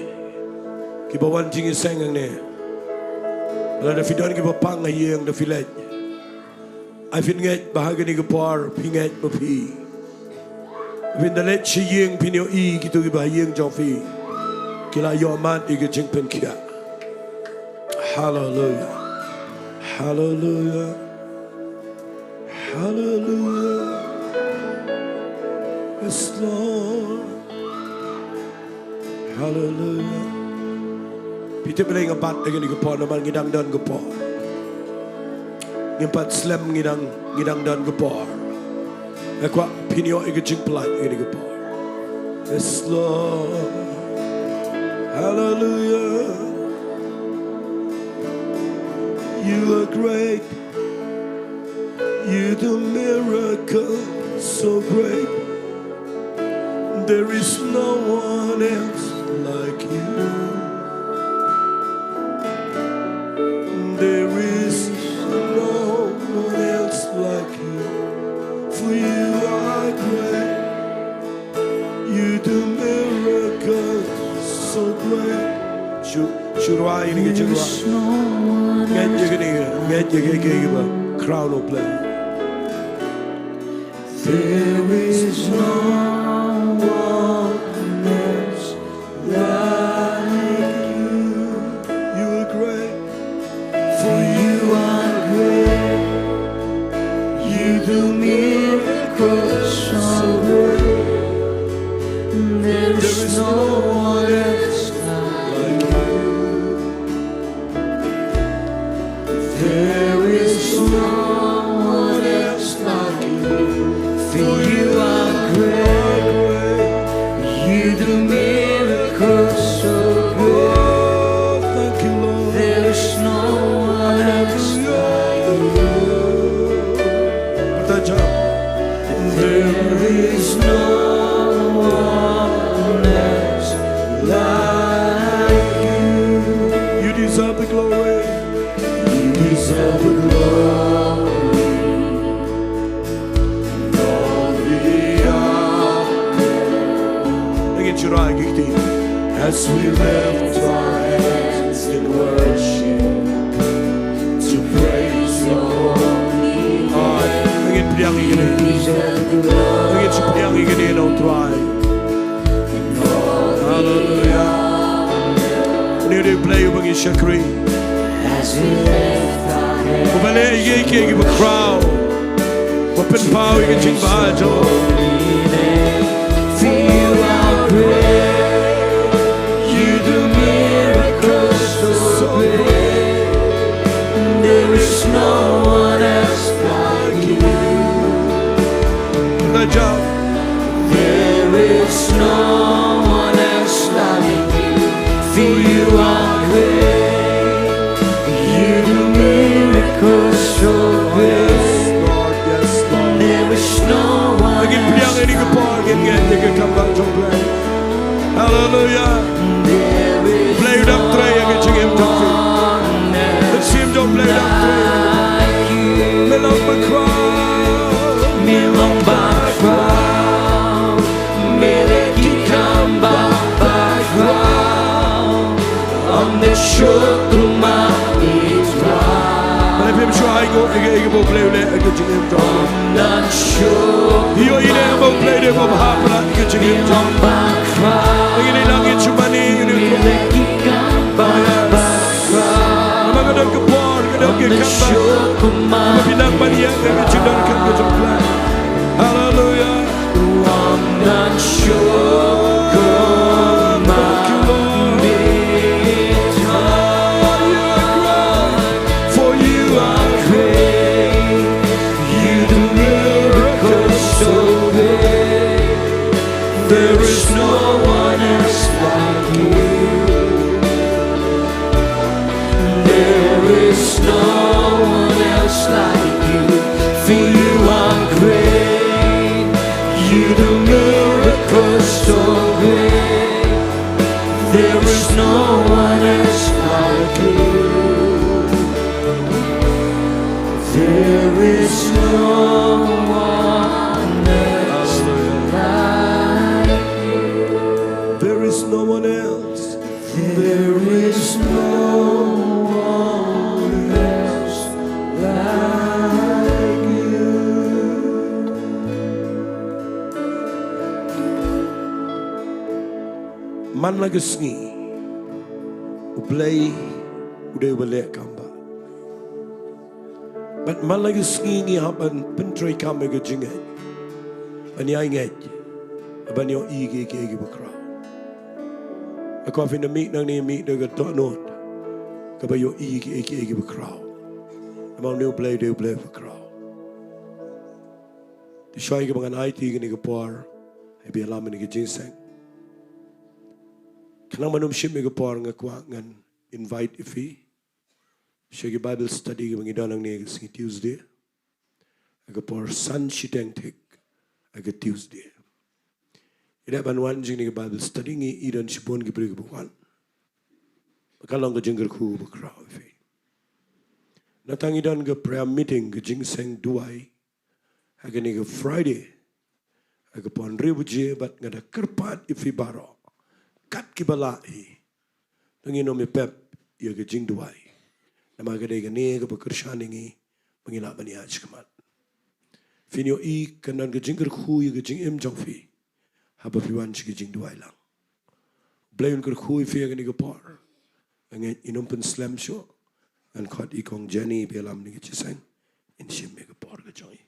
kiba wan jingïaseng hangne, lada phi don kiba pang ha ïing, da phi leit. Ai phin ngeit ba ha kane ka por phi ngeit ba phi, phin da leit sha ïing, phin ïohi kito kiba ha ïing jong phi ki la ïoh mad ïa ka jingpynkhiah. Haleluya. Haleluya. Haleluya. Yes, Lord. Haleluya. Phi tip balei nga bat ha kane ka por? Namar ngi dang don ka por. Ngim pat slem, ngi dang, ngi dang don ka por. Nga kwah phin ïoh ïa ka jingpyllait ha kane ka por. Yes, Lord. Haleluya. You are great. You do miracles so great. There is no one else like you. There is no one else like you. For you are great. You do miracles so great. Shu, shu rwai ïa kane ka jingrwai. Ngeit ïa kane, ngeit ïa kane, kane kaba khraw na U Blei. There is no one else like you. You are great. For you are great. You do miracles so great. There is no one else like you. There is no one else like you. For you are great. You do miracles so great. Thank you, Lord. There is no one else like you. There is no one Trai ki kti. As we lift our hands in worship to praise your holy name. Ngin pdiang ïa kane. Ngin sa pdiang ïa kane, Nongtrai. Haleluya. Une u dei u Blei uba ngi shakri. Uba leh ïa kiei kiei kiba khraw. Uba pynpaw ïa ka jingbha jong u. For you are great. You do miracles so great. There is no one else like you. Good job. There is no one else like you, for you are great. You do miracles so great. Yes, Lord, yes, Lord. There is no one else. Ngin pdiang ïa kane ka por, ngin ngeit ïa ka kam ba jong U Blei. Haleluya. Blei u dang trei ïa ka jingim jong phi. Mynsiem jong Blei u dang trei. Me long bakhraw. Me long bakhraw. Me leh ki kam ba bakhraw. Ym dei shuh kumba i Trai. Balei phim shu ai nguh ïa kaei kaba U Blei u leh ha ka jingim jong phi? Ym don shuh. Ïohi leh ba U Blei u dei uba bha palat ha ka jingim jong phi. Ngin ïa nang ïa shu mane ïa u Trai. Namar ka don ka por, ka don ka kam ba phi nang ban ïeng ha ka jingdonkam ka jong U Blei. Haleluya. Ym don shuh kumba i Trai. For you are great. You do miracles so great. There is no one else like you. There is no one else like you. For you are great. You do miracles so great. There is no one else like you. There is no one else like you. There is no one else. There is no one else like you. Man la ka sngi U Blei u dei uba leh kam ba. Bad man la ka sngi ngi hap ban pyntreikam ïa ka jingngeit, ban ïai ngeit, ban ïohi ïa kiei kiei kiba khraw. Nga kwah phin ym mih nangne, mih da ka dohnud kaba ïohi ïa kiei kiei kiba khraw. Namar une U Blei u dei U Blei uba khraw. Te shuwa kaba ngan aiti kane ka por, haba ïalam ïa kane ka jingïaseng, khnang ban ym shim ïa ka por, nga kwah ngan invite ïa phi sha ka Bible study kaba ngi don hangne ka sngi Tuesday, ha ka por san shiteng thik ha ka Tuesday. Ïa ban wan jong kane ka Bible study ngi i don shibun ki briew kiba wan. Ka long ka jingkyrkhu ba khraw ïa phi. Nangta ngi don ka prayer meeting, ka jingïaseng duwai, ha kane ka Friday ha ka por hynriew baje, bad nga da kyrpad ïa phi baroh kat kiba lah hi, to ngin ym ïapep ïa ka jingduwai. Namar ka dei kane kaba kyrshan ïa ngi ba ngi lah ban ïaid shakhmat. Phin ïohi kan don ka jingkyrkhu ïa ka jingim jong phi haba phi wan sha ka jingduwai lang. Blei un kyrkhu ïa phi ha kane ka por. Nga ngeit ngin ym pynslem shuh. Ngan khot i Kong Jenny ba ïalam ïa kane ka jingïaseng. Ngin shim ïa ka por ka jong i.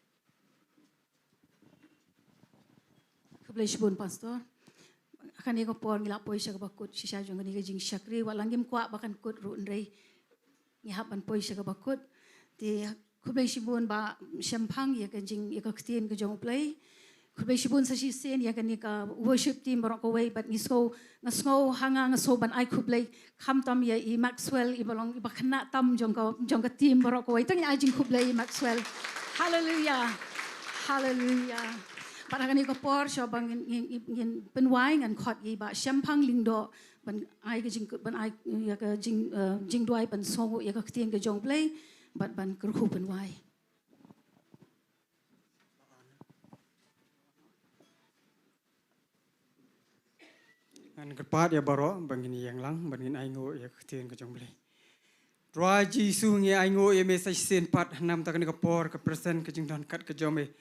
Khublei shibun Pastor. Ha kane ka por ngi la poi sha kaba kut shisha jong kane ka jingshakri, wat la ngim kwah ba kan kut ruh, hynrei ngi hap ban poi sha kaba kut. Te khublei shibun Bah Shemphang ïa ka jing, ïa ka ktien ka jong U Blei. Khublei shibun sa shisien ïa kane ka worship team baroh kawei, bad ngi sngew, nga sngew ha nga, nga sngew ban ai khublei khamtam ïa i Maxwell, iba long iba khynnah tam jong ka, jong ka team baroh kawei. To ngin ai jingkhublei i Maxwell. Haleluya. Haleluya. Bad ha kane ka por shuwa ba ngin, ngin, ngin pynwai, ngan khot ïa i Bah Shemphang Lyngdoh ban ai ka jing, ban ai ïa ka jing, eh, jingduwai, ban sngewnguh ïa ka ktien ka jong U Blei bad ban kyrkhu pynwai. Ngan kyrpad ïa baroh ba ngin ïeng lang, ba ngin ainguh ïa ka ktien ka jong U Blei. Trai Jisu, ngi ainguh ïa me sa shisien pat namar kane ka por ka present ka jingdon kat ka jong me.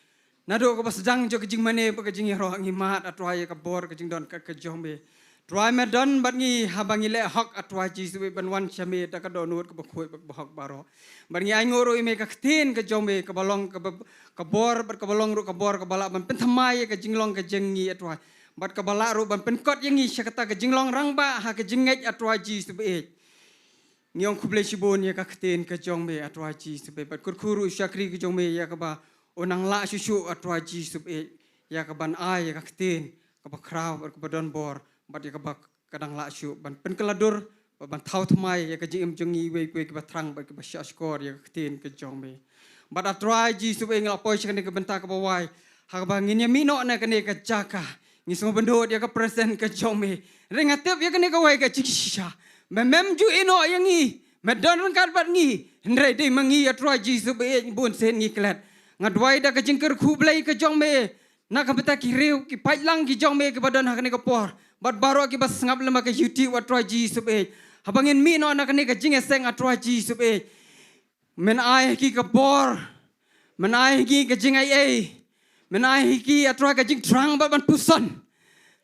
Naduh kaba sdang jong ka jingmane bad ka jingïaroh ngi mad, A Trai, ïa ka bor ka jingdon kat ka jong me. Trai, me don bad ngi haba ngi leh hok, A Trai Jisu, ban wan sha me da ka dohnud kaba khuid bad kaba hok baroh. Bad ngi ainguh ruh ïa me ka ktien ka jong me kaba long kaba, ka bor, bad kaba long ruh ka bor kaba lah ban pynthymmai ïa ka jinglong ka jong ngi, A Trai. Bad kaba lah ruh ban pynkot ïa ngi sha kata ka jinglong rangbah ha ka jingngeit, A Trai Jisu baieit. Ngi ong khublei shibun ïa ka ktien ka jong me, A Trai Jisu baieit. Bad kyrkhu ruh u shakri ka jong me ïa kaba un nang lah shuh shuh, A Trai Jisu baieit, ïa kaban ai ïa ka ktien kaba khraw bad kaba don bor, bad ïa kaba ka dang lah shuh ban pynkylla dur bad ban thaw thymmai ïa ka jingim jong ngi iwei pa iwei, kiba thrang bad kiba shahshkor ïa ka ktien ka jong me. Bad A Trai Jisu baieit, ngi la poi sha kane ka bynta kaba wai, ha kaba ngin ïa mih noh na kane ka jaka, ngi sngewbha ban dud ïa ka present ka jong me. Hynrei nga tip ïa kane kawei ka jingshisha, me mem ju ïehnoh ïa ngi, me don ryngkat bad ngi. Hynrei dei ma ngi, A Trai Jisu baieit, bun sien ngi klet. Nga duwai da ka jingkyrkhu Blei ka jong me na ka bynta ki riew ki paidlang ki jong me kiba don ha kane ka por, bad baroh kiba sngap lyngba ka YouTube, A Trai Jisu baieit. Haba ngin mih noh na kane ka jingïaseng, A Trai Jisu baieit, men ai ha ki ka bor, men ai ha ki ka jingaiei, men ai ha ki, A Trai, ka jingthrang bad ban puson.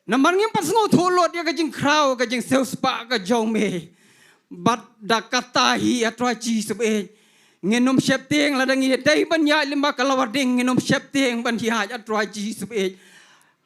Namar ngim pat sngewthuh lut ïa ka jingkhraw, ka jingsiewspah ka jong me. Bad da kata hi, A Trai Jisu baieit, ngin ym sheptieng, lada ngi dei ban ïaid lyngba ka lawar ding, ngin ym sheptieng ban ïaid, A Trai Jisu baieit.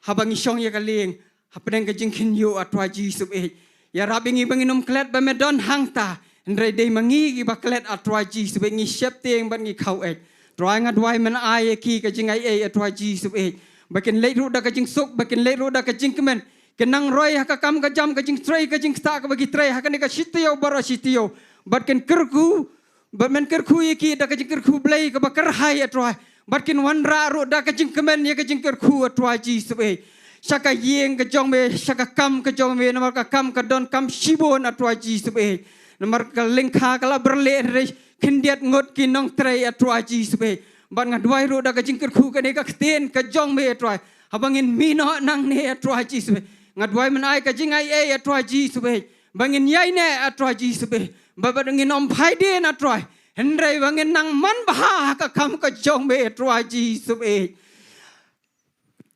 Haba ngi shong ïa ka lieng hapdeng ka jingkhynñiuh, A Trai Jisu baieit, ïarap ïa ngi ba ngin ym klet ba me don hangta. Hynrei dei ma ngi kiba klet, A Trai Jisu baieit, ngi sheptieng bad ngi khaweit. Trai, nga duwai men ai ïa ki ka jingaiei, A Trai Jisu baieit, ba kin leit ruh da ka jingsuk, ba kin leit ruh da ka jingkmen. Kin nang roi ha ka kam ka jam, ka jingtrei ka jingktah kaba ki trei ha kane ka shi taïew baroh shi taïew. Bad kin kyrkhu, bad men kyrkhu ïa ki da ka jingkyrkhu Blei kaba kyrhai, A Trai. Bad kin wanrah ruh da ka jingkmen ïa ka jingkyrkhu, A Trai Jisu baieit, sha ka ïing ka jong me, sha ka kam ka jong me, namar ka kam ka donkam shibun, A Trai Jisu baieit. Namar ka lyngkha ka la byrleh, hynrei khyndiat ngut ki nongtrei, A Trai Jisu baieit. Bad nga duwai ruh da ka jingkyrkhu kane ka ktien ka jong me, A Trai, haba ngin mih noh nangne, A Trai Jisu baieit, nga duwai men ai ka jingaiei, A Trai Jisu baieit, ba ngin ïaineh, A Trai Jisu baieit, ba, ba ngin ym phai dien, A Trai, hynrei ba ngin nang manbha ha ka kam ka jong me, A Trai Jisu baieit.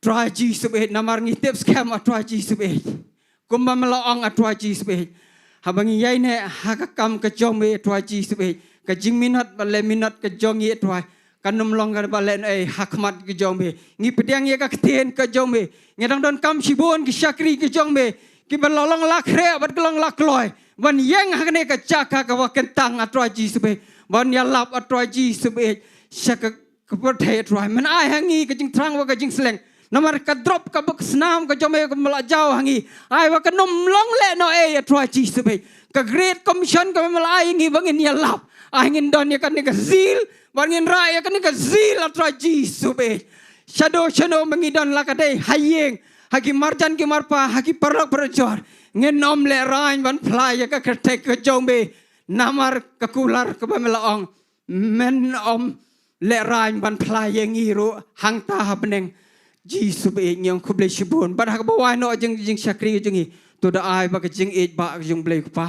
Trai Jisu baieit, namar ngi tip skhem, A Trai Jisu baieit, kumba me la ong, A Trai Jisu baieit, haba ngi ïaineh ha ka kam ka jong me, A Trai Jisu baieit, ka jingminot bad lehminot ka jong ngi, A Trai, kan ym long kaba lehnohei ha khmat ka jong me. Ngi pdiang ïa ka ktien ka jong me, ngi dang donkam shibun ki shakri ka jong me kiba la long la khreh bad ki long la kloi ban ïeng ha kane ka jaka kaba kyntang, A Trai Jisu baieit, ban ïalap, A Trai Jisu baieit, sha ka, ka pyrthei, A Trai. Men ai ha ngi ka jingthrang bad ka jingsleng, namar ka drop ka bok snam ka jong me kaba me la jaw ha ngi, ai ba kan ym long lehnohei, A Trai Jisu baieit. Ka Great Commission kaba me la ai ha ngi ba ngin ïalap, ai ngin don ïa kane ka zeal, ba ngin rah ïa kane ka zeal, A Trai Jisu baieit. Shano shano ba ngi don, la ka dei ha ïing, ha ki marjan ki marpa, ha ki paralok parajor, ngin ym lehraiñ ban phla ïa ka kyrteng ka jong me. Namar ka kular kaba me la ong, men ym lehraiñ ban phla ïa ngi ruh hangta ha bneng. Jisu baieit, ngi ong khublei shibun. Bad ha kaba wai noh jing, jingshakri jong ngi, to da ai ba ka jingïeit ba ka jong U Blei Kpa,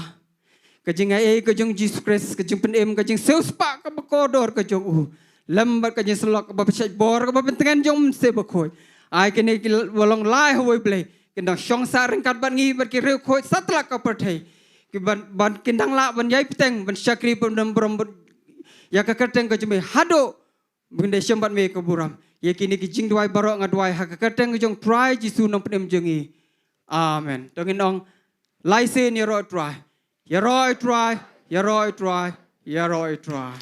ka jingaiei ka jong U Jisu Khrist, ka jingpynim, ka jingsiewspah kaba kordor ka jong u, lem bad ka jingsyllok kaba pynshait bor kaba pyntngen jong U Mynsiem Bakhuid, ai kine kiba long lai ha wei U Blei kin dang shong sah ryngkat bad ngi bad ki riewkhuid satlak ka pyrthei, kiban, ban kin dang lah ban ïai bteng, ban shakri, ban burom, ban ïa ka kyrteng ka jong me haduh ban da shem bad me ka burom. Ïa kine ki jingduwai baroh nga duwai ha ka kyrteng ka jong U Trai Jisu, Nongpynim jong ngi. Amen. To ngin ong, lai sien: Ïaroh Trai, ïaroh Trai, ïaroh Trai, ïaroh Trai.